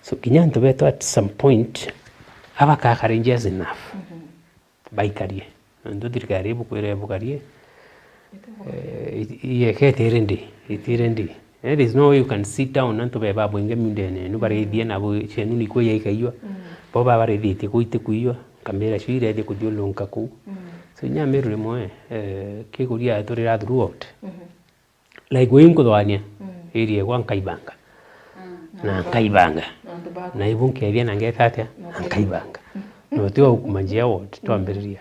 So, kinya antu betu at some point, abakakare just enough. Baikarie. Nontu thirikari ibukwira ibukarie, eh, i-, i-, yekete iri ndi, itire ndi. Eh, there's no way you can sit down antu be babwingi miundene enu barithie nabo cienu nikwo yaikaiywa. Bo babarithitie kuu itikuiywa, nkamira cio irethie kuthiurunka kuu. So, inya Meru rimwe, eh, kiguria turira throughout. Like, wi nkuthwania area igwa nkaibanga. Na nkaibanga. Na ibu nkethia na ngeta atia? Na nkaibanga. Na uti wa ukuma njia ward, twambiriria.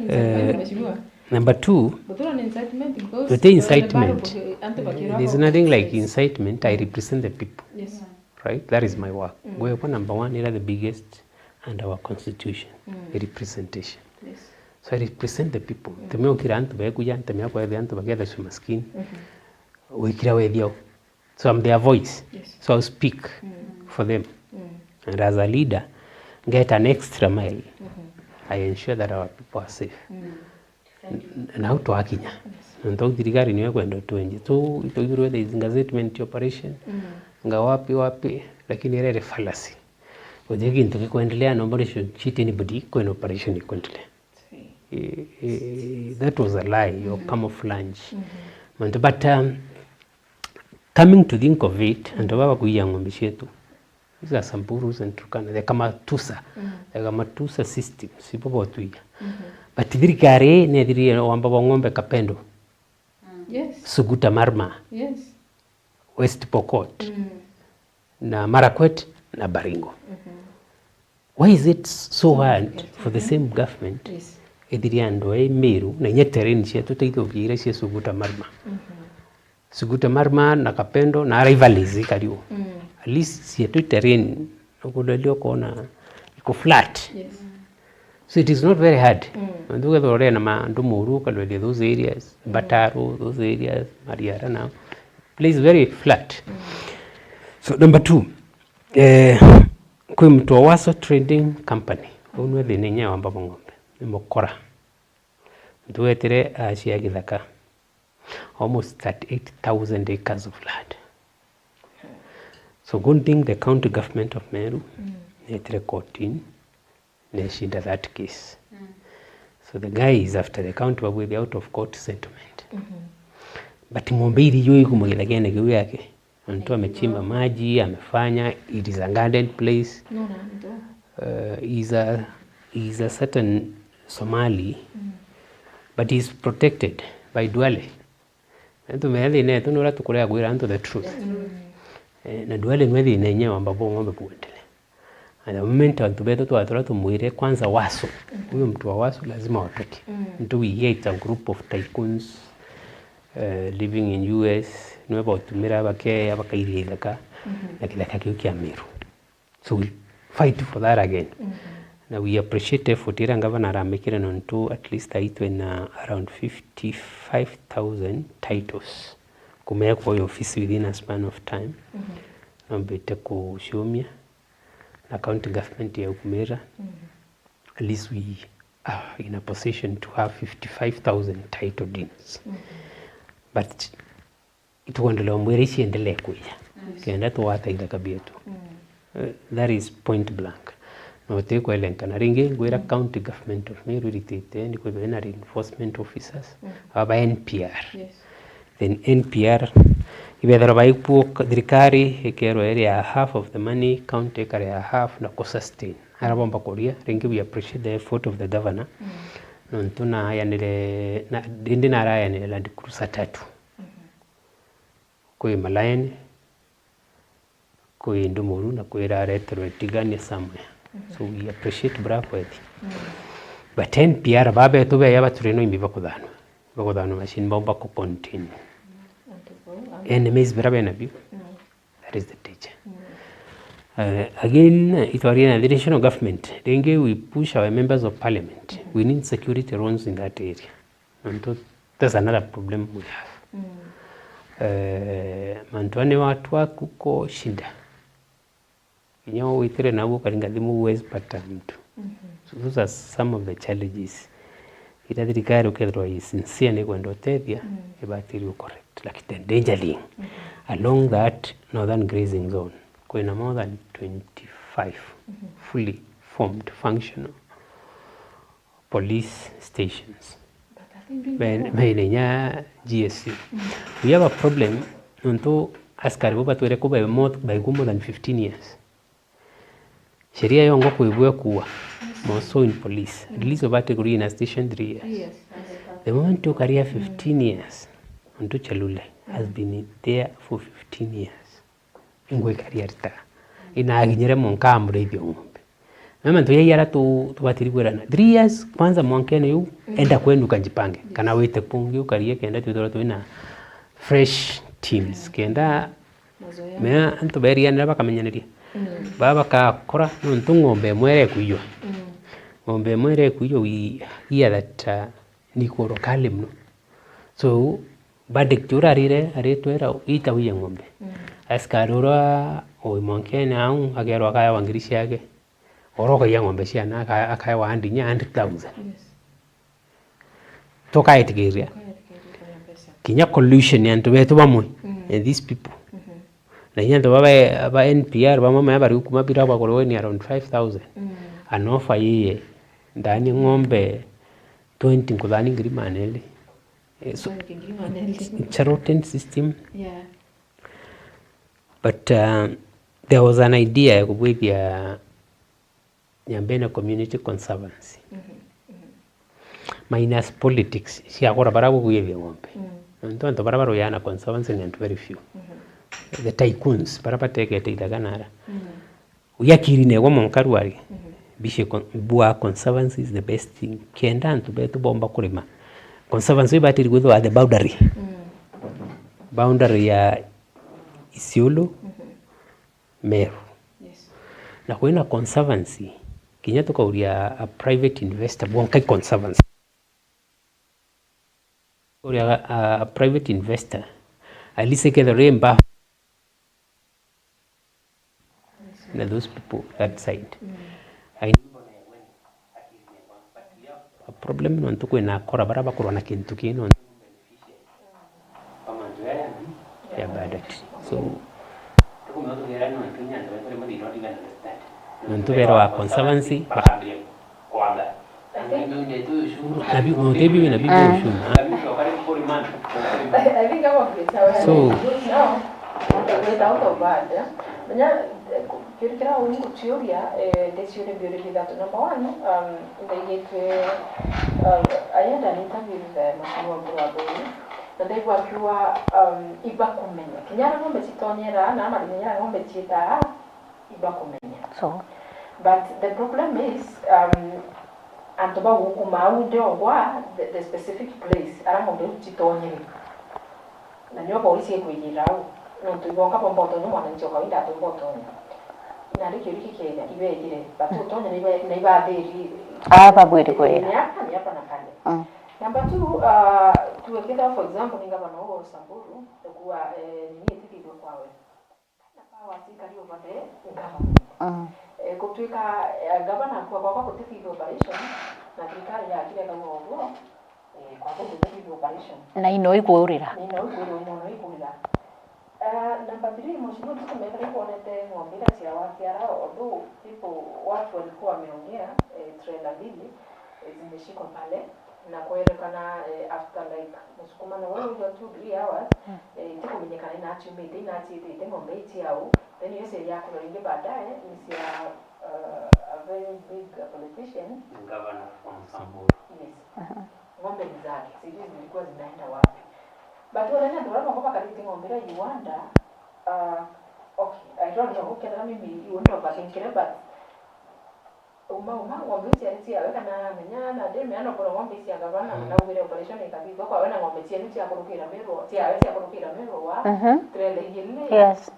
Eh, number two, guti incitement. There's nothing like incitement. I represent the people. Right? That is my work. Ngwekwa number one, ira the biggest and our constitution, the representation. So I represent the people. Ntemea ukira antu bekuja, ntemea kwethia antu bagetha shuma skin. Wikira wethia u. So I'm their voice. So I'll speak for them. And as a leader, get an extra mile. I ensure that our people are safe. N-, nau twakinya. Nontu au thirikari niyo ekwenda utwenje. So, itwaithirwe there is gazettement operation, nga wapi wapi, lakini irere fallacy. Guti gintu gikwendelea na operation, cheat anybody, kwina operation ikwendelea. Eh, eh, that was a lie or camouflage. Mantu, but, um, coming to think of it, antu baba kuiya ng'ombe cietu, these are Samburu and Turkana, the Kamatusa, the Kamatusa system, sibo botuiya. But thirikari nethirire wamba bwa ng'ombe Kapendo, Suguta Marmar, West Pokot, na Marakwet na Baringo. Why is it so hard for the same government ithiri andu ai Meru na inya terrain cietu ta ithukia iria cia Suguta Marmar? Suguta Marmar na Kapendo na rivalries ikari u. At least cietu terrain ukulolia ukona iko flat. So it is not very hard. Nontu ukethirwa uria na mandu moru ukalweria those areas, Bataro, those areas, Mariara now. Place very flat. So number two, eh, kwi Mtu wa Waso Trading Company. Uu niwe thina inya wa Mbabo Ng'ombe. Ni mukora. Muntu wetire acia githaka. Almost thirty-eight thousand acres of land. So good thing the county government of Meru, mm, netire kotini, neshinda that case. Mm. So the guy is after the county, babwithia out of court settlement. Mm-hmm. But ng'ombe iri juu iku magithagene kiu yake. Nontu amechimba maji, amefanya, it is a guarded place. No, no, no. Uh, he's a, he's a certain Somali, mm, but he's protected by Duale. Antu mea thina yetu ni uria tukuria kwira antu the truth. Mm. Eh, na Duale nwe thina inya wamba bo ng'ombe kuendelea. At the moment, antu betu twatura tumwire, kwanza Waso. Mhm. Huyo mtu wa Waso lazima watoke. Mm. Ntu we hear it's a group of tycoons, eh, living in U S, niwe bautumira bakeya, bakairia ithaka, mhm, na kithaka kiu kia Meru. So we fight for that again. Mhm. Na we appreciate effort iria ngavana aramekire, nontu at least ai twina around fifty-five thousand titles kumekwa oyo ofisi within a span of time. Mhm. Nombite kuciumia na county government ya kumira. Mhm. At least we are in a position to have fifty-five thousand title deeds. Mhm. But itugwendelea umwira iciendelee kwija, mm, kenda tugwata ithaka bietu. Mm. Eh, that is point blank. Na utikwelenkana. Ringi ngwira, mm, county government of Meru iritite ni kwithirwa ina reinforcement officers, mm, aba N P R. Yes. Then N P R ibethirwa baikuo, thirikari ikerwa iria half of the money, county ikaria half na kusustain. Ara bomba kuria, ringi we appreciate the effort of the governor. Mm. Nontu nayanire, na, rindi narayanire Land Cruiser tatu. Mhm. Kwi Malaene, kwi Ndumuru, na kwi irareterwe Tigania somewhere. Mhm. So we appreciate Bravo Health. Mm. But N P R babetu beya baturi no imbi bakuthanwa. Bakuthanwa machine bomba ku contain. Antu bau, am- Enemies bira bena biu. Mm. That is the danger. Mm. Uh, again, itwaria na the national government, ringi we push our members of parliament. Mm. We need security zones in that area. Nontu, that's another problem we have. Mm. Eh, mantu ane watu aku ko shinda. Kinya witire naguo ukaringa thimu huwezi pata mtu. Mhm. So those are some of the challenges. Ira thirikari ukethirwa i sincere ni kwenda utethia, mm, ibatiri u correct. like the danger link, along that northern grazing zone, kwina more than twenty-five fully formed functional police stations. But I think doing Be-, more. Bene inya G S U. We have a problem, nontu askari bo batwire ku be more, baigua more than fifteen years. Sheria yongwa kwibua kuwa, more so in police. At least ubate kuria in a station three years. Yes, yes. The moment ukaria fifteen years, untu Chelule has been there for fifteen years. Ingwikaria rita. Inaginyire monka amurithio ng'ombe. Na mantu yai ara tu, tubatiri kwirana. Three years, kwanza mwankene yu, enda kwenu kanjipange. Kana wite kungi ukarie kenda twithirwa twina fresh teams. Kenda Mazoea. Mea antu berianira bakamenyaniria. Baa bakakora, nontu ng'ombe imwe ira ikuiywa. Ng'ombe imwe ira ikuiywa, we hear that, uh, ni kuru kali mono. So, verdict uria arire, aritwira, ita wiye ng'ombe. Askari uria wi mwankene au, akerwa akaewa ngiri ciake. Oro ukaiya ng'ombe ciana, aka-, akaewa andinya hundred thousand. Yes. Tukaetikiria. Tukaetikiria kuria mbeca. Kinya collusion ya antu betu bamwe, and these people. Na inya antu baba, ba N P R bamwe maya bari kuma bira bagurwe ni around five thousand. An offer yiye, ndani ng'ombe twenty nkuthani ngiri maneli. Eh, so, Twenty ngiri maneli. It's a rotten system. Yeah. But, uh, there was an idea ya kubwithia nyambene community conservancy. Minus politics, ciakora bara bugwithia ng'ombe. Nontu antu bara baruyana conservancy ni antu very few. The tycoons, bara batekete ithaga nara. Uyakiri negwa monkaru ari. Bishe con-, bua conservancy is the best thing. Kenda antu betu bomba kurima. Conservancy ibatiri gwithwa at the boundary. Boundary ya Isiolo, Meru. Yes. Na kwina conservancy, kinya tukauria a private investor, bwonka i conservancy. Uria a, a private investor, at least ikethirwa ri mba na those people that side. I know a problem nontu kwina akora bara bakorwa na kintu kii nontu ya bandit. So, nontu bera wa conservancy, ba- na bi-, nontu bibi na bibi ushuru, ha? So, Kiuria kiria uni nguciuria, eh, ndiciuria biuria bithatu. Number one, um, ndaigitwe, uh, I had an interview with, uh, Mheshimiwa Mburu Athuri, na ndaigua akiuga, um, ibakumenya. Kinya aria ng'ombe citonyera, na aria marimenya aria ng'ombe ciitaa, ibakumenya. So? But the problem is, um, antu bau gukuma au ndiongwa the, the specific place aria ng'ombe iu citonyere. Na nio polisi ikwigirira au, nontu ibonka bomba utonya, mwananchi o kawaida atomba utonya. Nandi kiuria kikeja, ibegire, but utonya na iba-, na ibathiri. Ah, babwiri kwira. Ni hapa, ni hapa na pale. Mm. Number two, uh, tuweketha, for example, ni gavana uyu wa Samburu, ekuwa, eh, nini itithithwe kwawe. Kaina powers ikari over the government. Mm. Eh, gutwika, eh, gavana akua kwakwa gutithithwa operation, na thirikari yakire akauga uguo, eh, kwakwa gutithithwa operation. Na ino ikurira. Na ino ikurira, ino no ikurira. Eh, number three, Mheshimiwa, ntikumenya kana ikwonete ng'ombe iria ciawa kiara, although people, watu walikuwa wameongea, eh, trailer mbili, eh, zimeshikwa pale. Na kwerekana, eh, after, like, msukumano wewe uja two, three hours, eh, itikumenyekana inaciumite, inaciitite ng'ombe ii ciau, then iyo cia yakorwo ringi baadaye ni cia, uh, a very big, uh, politician. Governor from Samburu. Yes. Ng'ombe ni zake, sijui zilikuwa zinaenda wapi. But wale ni antu baria bako bakarite ng'ombe iria, you wonder, uh, okay, I don't know, kethira mimi you wonder overthinkire, but Uma, uma, ng'ombe iu ciari ciawe, kana menya na ndi meana ukorwa ng'ombe cia gavana, mm, na ugire operation ikathithwa kwawe na ng'ombe cienu cia kurukira Meru, ciawe cia kurukira Meru wa, mhm, trailer igiri. Yes.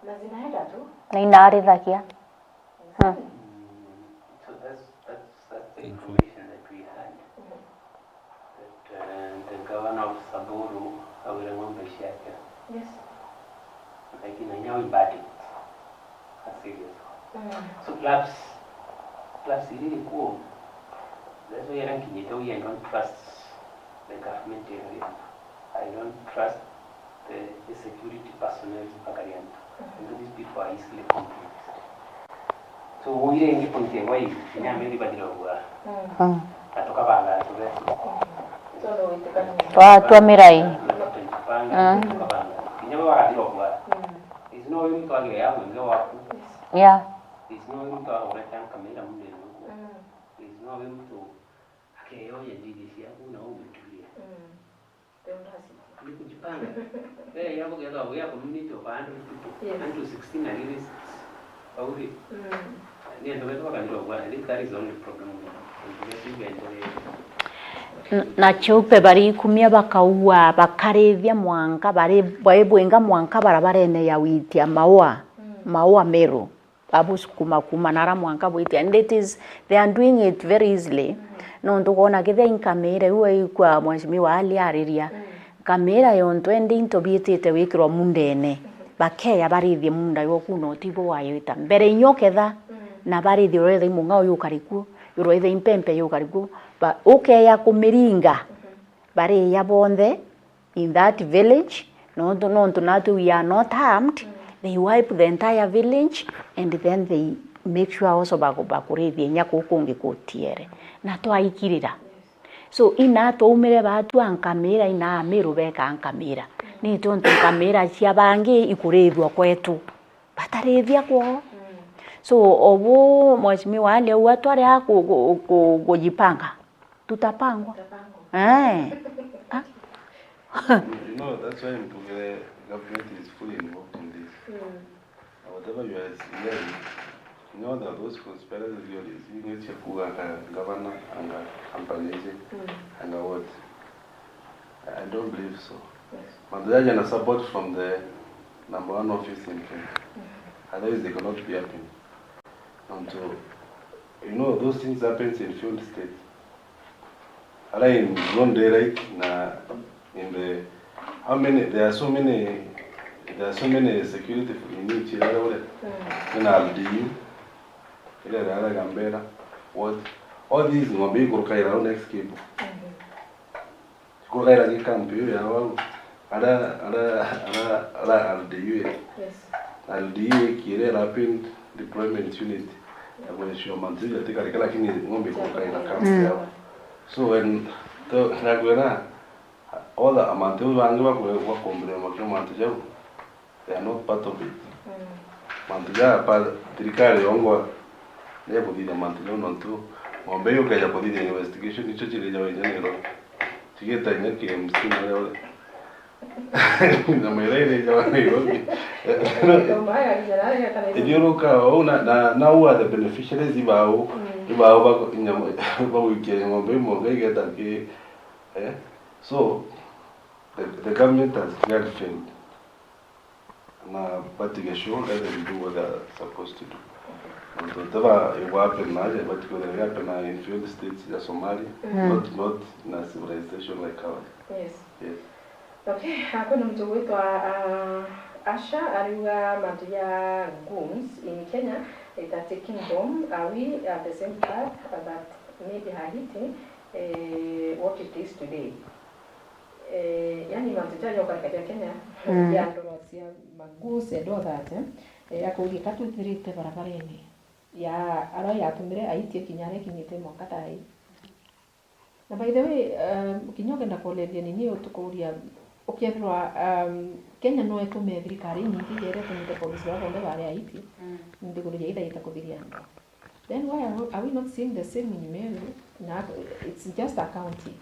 Na zinaenda tu. Na inarithagia. Mm. So that's, that's, that's the information that we had. Mhm. That, uh, the governor of Samburu awire ng'ombe ciake. Yes. Lakini nyawe bad. A serious one. Mm. So clubs, clubs iri ikuo. That's why ranking it, I don't trust the government area. I don't trust the, the security personnel bakari antu. Nontu these people are easily confused. So, uire ingi point ya wai, kinya meri bathira kugura. Mm. Na tukabanga antu betu. Twa, twa mirai. Tukabanga, tukabanga. Kinya baba bagathira kugura. Is no wi muntu agire ya mwingi waku. Yeah. Is no wi muntu agureta nkamira mundu ene uku. Is no wi muntu akeyoya ndigi ciaku na umituria. Ni kujipanga. Eh, yabo kenda wa ya community of a hundred people. Yes. Antu sixteen at least. Bauri. Ni andu betu bakathira kugura. I think that is the only problem. N-, na cheupe barikumia bakaua, bakarithia mwanka, bari, bari bwinga mwanka bara barene ya witia maua, maua meru. Babusukuma kuma nara mwanka bwitia. And it is, they are doing it very easily. Nontu ukoona kethira i nkamira iu aikua Mheshimiwa Ali ariria. Nkamira yontu endi into biitite gwikirwa mundene. Bakeya barithie munda jwa kuna utibo wayita. Mbere inya uketha, na barithie uretha i mung'ao yukari kuo, uretha i mpempe yukari kuo. Ba-, ukeya kumiringa. Bariya bonthe in that village, nontu, nontu natwe we are not armed, they wipe the entire village and then they make sure also baku-, bakurithia inya kuu kungi kutiere. Na twaikirira. So, ina twaumire baatwa nkamira, ina Amiru beka nkamira. Ni tontu nkamira cia bangi ikurithua kwetu. Batarithia kwoo. So, obu Mheshimiwa Ali auga twari a ku-, ku-, ku-, kujipanga. Tutapangwa. Tutapangwa. Eh. Ah. You know, that's why Mbuge government is fully involved in this. Mm. Whatever you are hearing, you know that those conspiracy theories, you need to kuga anga governor, anga company, mm, anga what? I don't believe so. Yes. Mantu jaja na support from the number one office in Kenya. Mm. Otherwise, they cannot be happening. And so, you know, those things happens in field state. Ara in broad daylight na in the, how many, there are so many, there are so many security units here, mm, in R D U, ile ya Gambera, what, all these ng'ombe ikurukaira au next cable. Mm-hmm. Kugaira gi camp iu ya wau. Ara, ara, ara, ara R D U. Yes. R D U ikire Rapid Deployment Unit. Ya kuensure mantu jatikari, lakini ng'ombe kugaira camp, mm, yao. So when, to, nakwira, all the mantu bangi bakwe-, bakombere makio mantu jau. They are not part of it. Mm. Mantu ja pa thirikari yongwa ni kuthithia mantu jau nontu ng'ombe iu ukeja kuthithia investigation, icio cirija inya Nairobi. Cigita inya K M C na uria uri. Nyama iria irija wa Nairobi. Ithiuruka uu na, na, na who are the beneficiaries ibao, mm, ibao ba, nyama, bagwikia ng'ombe imwe ngai igeta ki, eh? So, the, the government has clearly failed. Na batige show, let them do what they are supposed to do. Nontu whatever will happen naja, but kwithira will happen in failed states ya Somalia, mm, not, not in a civilization like ours. Yes. Yes. Okay, ah, kwina muntu ugwitwa, ah, Asha, ariuga mantu ya goons in Kenya, it are taking bomb, are we at the same path that maybe Haiti, eh, what it is today? Eh, yani mantu jaja ukarikaria Kenya, mm, ya ndoro cia magoons and all that, eh, eh, akuuria ka twithirite barabarene ya aria yatumire aitie kinya aria ikinyite mwanka thaa ii. Na by the way, um, kinya ukenda kuuria nini utukuuria, ukethirwa, um, Kenya no itume thirikari inyingi iria itunyite polisi baba bonthe bari aitie, mm, nthiguru iria ithaite kuthiria antu. Then why are we, are we not seeing the same in Meru? Na it's just a county.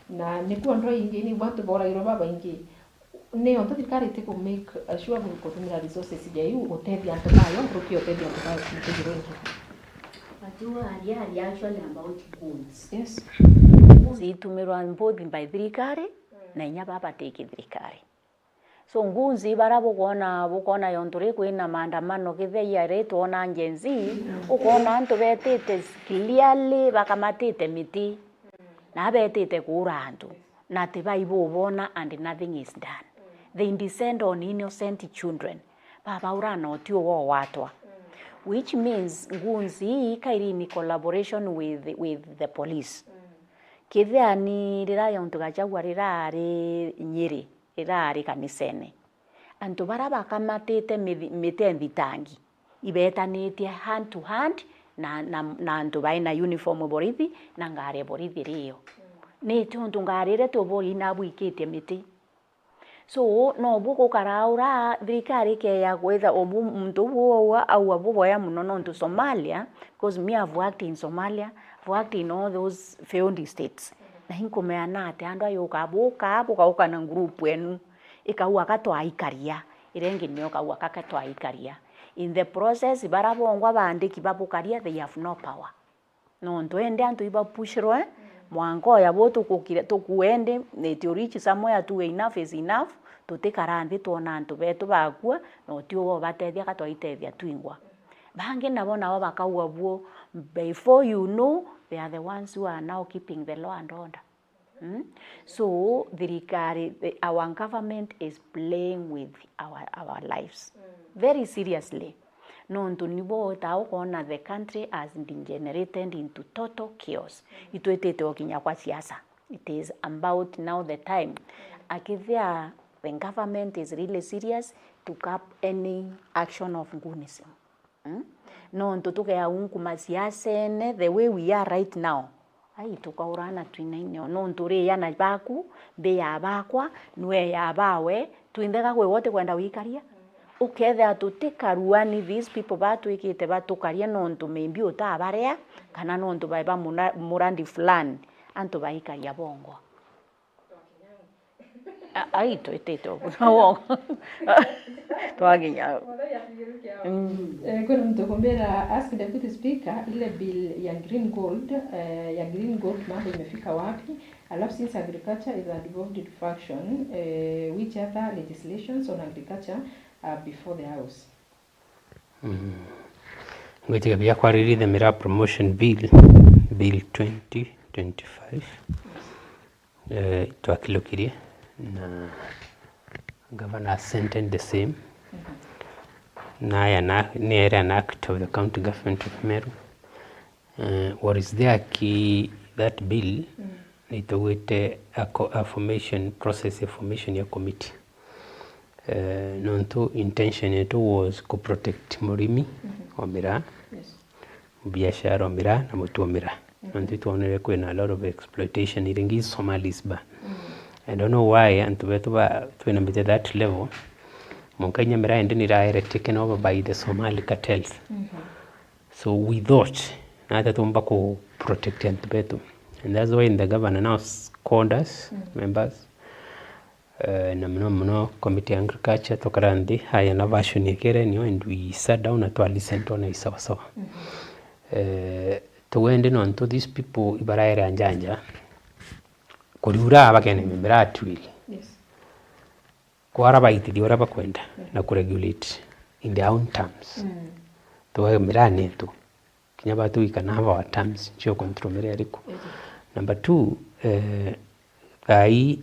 Na nikuo antu aingi ni batu boragirwa babaingi. Ni ontu thirikari iti ku make sure ku-, kutumira resources ja iu gutethia antu bayo, nkuruki ya utethia antu bayo kuthirwa ingi. But who are really actually about goons? Yes. Goons itumirwa both by thirikari, mm, na inya baba ti kithirikari. So, goons bara bukwona, bukwona yontu ri kwina maandamano, kithia ria ri twona Gen Z, ukwona antu betite clearly bakamatite miti, na betite kuura antu, na ti bai bubona and nothing is done. They descend on innocent children. Babaura na utio wo watwa. Which means goons ii kairi in collaboration with, with the police. Kithia ni rira yontu Gachagua rira ari Nyeri, riraari kanisene. Antu baria bakamatite mithi-, mite nthitangi, ibeetanitie hand to hand na, na, na antu baina uniform borithi na ngari ya borithi iri iyo. Ni tiontu ngari iria tubori inabwikitie miti. So, no bu gukara ura thirikari ikeya kwitha ubu muntu ubu aua, aua buboya muno nontu Somalia, 'cause me I've worked in Somalia, I've worked in all those failed states. Na inkumea na ati andu ayuka buka, bukauka na group enu. Ikauga ka twaikaria, iria ingi nio ikauga ka, ka twaikaria. In the process, bara bongwa baandiki babukaria, they have no power. Nontu ende antu ibapushirwe, mwanka oya bu tukukire, tukue indi, it will reach somewhere tu enough is enough, tutikara nthi twona antu betu bakua, na utiu ubatethia ka twaitethia twingwa. Bangi nabo, nabo bakauga buo, before you know, they are the ones who are now keeping the law and order. Mm? So, thirikari, the, our government is playing with our, our lives very seriously. Nontu nibo utaa ukoona the country has degenerated into total chaos. Itwitite o kinya kwa siasa. It is about now the time. Akithia the government is really serious to curb any action of goonism. Mm? Nontu tukeaunkuma siasene the way we are right now. Ai, tukaurana twinaine o. Nontu uri yana baku, mbi ya bakwa, nwe ya bawe, twinthe ga kwi we utikwenda gwikaria? Ukethira tutikaruani these people batwikite batukaria nontu maybe utabarea, kana nontu bae ba muna-, murandi fulani, antu baikaria bongwa. A-, ai, twitite uguo. Twakinya. Mm. Eh, kwina muntu ukumbira, ask Deputy Speaker, ile bill ya Green Gold, eh, ya Green Gold mambo imefika wapi? Alafu since agriculture is a devolved function, eh, which other legislations on agriculture are before the House? Mm. Ngwitikia biakwa riri the Miraa Promotion Bill, Bill twenty twenty-five. Eh, twakilukirie na governor assented the same. Naya na, ni area na act of the county government of Meru. Eh, what is there ki that bill, nitugwite a co-, a formation, process ya formation ya committee. Eh, nontu intention yetu was ku protect murimi wa miraa, biashara o miraa na mutu o miraa. Nontu itwonere kwina a lot of exploitation iringi Somalis ba. I don't know why antu betu ba, twinambite that level. Mwanka inya miraa indi niraere taken over by the Somali cartels. So we thought, nata tumba ku protect antu betu. And that's why the governor now s-, called us, members, eh, na muno muno committee ya agriculture, tukara nthi, haya na version ya kere niyo, and we sat down na twa listen twona i sawa sawa. Eh, tuwende nontu these people ibaraere anjanja, kuriura bakene miraa twili. Kwara baitithia uria bakwenda na ku regulate in their own terms. Tuwage miraa netu. Kinya batwika na our terms cio control miraa iriku. Number two, eh, thaa ii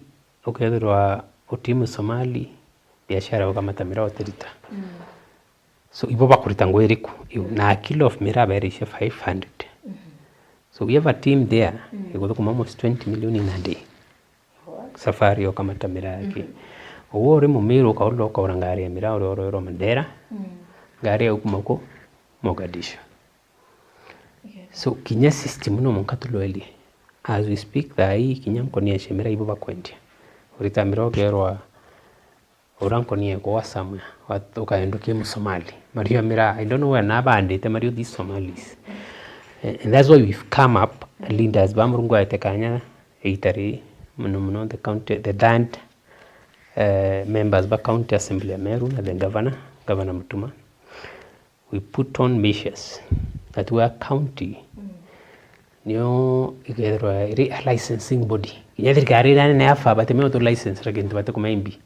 ukethirwa uti Musomali, biashara ukamata miraa utirita. So, ibo bakurita ngugi iriku? Iu, na a kilo of miraa baerecia five hundred. So, we have a team there, iguthukuma almost twenty million in a day. Safari ukamata miraa ki. Uguo uri Mumiru ukaurira ukaura ngari ya miraa uria uroerwa Mandera. Ngari ya ukuma ku Mogadishu. So, kinya system no mwanka tulwerie. As we speak thaa ii, kinya nkonia cia miraa ibo bakwendia. Urita miraa ukerwa uria nkonia ekwa somewhere, wa-, ukaendwa ki Musomali. Mario miraa, I don't know where na bandite mario these Somalis. Eh, and that's why we've come up, leaders ba Murungu aete kanya, itari, muno muno the county, the third, eh, members ba county assembly ya Meru na the governor, Governor Mutuma. We put on measures that we are county, nio ikethirwa iri a licensing body. Kinya thirikari iria nene ya faa, batimenya utu license ra kintu batikumenya imbi.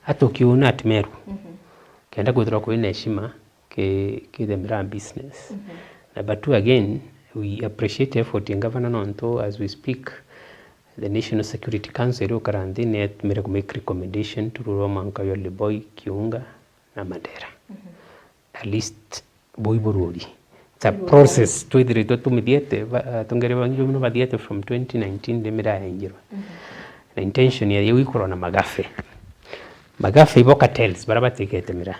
Atukiuna at Meru. Kenda kwithirwa kwina heshima ki, ki the miraa business. Number two, again, we appreciate effort ya governor nontu as we speak, the National Security Council iri ukara nthi ni yatumire ku make recommendation to rule mwanka yo Liboi, Kiunga, na Mandera. At least bui bururi. It's a process twithiritwe tumithiete, ba-, atongeria bangi muno bathiete from twenty nineteen ndi miraa yaingirwa. Na intention ya yau ikorwa na magafe. Magafe ibo cartels, baria batikete miraa.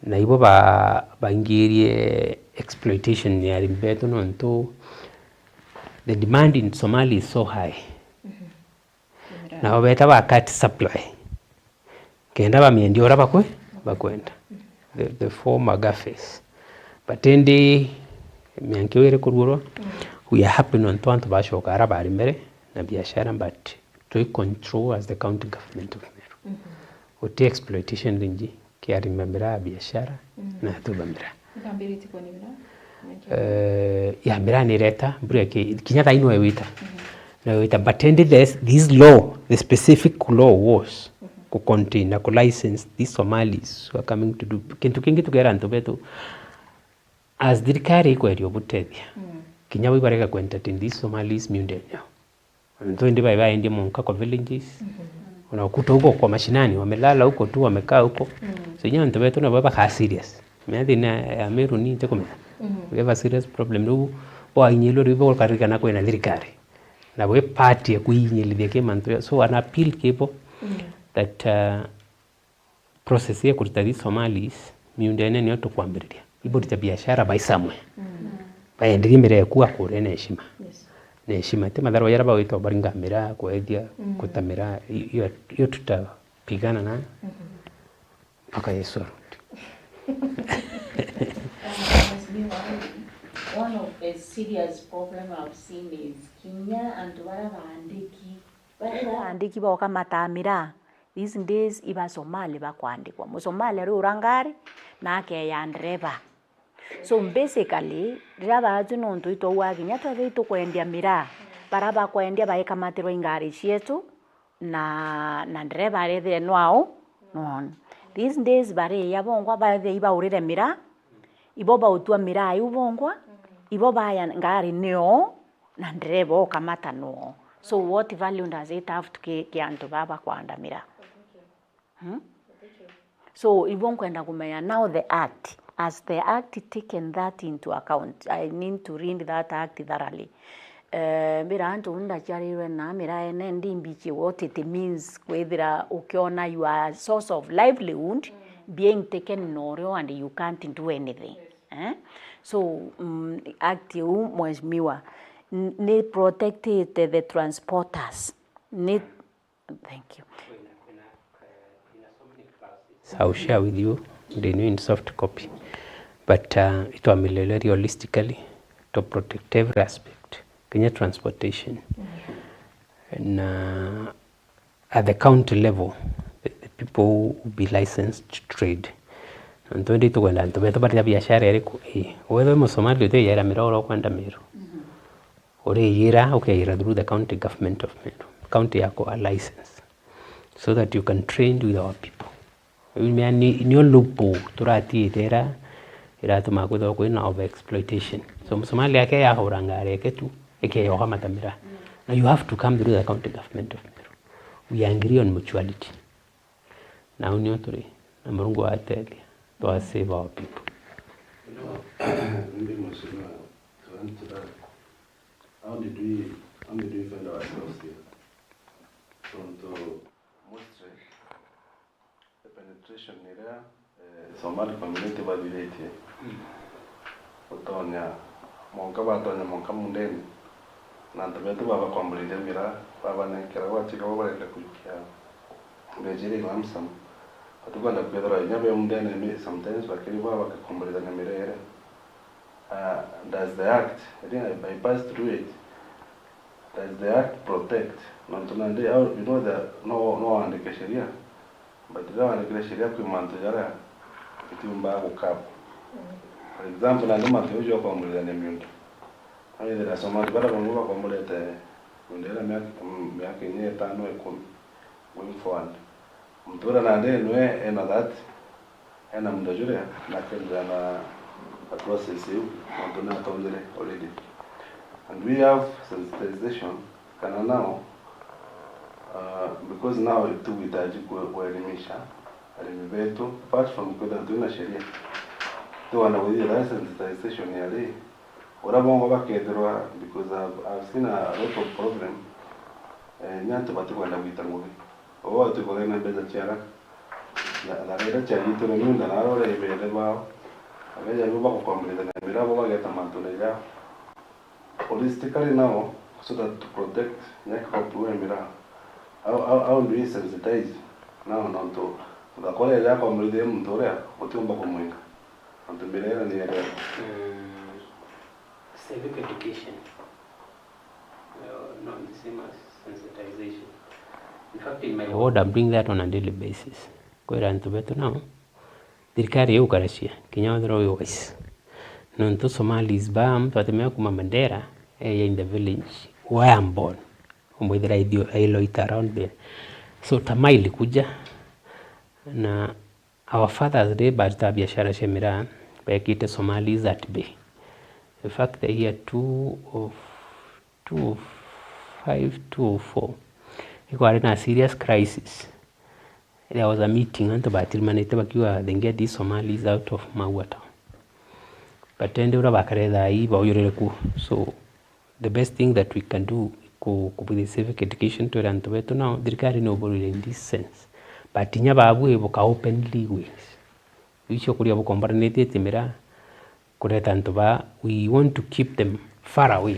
Na ibo ba-, baingirie exploitation ya arimi betu, nontu the demand in Somalia is so high. Nao beta ba cut supply, kenda bamiendie uria bakwe-, bakwenda. The, the four Magafes. But indi mianka iu iri kuruurwa, we are happy nontu antu bacoka ara barimire na biashara, but twi control as the county government of Meru. Uti exploitation ringi kia arimi ba miraa, biashara, na atuba miraa. Itambiritie kwa ni miraa? Eh, ya miraa ni ireta, mbura iki-, kinya thaa ino ewita. No ewita, but indi this, this law, the specific law was ku contain na ku license these Somalis who are coming to do kintu kingi tukera antu betu. As thirikari ikweria ubutethia, kinya bo ibarega ku entertain these Somalis miundene yao. Antu indi bai baendie monka kwa villages. Ona ukuta huko kwa mashinani, wamelala huko tu, wamekaa huko. So, inya antu betu nabo baka serious. Mea thina ya Meru ni ntikumenya. We have a serious problem. Riu bwainyilwe, riu bukaririkana kwina thirikari. Na bwi part ya kwinyilithia ki mantu ya. So, an appeal kibo that, uh, process ya kurita these Somalis miundene niyo tukwambiriria. Iburita biashara by somewhere. Baenderie miraa eku akuria na heshima. Na heshima. Ti matharwa jaria bagwita baringa miraa, kwethia, guta miraa, i-, iyo, iyo tutapigana nayo mpaka Yesu arudi. Mheshimiwa, one of the serious problem I've seen is kinya antu baria baandiki, baria baandiki boka mataa miraa. These days, iba Somali bakwandikwa. Musomali ariura ngari, na akeya ndereba. So, basically, riria baaju nontu itwauga kinya twethira itukwendia miraa, baria bakwendia baikamatirwa i ngari cietu, na, na ndereba arethire nwao, nwao. These days, bariya bongwa, bethire ibaurire miraa, ibo bautua miraa iu bongwa, ibo baya ngari nio, na ndereba ukamata nwao. So what value does it have to ki, ki antu baba kwandamira? Hmm? So, ibo nkwenda kumenya now the act, has the act taken that into account? I need to read that act thoroughly. Eh, mbira antu ndaciarirwe na miraene, ndi mbikie what it means kwithira ukiona your source of livelihood being taken norio and you can't do anything. Eh? So, mm, act iu, mheshimiwa, n-, ni protected the transporters. Ni, thank you. I'll share with you the new in soft copy. But, uh, itwamilele realistically to protect every aspect. Kenya transportation. Na at the county level, the, the people who be licensed to trade. Nontu indi tukwenda antu betu baria biashara iriku? Ii, wethwe Musomali utiyera miraa uria ukwenda Meru. Uriyira, ukeyira through the county government of Meru. County yako a license. So that you can trade with our people. Riu mea ni, nio loophole turatiite ira iratuma kwithirwa kwina over exploitation. So, Musomali ake yahura ngari yake tu, ikeyoka matamira. Na you have to come through the county government of Meru. We agree on mutuality. Na au nio turi, na Murungu atethia, twa save our people. No, maybe Mheshimiwa, to add to that, how did we, how did we find ourselves here? From to mostly the penetration iria, eh, Somali community bathiritie gutonya monka, batonya monka mundene, na antu betu babakomborithia miraa, babanenkera gwatuika bo barenda kwikia mbeca iria i lump sum. Batikwenda kwithirwa inya be mundene, sometimes bakiri bo bagikomborithania miraa iria. Uh, does the act, I think I bypassed through it, does the act protect? Nontu nandi, au, you know, the, no, no wandike sheria, but riria wandikire sheria kwi mantu jaria utiumbaga gukaba. For example, nandi mantu jau ja kwamburithania miunda. No withira Somali baria bamwe bakomborete miunda iria miaka, miaka inya itano, ikumi, going forward. Muntu uria nandi nwe ena that, ena muunda juria, na akenderea na, na process iu, nontu ni atonyire already. And we have sensitization, kana now, uh, because now tugwitaji kwe-, kuelimisha arimi betu, apart from kwithira twina sheria, tuona kwithira sensitization yari, uria bongwa bakethirwa, because I've, I've seen a lot of problem, eh, ni antu batikwenda gwita ngugi. Abo batukuthena mbeca cia ara. Thara iria ciagiitwe ni miunda na ara uria ibeere bao. Abeja ibo bagukomborithania miraa bo bageta mantune jao. Holistically now, so that to protect neck hope we miraa. How, how, how do we sensitize now nontu thakore ya komborithia muntu uria utiumba kumwinga. Nontu miraa iria ni ya. Mm. Civic education. Uh, no, the same as sensitization. In fact, in my What I'm doing that on a daily basis. Kwira antu betu nao, thirikari iu ukaracia, kinya wethirwa wi wise. Nontu Somalis ba, muntu atemea kuma Mandera, eya in the village, where I'm born. Umwithira ithio, I loiter around there. So, tamaa ilikuja, na our fathers day barita biashara cia miraa, bekite Somalis at bay. In fact, the year two of, two oh five, two oh four, ikwari na serious crisis. There was a meeting, antu batirimanite bakiuga they get these Somalis out of Maua town. But ende uria bakare thaa ii baujurire ku. So, the best thing that we can do ku-, kubwithia civic education twira antu betu nao, thirikari ni uburire in this sense. But inya babu ibuka openly ways. Icio kuria bukomboranitie iti miraa kureta antu ba, we want to keep them far away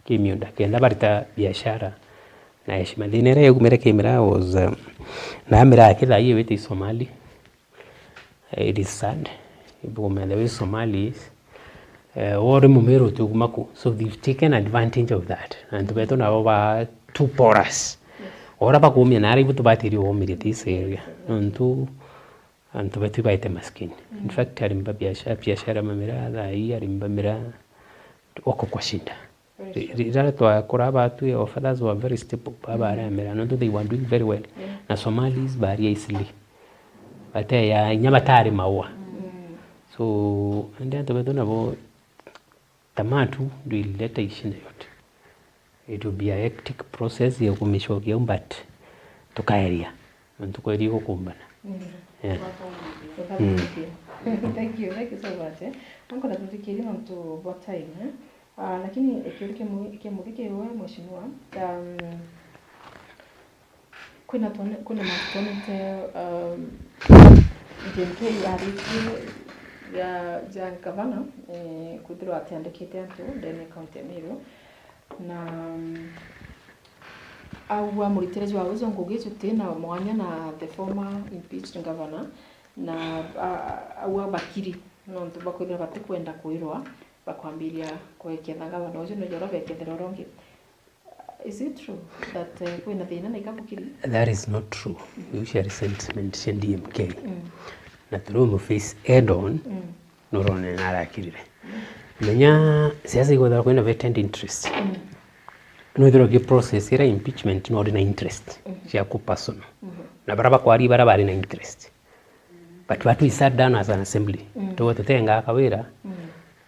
kimiunda, kenda barita biashara na heshima. Thina iria yaumire kimiraa was, um, na miraa kithai iwite Somali. Eh, it is sad. Ibukumenya wi Somalis. Eh, wori mumiru tu kuma ku. So they've taken advantage of that. Na antu betu nabo ba too porous. Yes. Ora bakumia na ara ibu tubatiri umirie this area. Nontu antu betu ibaite maskini. In fact, arimba biashara, biashara mamira, thaa ii arimba mira, wako kwa shida. Ri-, ri-, riria twakura batwi, our fathers were very stable, baba aria mira, nontu they were doing very well. Yeah. Na Somalis baria easily. Bateya, inya batari maua. Mm. So, indi antu betu nabo, tamaa tu ndio ilileta hii shida yote. It will be a hectic process ya kumicokia, but tukaeria. Nontu kweri gukumbana. Mm. Yeah. Tukathomithia. Mm. Thank you, thank you so much, eh. Anko na tuthikirie nontu bwa time, eh. Ah, lakini kiuria kimwe, kimwe kiwe mheshimiwa, um, kwina twone-, kwina mantu twonete, um, D M K aritie ya, ja gavana, eh, kwithirwa atiandikite antu ndene ya county ya Meru. Na, um, augwa muritire jwa uju ngugi juti na mwanya na the former impeached governor, na, a-, a-, augwa bakiri nontu bakwithirwa batikwenda kwirwa bakwambiria kweketha gavana uju ni jora bekethira uria ungi. Is it true that, eh, kwina thina na ikabukiri? That is not true. Iu cia resentment cia D M K. Mm. Na turiumu face head on, mm, nurone na arakirire. Menya siasa ikwethirwa kwina vested interest. Mm. Nwithirwa ki process ira impeachment no ri na interest, mhm, ciaku personal. Mhm. Na bara bakwari bara bari na interest. But what we sat down as an assembly, mm, tuwe tutenga kawira, mm,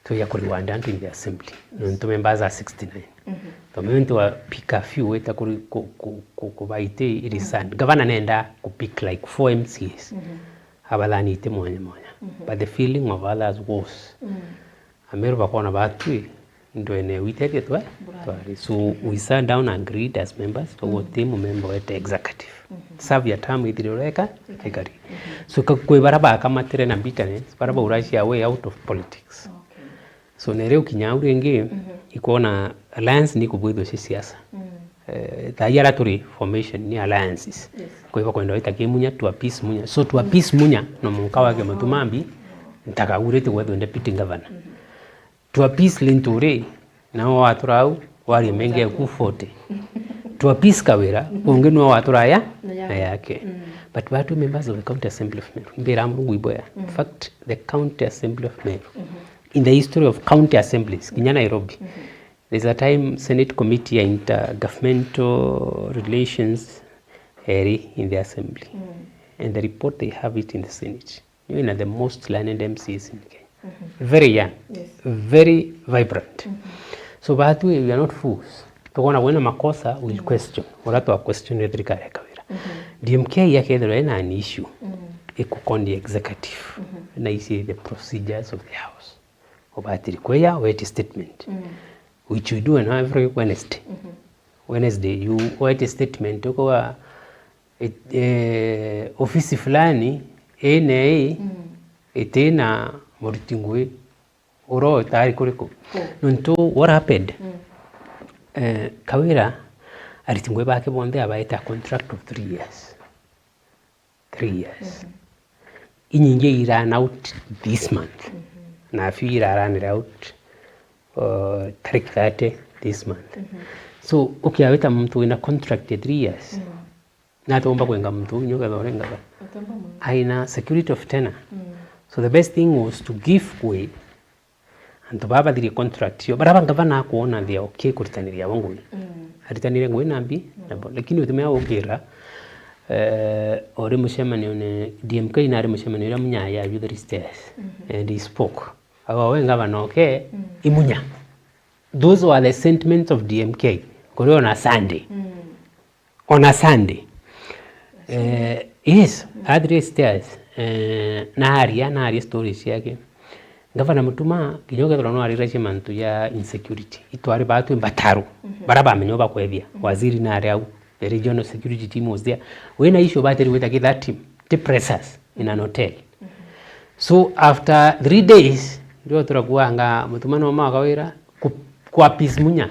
tuya kuri wanda antu in the assembly. Nontu members are sixty-nine. Mhm. Tume ntu wa pick a few weta kuri ku-, ku-, ku-, kubaiti, it is sad. Gavana nenda ku pick like four M C As. Mhm. Abathanite mwanya mwanya. Mhm. But the feeling of others was, mm, Ameru bakona batwi ndwene witerie twe. Burari. Twari. So we sat down and agreed as members, mm, tuguti mumemba wete executive. Mhm. Serve ya term ithire ureka, ikari. Ikari. Mhm. So ka-, kwi bara bakamatire na bitterness, bara bauracia way out of politics. Okay. So nere ukinya au ringi, mhm, ikwona alliance ni kubwithwa ci siasa. Mm. Eh, thaa ii ara turi formation ni alliances. Yes. Kwi bakwenda wita ki Munya, to appease Munya. So to appease Munya, no munka wake Mutumambi, ntakaurite gwethwa deputy governor. Mhm. To appease Linturi, nao watura au, wari menge ku forty. To appease Kawira, ungi nwe watura ya, na yake. Mm. But we are two members of the County Assembly of Meru. Mbira Murungu iboya. In fact, the County Assembly of Meru, in the history of county assemblies, kinya Nairobi, there's a time Senate Committee ya Intergovernmental Relations eri in the Assembly. Mm. And the report, they have it in the Senate. Nio ina the most learned M C As in Kenya. Mhm. Very young, yes, very vibrant. Mhm. So batwi, we are not fools. Tukona kwina makosa, we question. Ura twa question ni thirikari ya Kawira. Mhm. D M K yakethirwa ina an issue, mhm, ikukondi executive, mhm, na isi the procedures of the house. Ubatiri kweya, wete statement. Mhm. Which we do on every Wednesday. Mhm. Wednesday, you wete statement, ukowa it-, eh, ofisi fulani ii na ii Mm. itina muruti ngui uro tayari kuriku. Ku. Nontu what happened? Mm. Eh, Kawira ariti ngui bake bonthe abaete a contract of three years. Three years. Mhm. Inyingi i run out this month. Mhm. Na few ira run out, uh, tarik thirty this month. Mhm. So, ukiawita muntu wina contract ya three years, Mm. nati umba kwenga muntu uu inya ukethira urenga ba? Atomba muntu. Aina security of tenure. Mm. So the best thing was to give way antu baa bathirie contract cio. Bara ba ngavana akwona they are okay kuritaniria abo ngui. Mm. Aritanire ngui na mbi, Mm. na bo. Lakini utumia ukira, eh, ori mucemanione, D M K nari mucemanio uria munyaya ya Youth Stairs. Mhm. And he spoke. Ago we ngavana oke, Mm. imunya. Those were the sentiments of D M K. Kuri ona Sunday. Mm. On a Sunday. Eh, yes, at least, yes. Eh, naaria, naaria stories ciake. Ngavana Mutuma, kinya ukethirwa no ariracia mantu ya insecurity. Itwari baatwi mbataro. Mhm. Bara bamenya bakwethia. Mhm. Waziri nari au. The regional security team was there. Wina issue batiri gwita ki that team. Ti pressers in an hotel. Mhm. So after three days, ndio turakuanga Mutuma no maka wira ku, ku appease munya.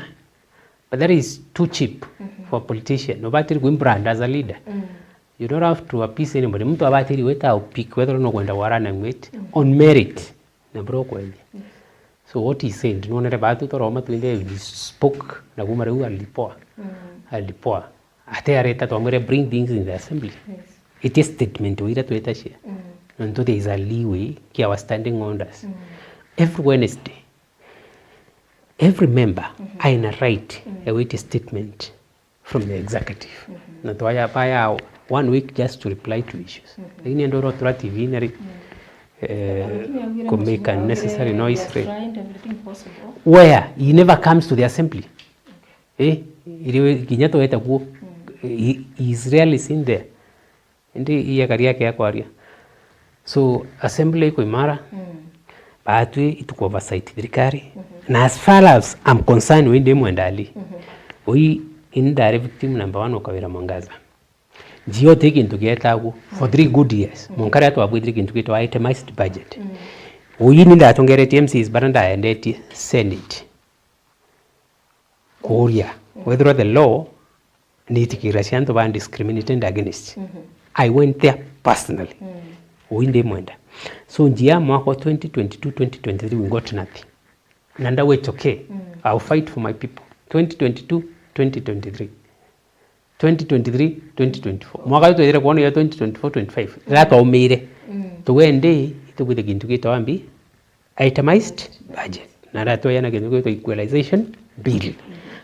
But that is too cheap Mhm. for a politician. Nobatiri kuimbrand as a leader. Mm. You don't have to appease anybody. Muntu abatiri gwita au pick whether no kwenda warana ngwit Mm. on merit. Na bro kwethia. Yes. So what he said, nonere batu toroma twinde we spoke na kuma riu alipoa. Mm. Alipoa. Ate areta twamwire bring things in the assembly. Yes. It is statement wira twetacia. Mm. Nontu there is a leeway ki our standing orders. Mm. Every Wednesday, every member Mhm. aina right Mhm. ya gwita statement from the executive. Mhm. Na twaya baya one week just to reply to issues. Mhm. Lakini endo ro tura T V nari, Mhm. eh, Lakini augire ku make mheshimiwa augire unnecessary they noise are re. trying everything possible. Where he never comes to the assembly. Okay. Eh, iri kinya tweta kuo. Mm. He, he is rarely seen there. Indi ii akari ake akwaria. So, assembly iko imara, Mm. baatwi ituku oversight thirikari. Mhm. Na as far as I'm concerned, wi ndi mwenda ali. Mhm. Ui, ini ndari victim number one o Kawira Mwangaza. Njio ti kintu gietagwo for three good years. Mhm. Mwanka riria twabwithire kintu gitwa itemized budget. Mm. Ui ni ndatongeretie M Cs bara ndaendetie Senate. Kuuria, wethirwa the law ni itikira cia antu ba discriminated against. Mhm. I went there personally. Mm. Ui ndi mwenda. So njia mwaka wa twenty twenty-two, twenty twenty-three, we got nothing. Na ndauga it's okay. Mm. I'll fight for my people. Twenty twenty-two, twenty twenty-three. Twenty twenty-three, twenty twenty-four. Mwaka uyu twethire kwona ya twenty twenty-four, twenty-five. Riria twaumire. Mm. Tuge ndi, itubwite kintu gitwa mbi, itemized budget. Na riria tweyana kintu gitwa equalization bill.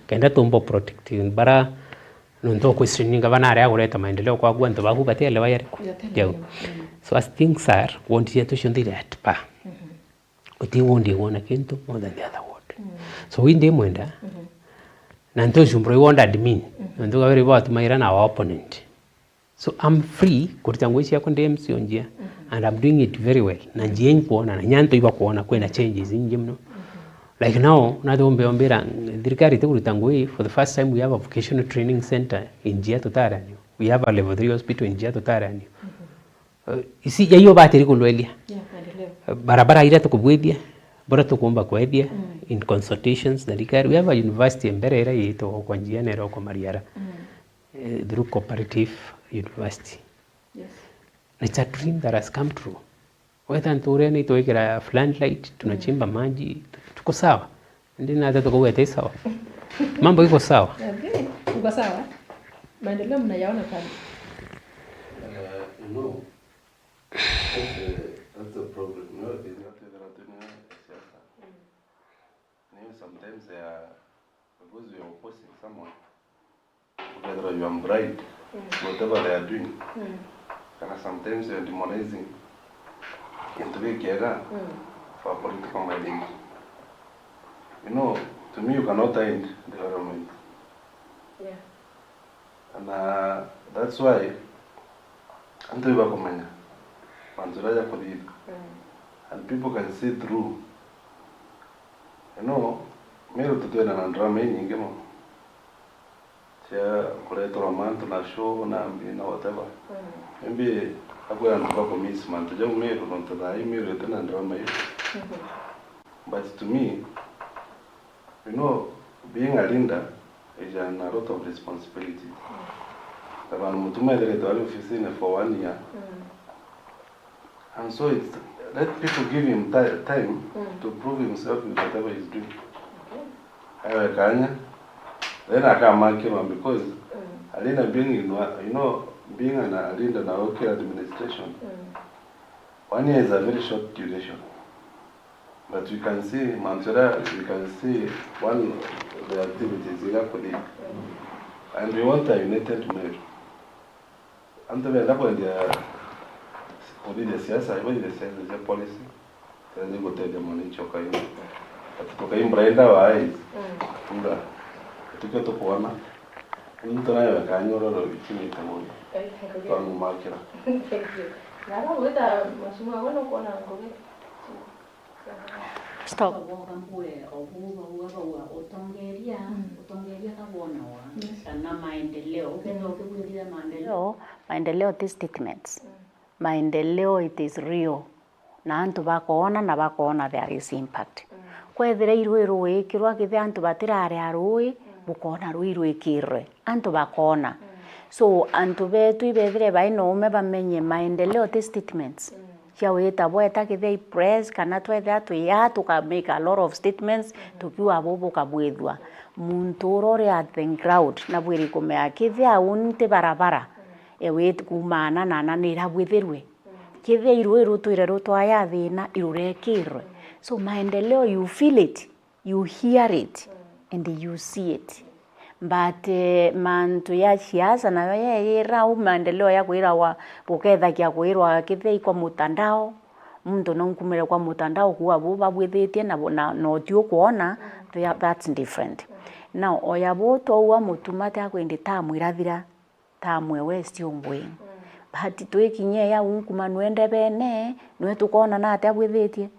Kenda tumba protect bara nontu o question ninga bana aria agureta maendeleo kwaku antu baku batielewa yariku. Yatielewa. Jau. Mm. So as things are, wondi cietu cionthe iri at par. Mhm. Uti wondi wona kintu more than the other ward. Mm. So wi ndi mwenda, Mhm. na nti ucumbura i ward admin, Mhm. nontu kabere ibo batumaira na our opponent. So I'm free kurita ngugi ciakwa ndi M C o njia, Mhm. and I'm doing it very well. Na njia inkwona, na inya antu ibakwona kwina changes ingi muno. Mhm. Like now, nathi umbe ombira, thirikari itikurita ngugi, for the first time we have a vocational training center in njia tutaranio. We have a level three hospital in njia tutaranio. Mhm. Eh, isi, ya iyo batiri kulwelia. Yeah, maendeleo. Eh, barabara iria tukubwithia, bora tukumba kwethia, Mm. in consultations na thirikari. We have a university mbere iria yitagwa kwa njia na ira kwa Mariara. Mm. Eh, through cooperative university. Yes. It's a dream that has come true. Wetha nturene itwikira floodlight, tunachimba Mm. maji, tu-, tuko sawa. Ndi na tatu kugwete sawa. Mambo iko sawa. Okay, uko sawa. Maendeleo mnayaona pale. Uh, you know, that's a, that's a problem. You know, the, the, the, the, the, the, Mm. You know, sometimes they are, because you are opposing someone, whether you are bright, Mm. whatever they are doing, Mm. kana sometimes you are demoralizing into being kiega Mm. for political mileage. You know, to me, you cannot end development. Yeah. And, uh, that's why antu ibakumenya mantu jaria jakuthithua. Mm. And people can see through. You know, Meru tutwina na drama inyingi mono. cia kureterwa mantu na show na mbi na whatever. Mm. Maybe akwira antu ba kumiss mantu jau Meru, nontu thaa ii Meru iti na drama iu. Mhm. But to me, you know, being a leader is an, a lot of responsibility. Mm. Ta bandu Mutuma ethirite ari ofisine for one year. Mm. And so it's, let people give him ti-, time Mm. to prove himself with whatever he's doing. Okay. Awe kanya, then akamakirwa because Mm. a leader being in wa-, you know, being an, a leader na okay administration, Mm. one year is a very short duration. But we can see, mantu jaria, we can see one of the activities iria kuthii. Mm. And we want a united Meru. Antu benda kwendia kuthithia siasa, ibathithia siasa cia policy, siasa cia gutethia mwananchi o kawaida. Ati tukai blind our eyes, Mm. kura, tukio tukwona, muntu nayo akanyororo ikinyite mono, Eh, thank you. Twamumakira. Thank you. Na ara gwita mheshimiwa, we nukwona ngugi? Stop. Bauga mbue o buu bauga bauga utongeria, Mm. utongeria ka bwonawa, Yes. kana maendeleo, ukethira ukibwirire maendeleo, maendeleo ti statements. Mm. Maendeleo it is real. Na antu bakoona na bakoona there is impact. Mm. Kwethira irui rwikirwa, kethira antu batirarea rui, Mm. bukoona rui rwikirwe. Antu bakoona. Mm. So, antu betu ibethire bai na ume bamenye maendeleo ti statements. Mm. Cia wita bweta kethira i press kana twethira twi aa tuka make a lot of statements, Mm. tukiuga buu bukabwithua. Muntu uria uri at the ground na bwiri kumea kethira uu nti barabara, Mm. e wit kuuma ana na ana ni irabwithirwe. Mm. Kethira irui rutwire rutwaya thina irurekirwe. Mm. So maendeleo you feel it. You hear it and you see it. But, eh, mantu ya siasa nayo yeyira au maendeleo ya kwirawa, gukethagia kwirwa kithei kwa mutandao, muntu no nkumire kwa mutandao kuuga buu babwithitie na bu-, na, na uti ukwona, tha-, that's different. Now, oya buu twaua Mutuma ti akwindi tamu irathira. Tamu ewe is still ongoing. Mm. But twikinyie ya unkuma nwende bene, nwe tukoona na atia bwithitie.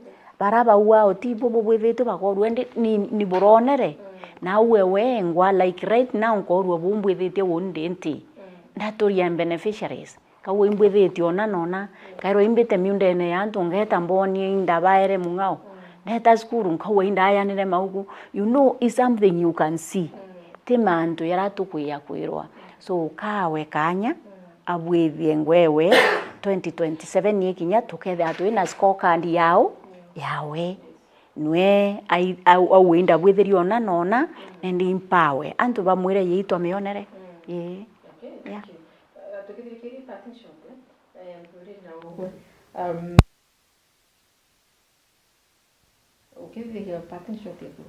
Bara bauga uti bu bubwithitie bakorua indi ni, ni buronere. Mm. Na uwe we ngwa like right now nkorua bu mbwithitie uu ndi nti. Mm. Ndaturia beneficiaries. Kauga imbwithitie ona nona. Kairwa imbite miundene ya antu ngeta mbonie indabaere mung'ao. Mm. Ndeta cukuru nkauga indayanire mauku. You know, is something you can see. Mm. Ti mantu jaria tukwia kwirwa. So, kawe kanya, Mm. abwithie ngwewe, twenty twenty-seven ikinya, tukethira twina scorecard yao, Mm. yawe. Nwe, ai-, au, au inda bwithirie ona nona, Mm. and impawe. Antu bamwire, "Yei twamionere." Mm. Ii. Okay, Yeah. thank you. Uh, tukithirikiria parting shot, eh? Eh, nthuri na ugwe. Um, Ukithithia parting shot yaku.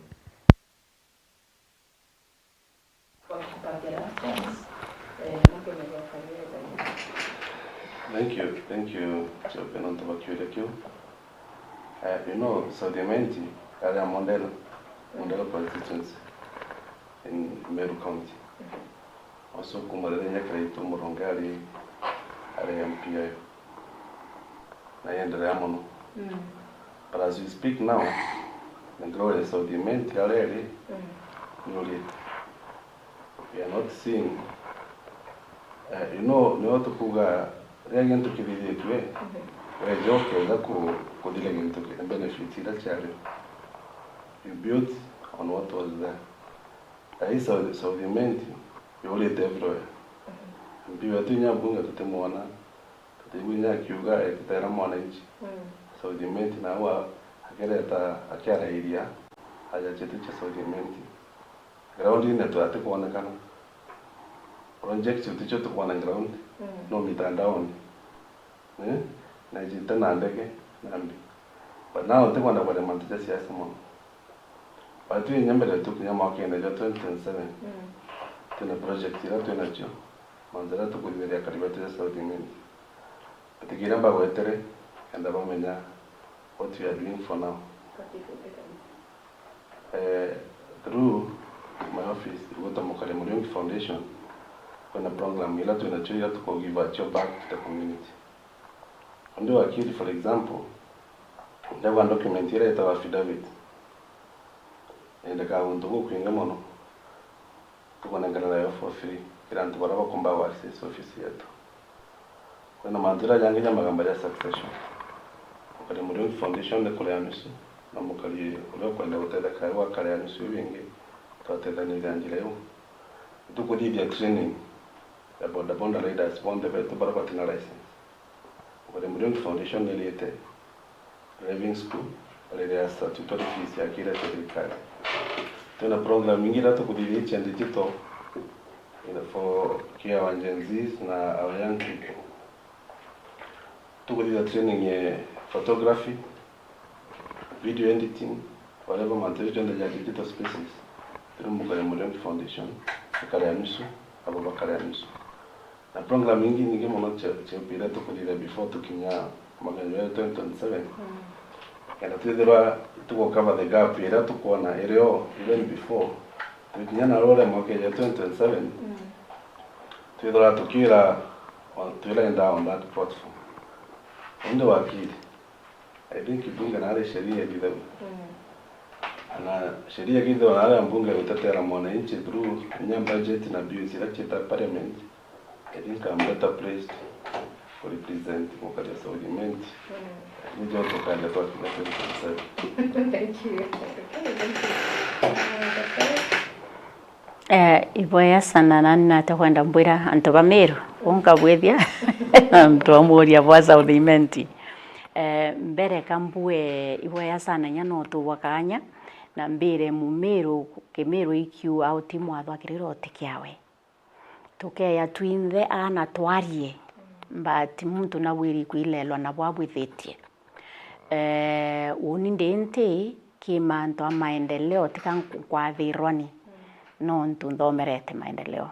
Kwa kupangera chance, eh, na kwenda kwa career zaidi. Thank you, thank you, Chope, nontu bwa kiuria kiu. Eh, you know, South Imenti, yari ya Mondelo, Mondelo constituency in Meru County. Mhm. Ucio kuma riria nyekira itu Muronge ari, ari M P ayo. Na yendelea mono. Mm. But as we speak now, the glory South Imenti aria iri, Mm. ni uri. We are not seeing, eh, you know, nio tukuga, riria gintu kithithitue, Mhm. weja uketha ku-, kuthira gintu ki-, benefit iria ciario. You built on what was there. Thaa ii South, South Imenti, yurite everywhere. Mhm. M P wetu inya mbunge tutimwona, tutiigua inya akiuga etitera mwananchi. Mm. South Imenti nau a-, akireta, akiarairia aja cietu cia South Imenti. Ground-ine tu atikwonekana. Project uticio tukwona ground, Mm. no mitandaoni. Eh? Na ijite na ndege, na mbi. But now ntikwenda kwaria mantu ja siasa mono. But twi inya mbere tu kinya mwakene jwa twenty twenty-seven, Mm. twina project iria twinacio, mantu jaria tukuthithiria akari betu ja South Imenti. But kiria mbagwetere, kenda bamenya what we are doing for now. Eh, through my office, igwitwa Mukari Muriungi Foundation, kwina program ila twinacio ila tuku give acio back to the community. Undi wakiri, for example, ndegwa document ila itagwa affidavit. Yendekaa guntu gukwingi mono. tukunengera nayo for free kiri antu baria bakumba ku access office yetu. Kwina mantu jaria jangi ja magamba ja succession. Mukari Muriungi Foundation ni kuria nusu, na mukari uria ukwenda gutetheka iu akaria nusu iu ingi, twatethaniria njira iu. Nitukuthithia training ya bodaboda riders bonthe betu baria batina license. Mukari Muriungi Foundation nirite driving school, riria statutory fees yakire cia thirikari. Twina program ingi iria tukuthithia cia digital, ina for ki our Gen Zs na our young people. Tukuthithia training ya photography, video editing, whatever, mantu jau jonthe ja digital spaces. Turi Mukari Muriungi Foundation, ikare ya nusu, abo bakare ya nusu. Na program ingi nyingi mono cia, ciaukire tukuthithia before tukinya mwaka jwa twenty twenty-seven. Mm. Kenda twithirwa tugu cover the gap iria tukwona irio even before tukinya na rore mwaka jwa twenty twenty-seven. Mm. Twithirwa tukiira on, twirenda on that platform. Undi wakiri. I think bunge nari sheria ithithagua. Mm. Na sheria ithithagua nari mbunge gutetera mwananchi through inya budget na bills iria ciita parliament. I think I'm better placed to represent Mukari South Imenti. Mm. Nijo tukaenda twakinya twenty twenty-seven. Thank you. Okay, thank you. Uh, Daktari? Eh, iboya sana, na nate kwenda mbwira antu ba Meru, unkabwithia antu a muria bwa South Imenti. Eh, mbere ka mbue iboya sana, inya no tubwa kanya, na mbire Mumiru, Kimiru ikiu au ti mwatho akirira uti kiawe. Tukeya twinthe aana twarie, but muntu nawiri kwilelwa na bwabwithitie. Eh, uni ndi nti ki mantu a maendeleo, tika nkwathirwa ni, nontu nthomerete maendeleo.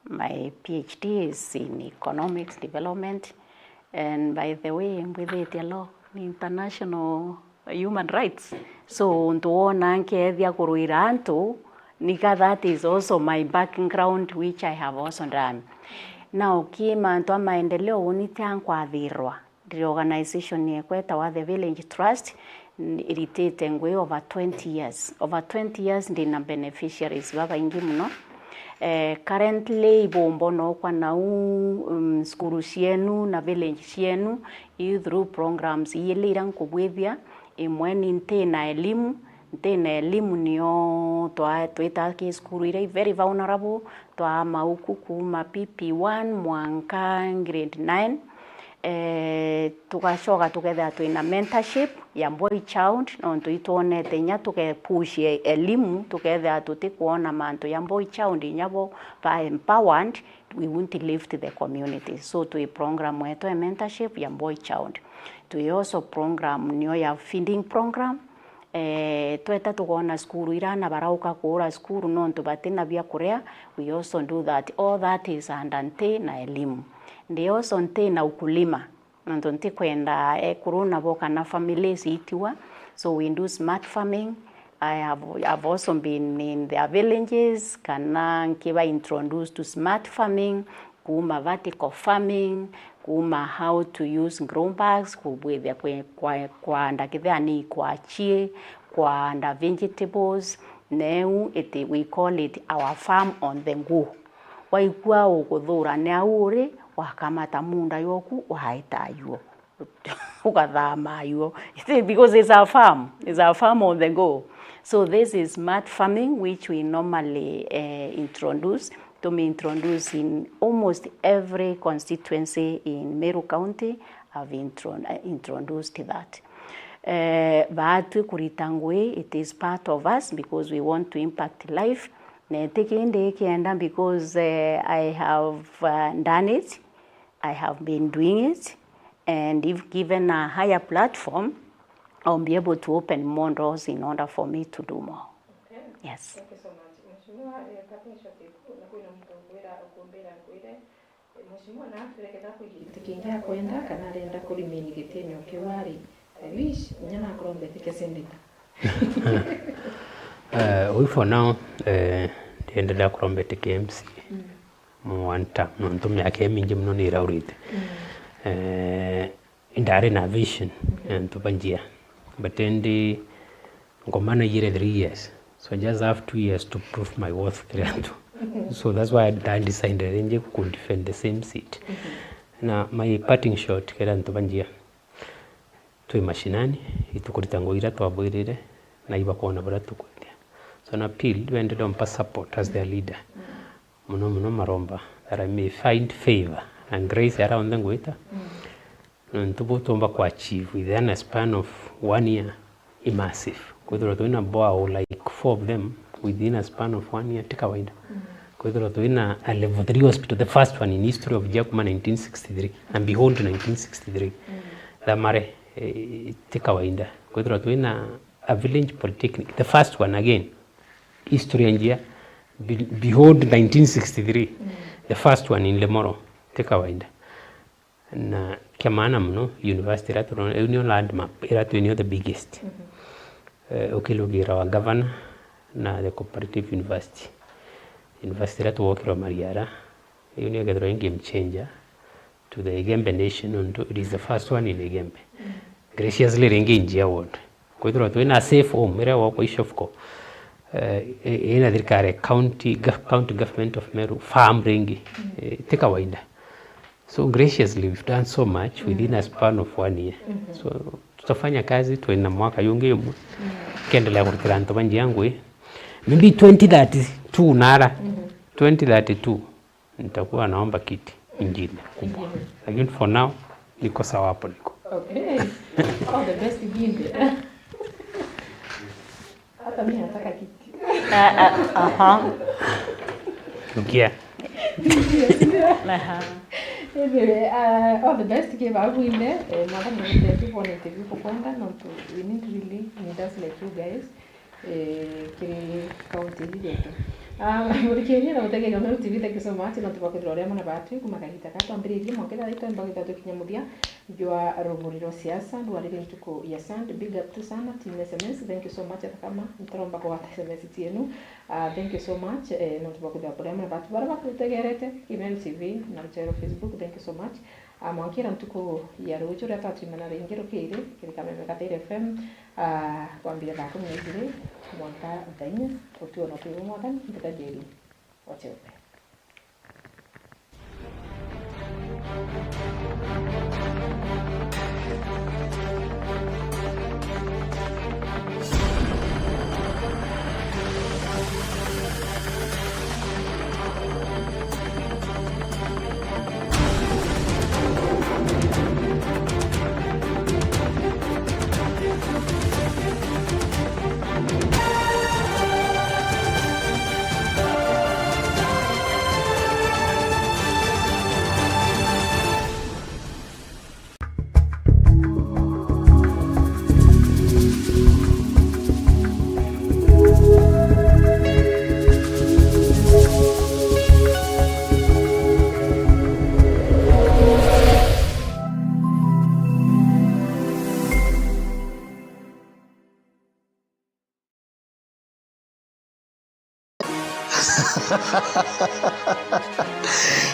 My PhD is in economics development, and by the way, mbwithitie law ni international human rights. So, untu wona nkethia kurwira antu, nika that is also my background which I have also done. Now, ki mantu a maendeleo uni tia nkwathirwa. Ndiri organization yekwa etawa The Village Trust, n-, iritite ngui over twenty years. Over twenty years ndina beneficiaries babaingi mono. Eh, currently ibumbona ukwa nau, um, cukuru cienu na village cienu, i through programs iili iria nkubwithia. Imwe ni ntina elimu. Ntina elimu nio twa-, twitaga ki cukuru iria i very vulnerable, twa mauku kuma P P one mwanka grade nine. Eh, tugacoka tukethira twina mentorship ya boy child, nontu itwonete inya tukepush e-, elimu, tukethira tutikwona mantu ya boy child inya bo ba empowered, we won't lift the community. So, twi program yetu ya mentorship ya boy child. Twi also program nio ya feeding program. Eh, tweta tukoona cukuru iria aana barauka kuura cukuru nontu batina bia kuria, we also do that. All that is under nti na elimu. Ndi also nti na ukulima. Nontu ntikwenda ekuru nabo kana families itiwa. So we do smart farming. I have, I've also been in their villages, kana nkiba introduce to smart farming, kuuma vertical farming, kuuma how to use grow bags, kubwithia kwe-, kwa-, kwanda kithea ni ikwachie, kwanda vegetables, neu iti, we call it our farm on the go. Waigua uguthura ni au uri, wakamata munda yoku, waita yuo. Ukathama yuo. Because it's a farm. It's a farm on the go. So this is smart farming, which we normally, eh, introduce. Tumi introduce in almost every constituency in Meru County. Have intro-, eh, introduced that. Eh, baatwi kurita ngui, it is part of us because we want to impact life. Na ti kindi kienda because, eh, I have, uh, done it. I have been doing it, and if given a higher platform, I'll be able to open more doors in order for me to do more. Okay. Yes. Thank you so much. Mheshimiwa, eh, kabla ncoke ku, na kwina muntu ngwira, ukumbira ngwire, eh, Mheshimiwa, na atwire ketha kwi giti kingi akwenda, kana arenda kurimini gitini o kiu ari, I wish, inya nakorwo mbetikia senator. Eh, we for now, eh, ndiendelea kurombetikia M C A. Mm. Mwanta, nontu miaka imingi mono ni iraurite. Mm. Eh, indari na vision, mm, ya antu ba njia. But indi ngoma naiyire three years. So I just have two years to prove my worth kiri antu. So that's why I decided nje ku defend the same seat. Na my parting shot kera antu banjia, twi mashinani, itukurita ngugi iria twabwirire, na ibakwona buria tukwithia. So na appeal, bende dompa support as their leader. Muno muno maromba that I may find favor na grace aria onthe ngwita. Nontu buu twomba ku achieve within a span of one year i massive. Kwithirwa twina bwao like four of them within a span of one year ti kawaida. Kwithirwa twina a level three hospital, the first one in history of Jia kuma nineteen sixty-three, and behold nineteen sixty-three. Thamare, eh, ti kawaida. Kwithirwa twina a village polytechnic, the first one again, history ya Njia, be-, behold nineteen sixty-three, the first one in Limuru, ti kawaida. Na kia maana muno, university iria turona, iu niyo landmark, iria twi niyo the biggest. Eh, ukirugira wa governor na the cooperative university. University iria tugwokirwa Mariara, iu niyo ikethirwa i game changer to the Igembe nation, nontu it is the first one in Igembe. Graciously ringi in Njia ward. Kwithirwa twina safe home, iria gwakwa i Shofco, eh, i-, ina thirikari, county, gov-, county government of Meru, farm ringi, eh, ti kawaida. So graciously we've done so much within a span of one year. So tutafanya kazi, twina mwaka yungi umwe, tukiendelea kurutira antu ba Njia ngugi. Maybe twenty thirty-two nara, twenty thirty-two, nitakuwa naomba kiti ingine kubwa. Ingine. Lakini for now, niko sawa hapo niko. Okay. All the best, Gimbe. Hata mimi nataka kiti. Ah, ah, aha. Nukia. Aha. Anyway, uh, all the best, give up in there. Eh, mwathani nitethi bonete bikukwenda, nontu we need really leaders like you guys. Eh, kiri kaunti iji yetu. Ah, muthikiria na mutegeria wa Meru T V, thank you so much, nontu bwa kwithirwa uri amwe na batwi kuma kagita gaa twambiririe mwanka ethira twemba kwithirwa tukinya muthia jwa ruguri rwa siasa, rwarire ntuku ya Sunday. Big up tu sana, team S M S, thank you so much, ata kama ntaromba kugwata S M S cienu. Ah, thank you so much, eh, nontu bwa kwithirwa buri amwe na batwi baria batutegerete, Meru T V na Ruchero Facebook, thank you so much. Ah, mwankira ntuku ya ruju riria twatwimana ringi rukiri, kiri Kameme Kathiire F M, ah, kwambire thaa kumi na ijiri mwanka thaa inya, utuo na utuo mwathani, mbita Njeri. Wachewe.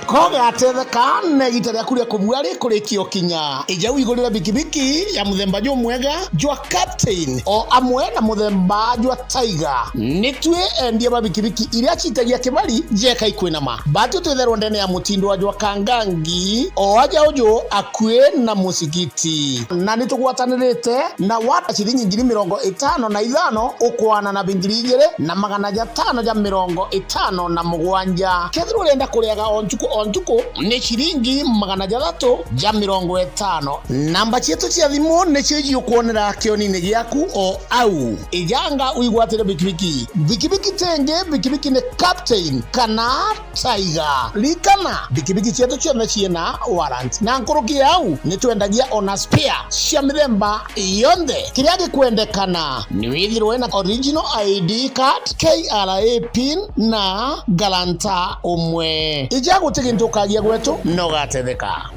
Kogatetheka na igita riaku ria kubua rikurikia ukinya. Ija wigurire bikibiki ya muthemba jumwega jwa Captain, o amwe na muthemba jwa Tiger. Nitwi endia ba bikibiki iria citagia kibari jeka ikwinama. Batwi twitherwa ndene ya mutindo wa jwa Kangangi, o aja uju akui na musigiti. Na nitugwatanirite na wata ciringi ngiri mirongo itano na ithano ukwana na bingiri igiri na magana jatano ja mirongo itano na mugwanja. Kethirwa urenda kuriaga o ntuku o ntuku, ni ciringi magana jathatu ja mirongo itano. Namba cietu cia thimu nicio iji ukwonera kionini giaku o au. Ijanga uigwatire bikibiki. Bikibiki ti ingi, bikibiki ni Captain kana Tiger. Ririkana, bikibiki cietu cionthe ciina warrant. Na nkuruki ya au, ni twendagia ona spare cia mithemba yonthe. Kiria gikwendekana ni withirwe na original I D card, K R A pin na guarantor umwe. Ija guti gintu ukagia gwetu, na ugatetheka.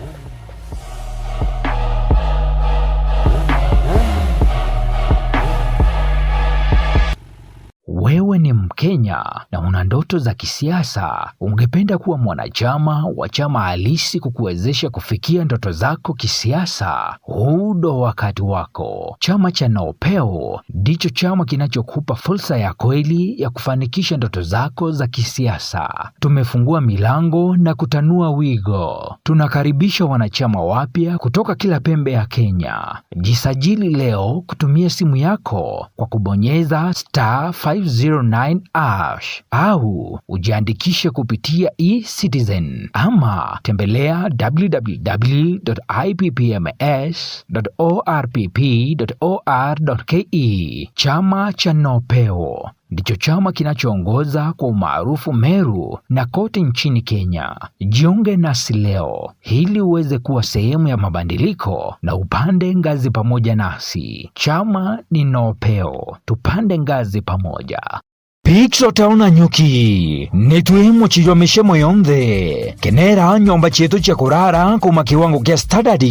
Wewe ni Mkenya na una ndoto za kisiasa? Ungependa kuwa mwanachama wa chama halisi kukuwezesha kufikia ndoto zako kisiasa? Huu ndo wakati wako. Chama cha Nopeo ndicho chama kinachokupa fursa ya kweli ya kufanikisha ndoto zako za kisiasa. Tumefungua milango na kutanua wigo. Tunakaribisha wanachama wapya kutoka kila pembe ya Kenya. Jisajili leo kutumia simu yako kwa kubonyeza star five zero nine hash au ujiandikishe kupitia e-Citizen ama tembelea w w w dot i p p m s dot o r p p dot o r dot k e. Chama cha Nopeo ndicho chama kinachoongoza kwa umaarufu Meru na kote nchini Kenya. Jiunge nasi leo ili uweze kuwa sehemu ya mabadiliko na upande ngazi pamoja nasi. Chama ni Nopeo, tupande ngazi pamoja. Pix Hotel Nanyuki, nitwi mucii jwa micemo yonthe. Kenera nyomba cietu cia kurara kuuma kiwango kia standard,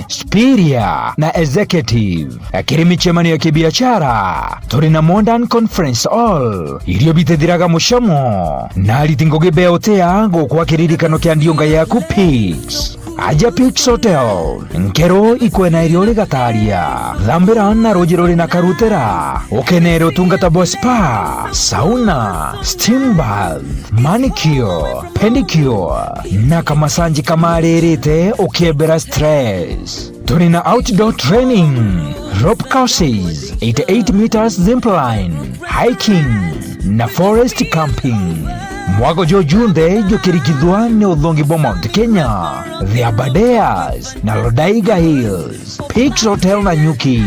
superior na executive. Kiri micemanio ya kibiashara, turi na Modern Conference Hall, irio bitithiraga mucamo, na ariti ngugi bea utia gukwa kiririkano kia ndiunga yaku Pix. Aja Pix Hotel, nkero ikwena irio uri Gataria. Thambira na ruuji ruri na karutera, ukenere utungata bwa spa, sauna, steam bath, manicure, pedicure, na kamasanji kamaririte ukiebera stress. Turi na outdoor training, rope courses, eighty-eight meters zipline, hiking, na forest camping. Mwago jo junthe jukirikithwa ni uthongi bwa Mount Kenya, the Aberdares, na Lodaiga Hills. Pix Hotel Nanyuki.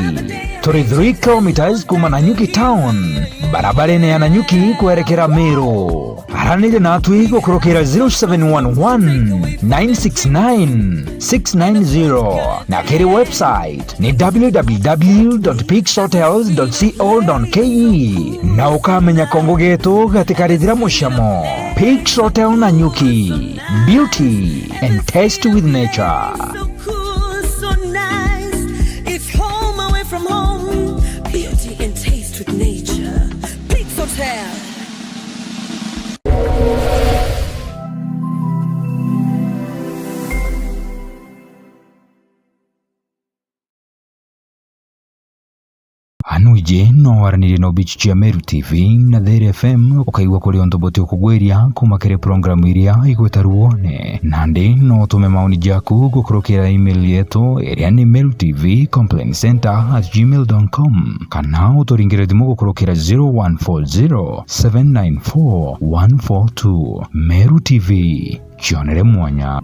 Turi three kilometers kuuma Nanyuki town, barabarene ya Nanyuki kwerekera Meru. Aranire natwi gukurukira zero seven one one, nine six nine, six nine zero, na kiri website ni w w w dot pix hotels dot co dot k e, na ukamenya kongo getu gatikarithira mucamo. Pix Hotel Nanyuki, beauty and taste with nature. So cool, so nice. It's home away from home. Beauty and taste with nature. Pix Hotel. Anu iji no waranirie na obichi cia Meru T V na There F M, ukaigua kuri untu buti ukugwiria kuuma kiri programu iria igwita Ruone. Nandi no utume maoni jaku gukurukira email yetu iria ni meru t v complaint center at gmail dot com, kana uturingire thimu gukurukira zero one four zero, seven nine four, one four two. Meru T V, cionere mwanya.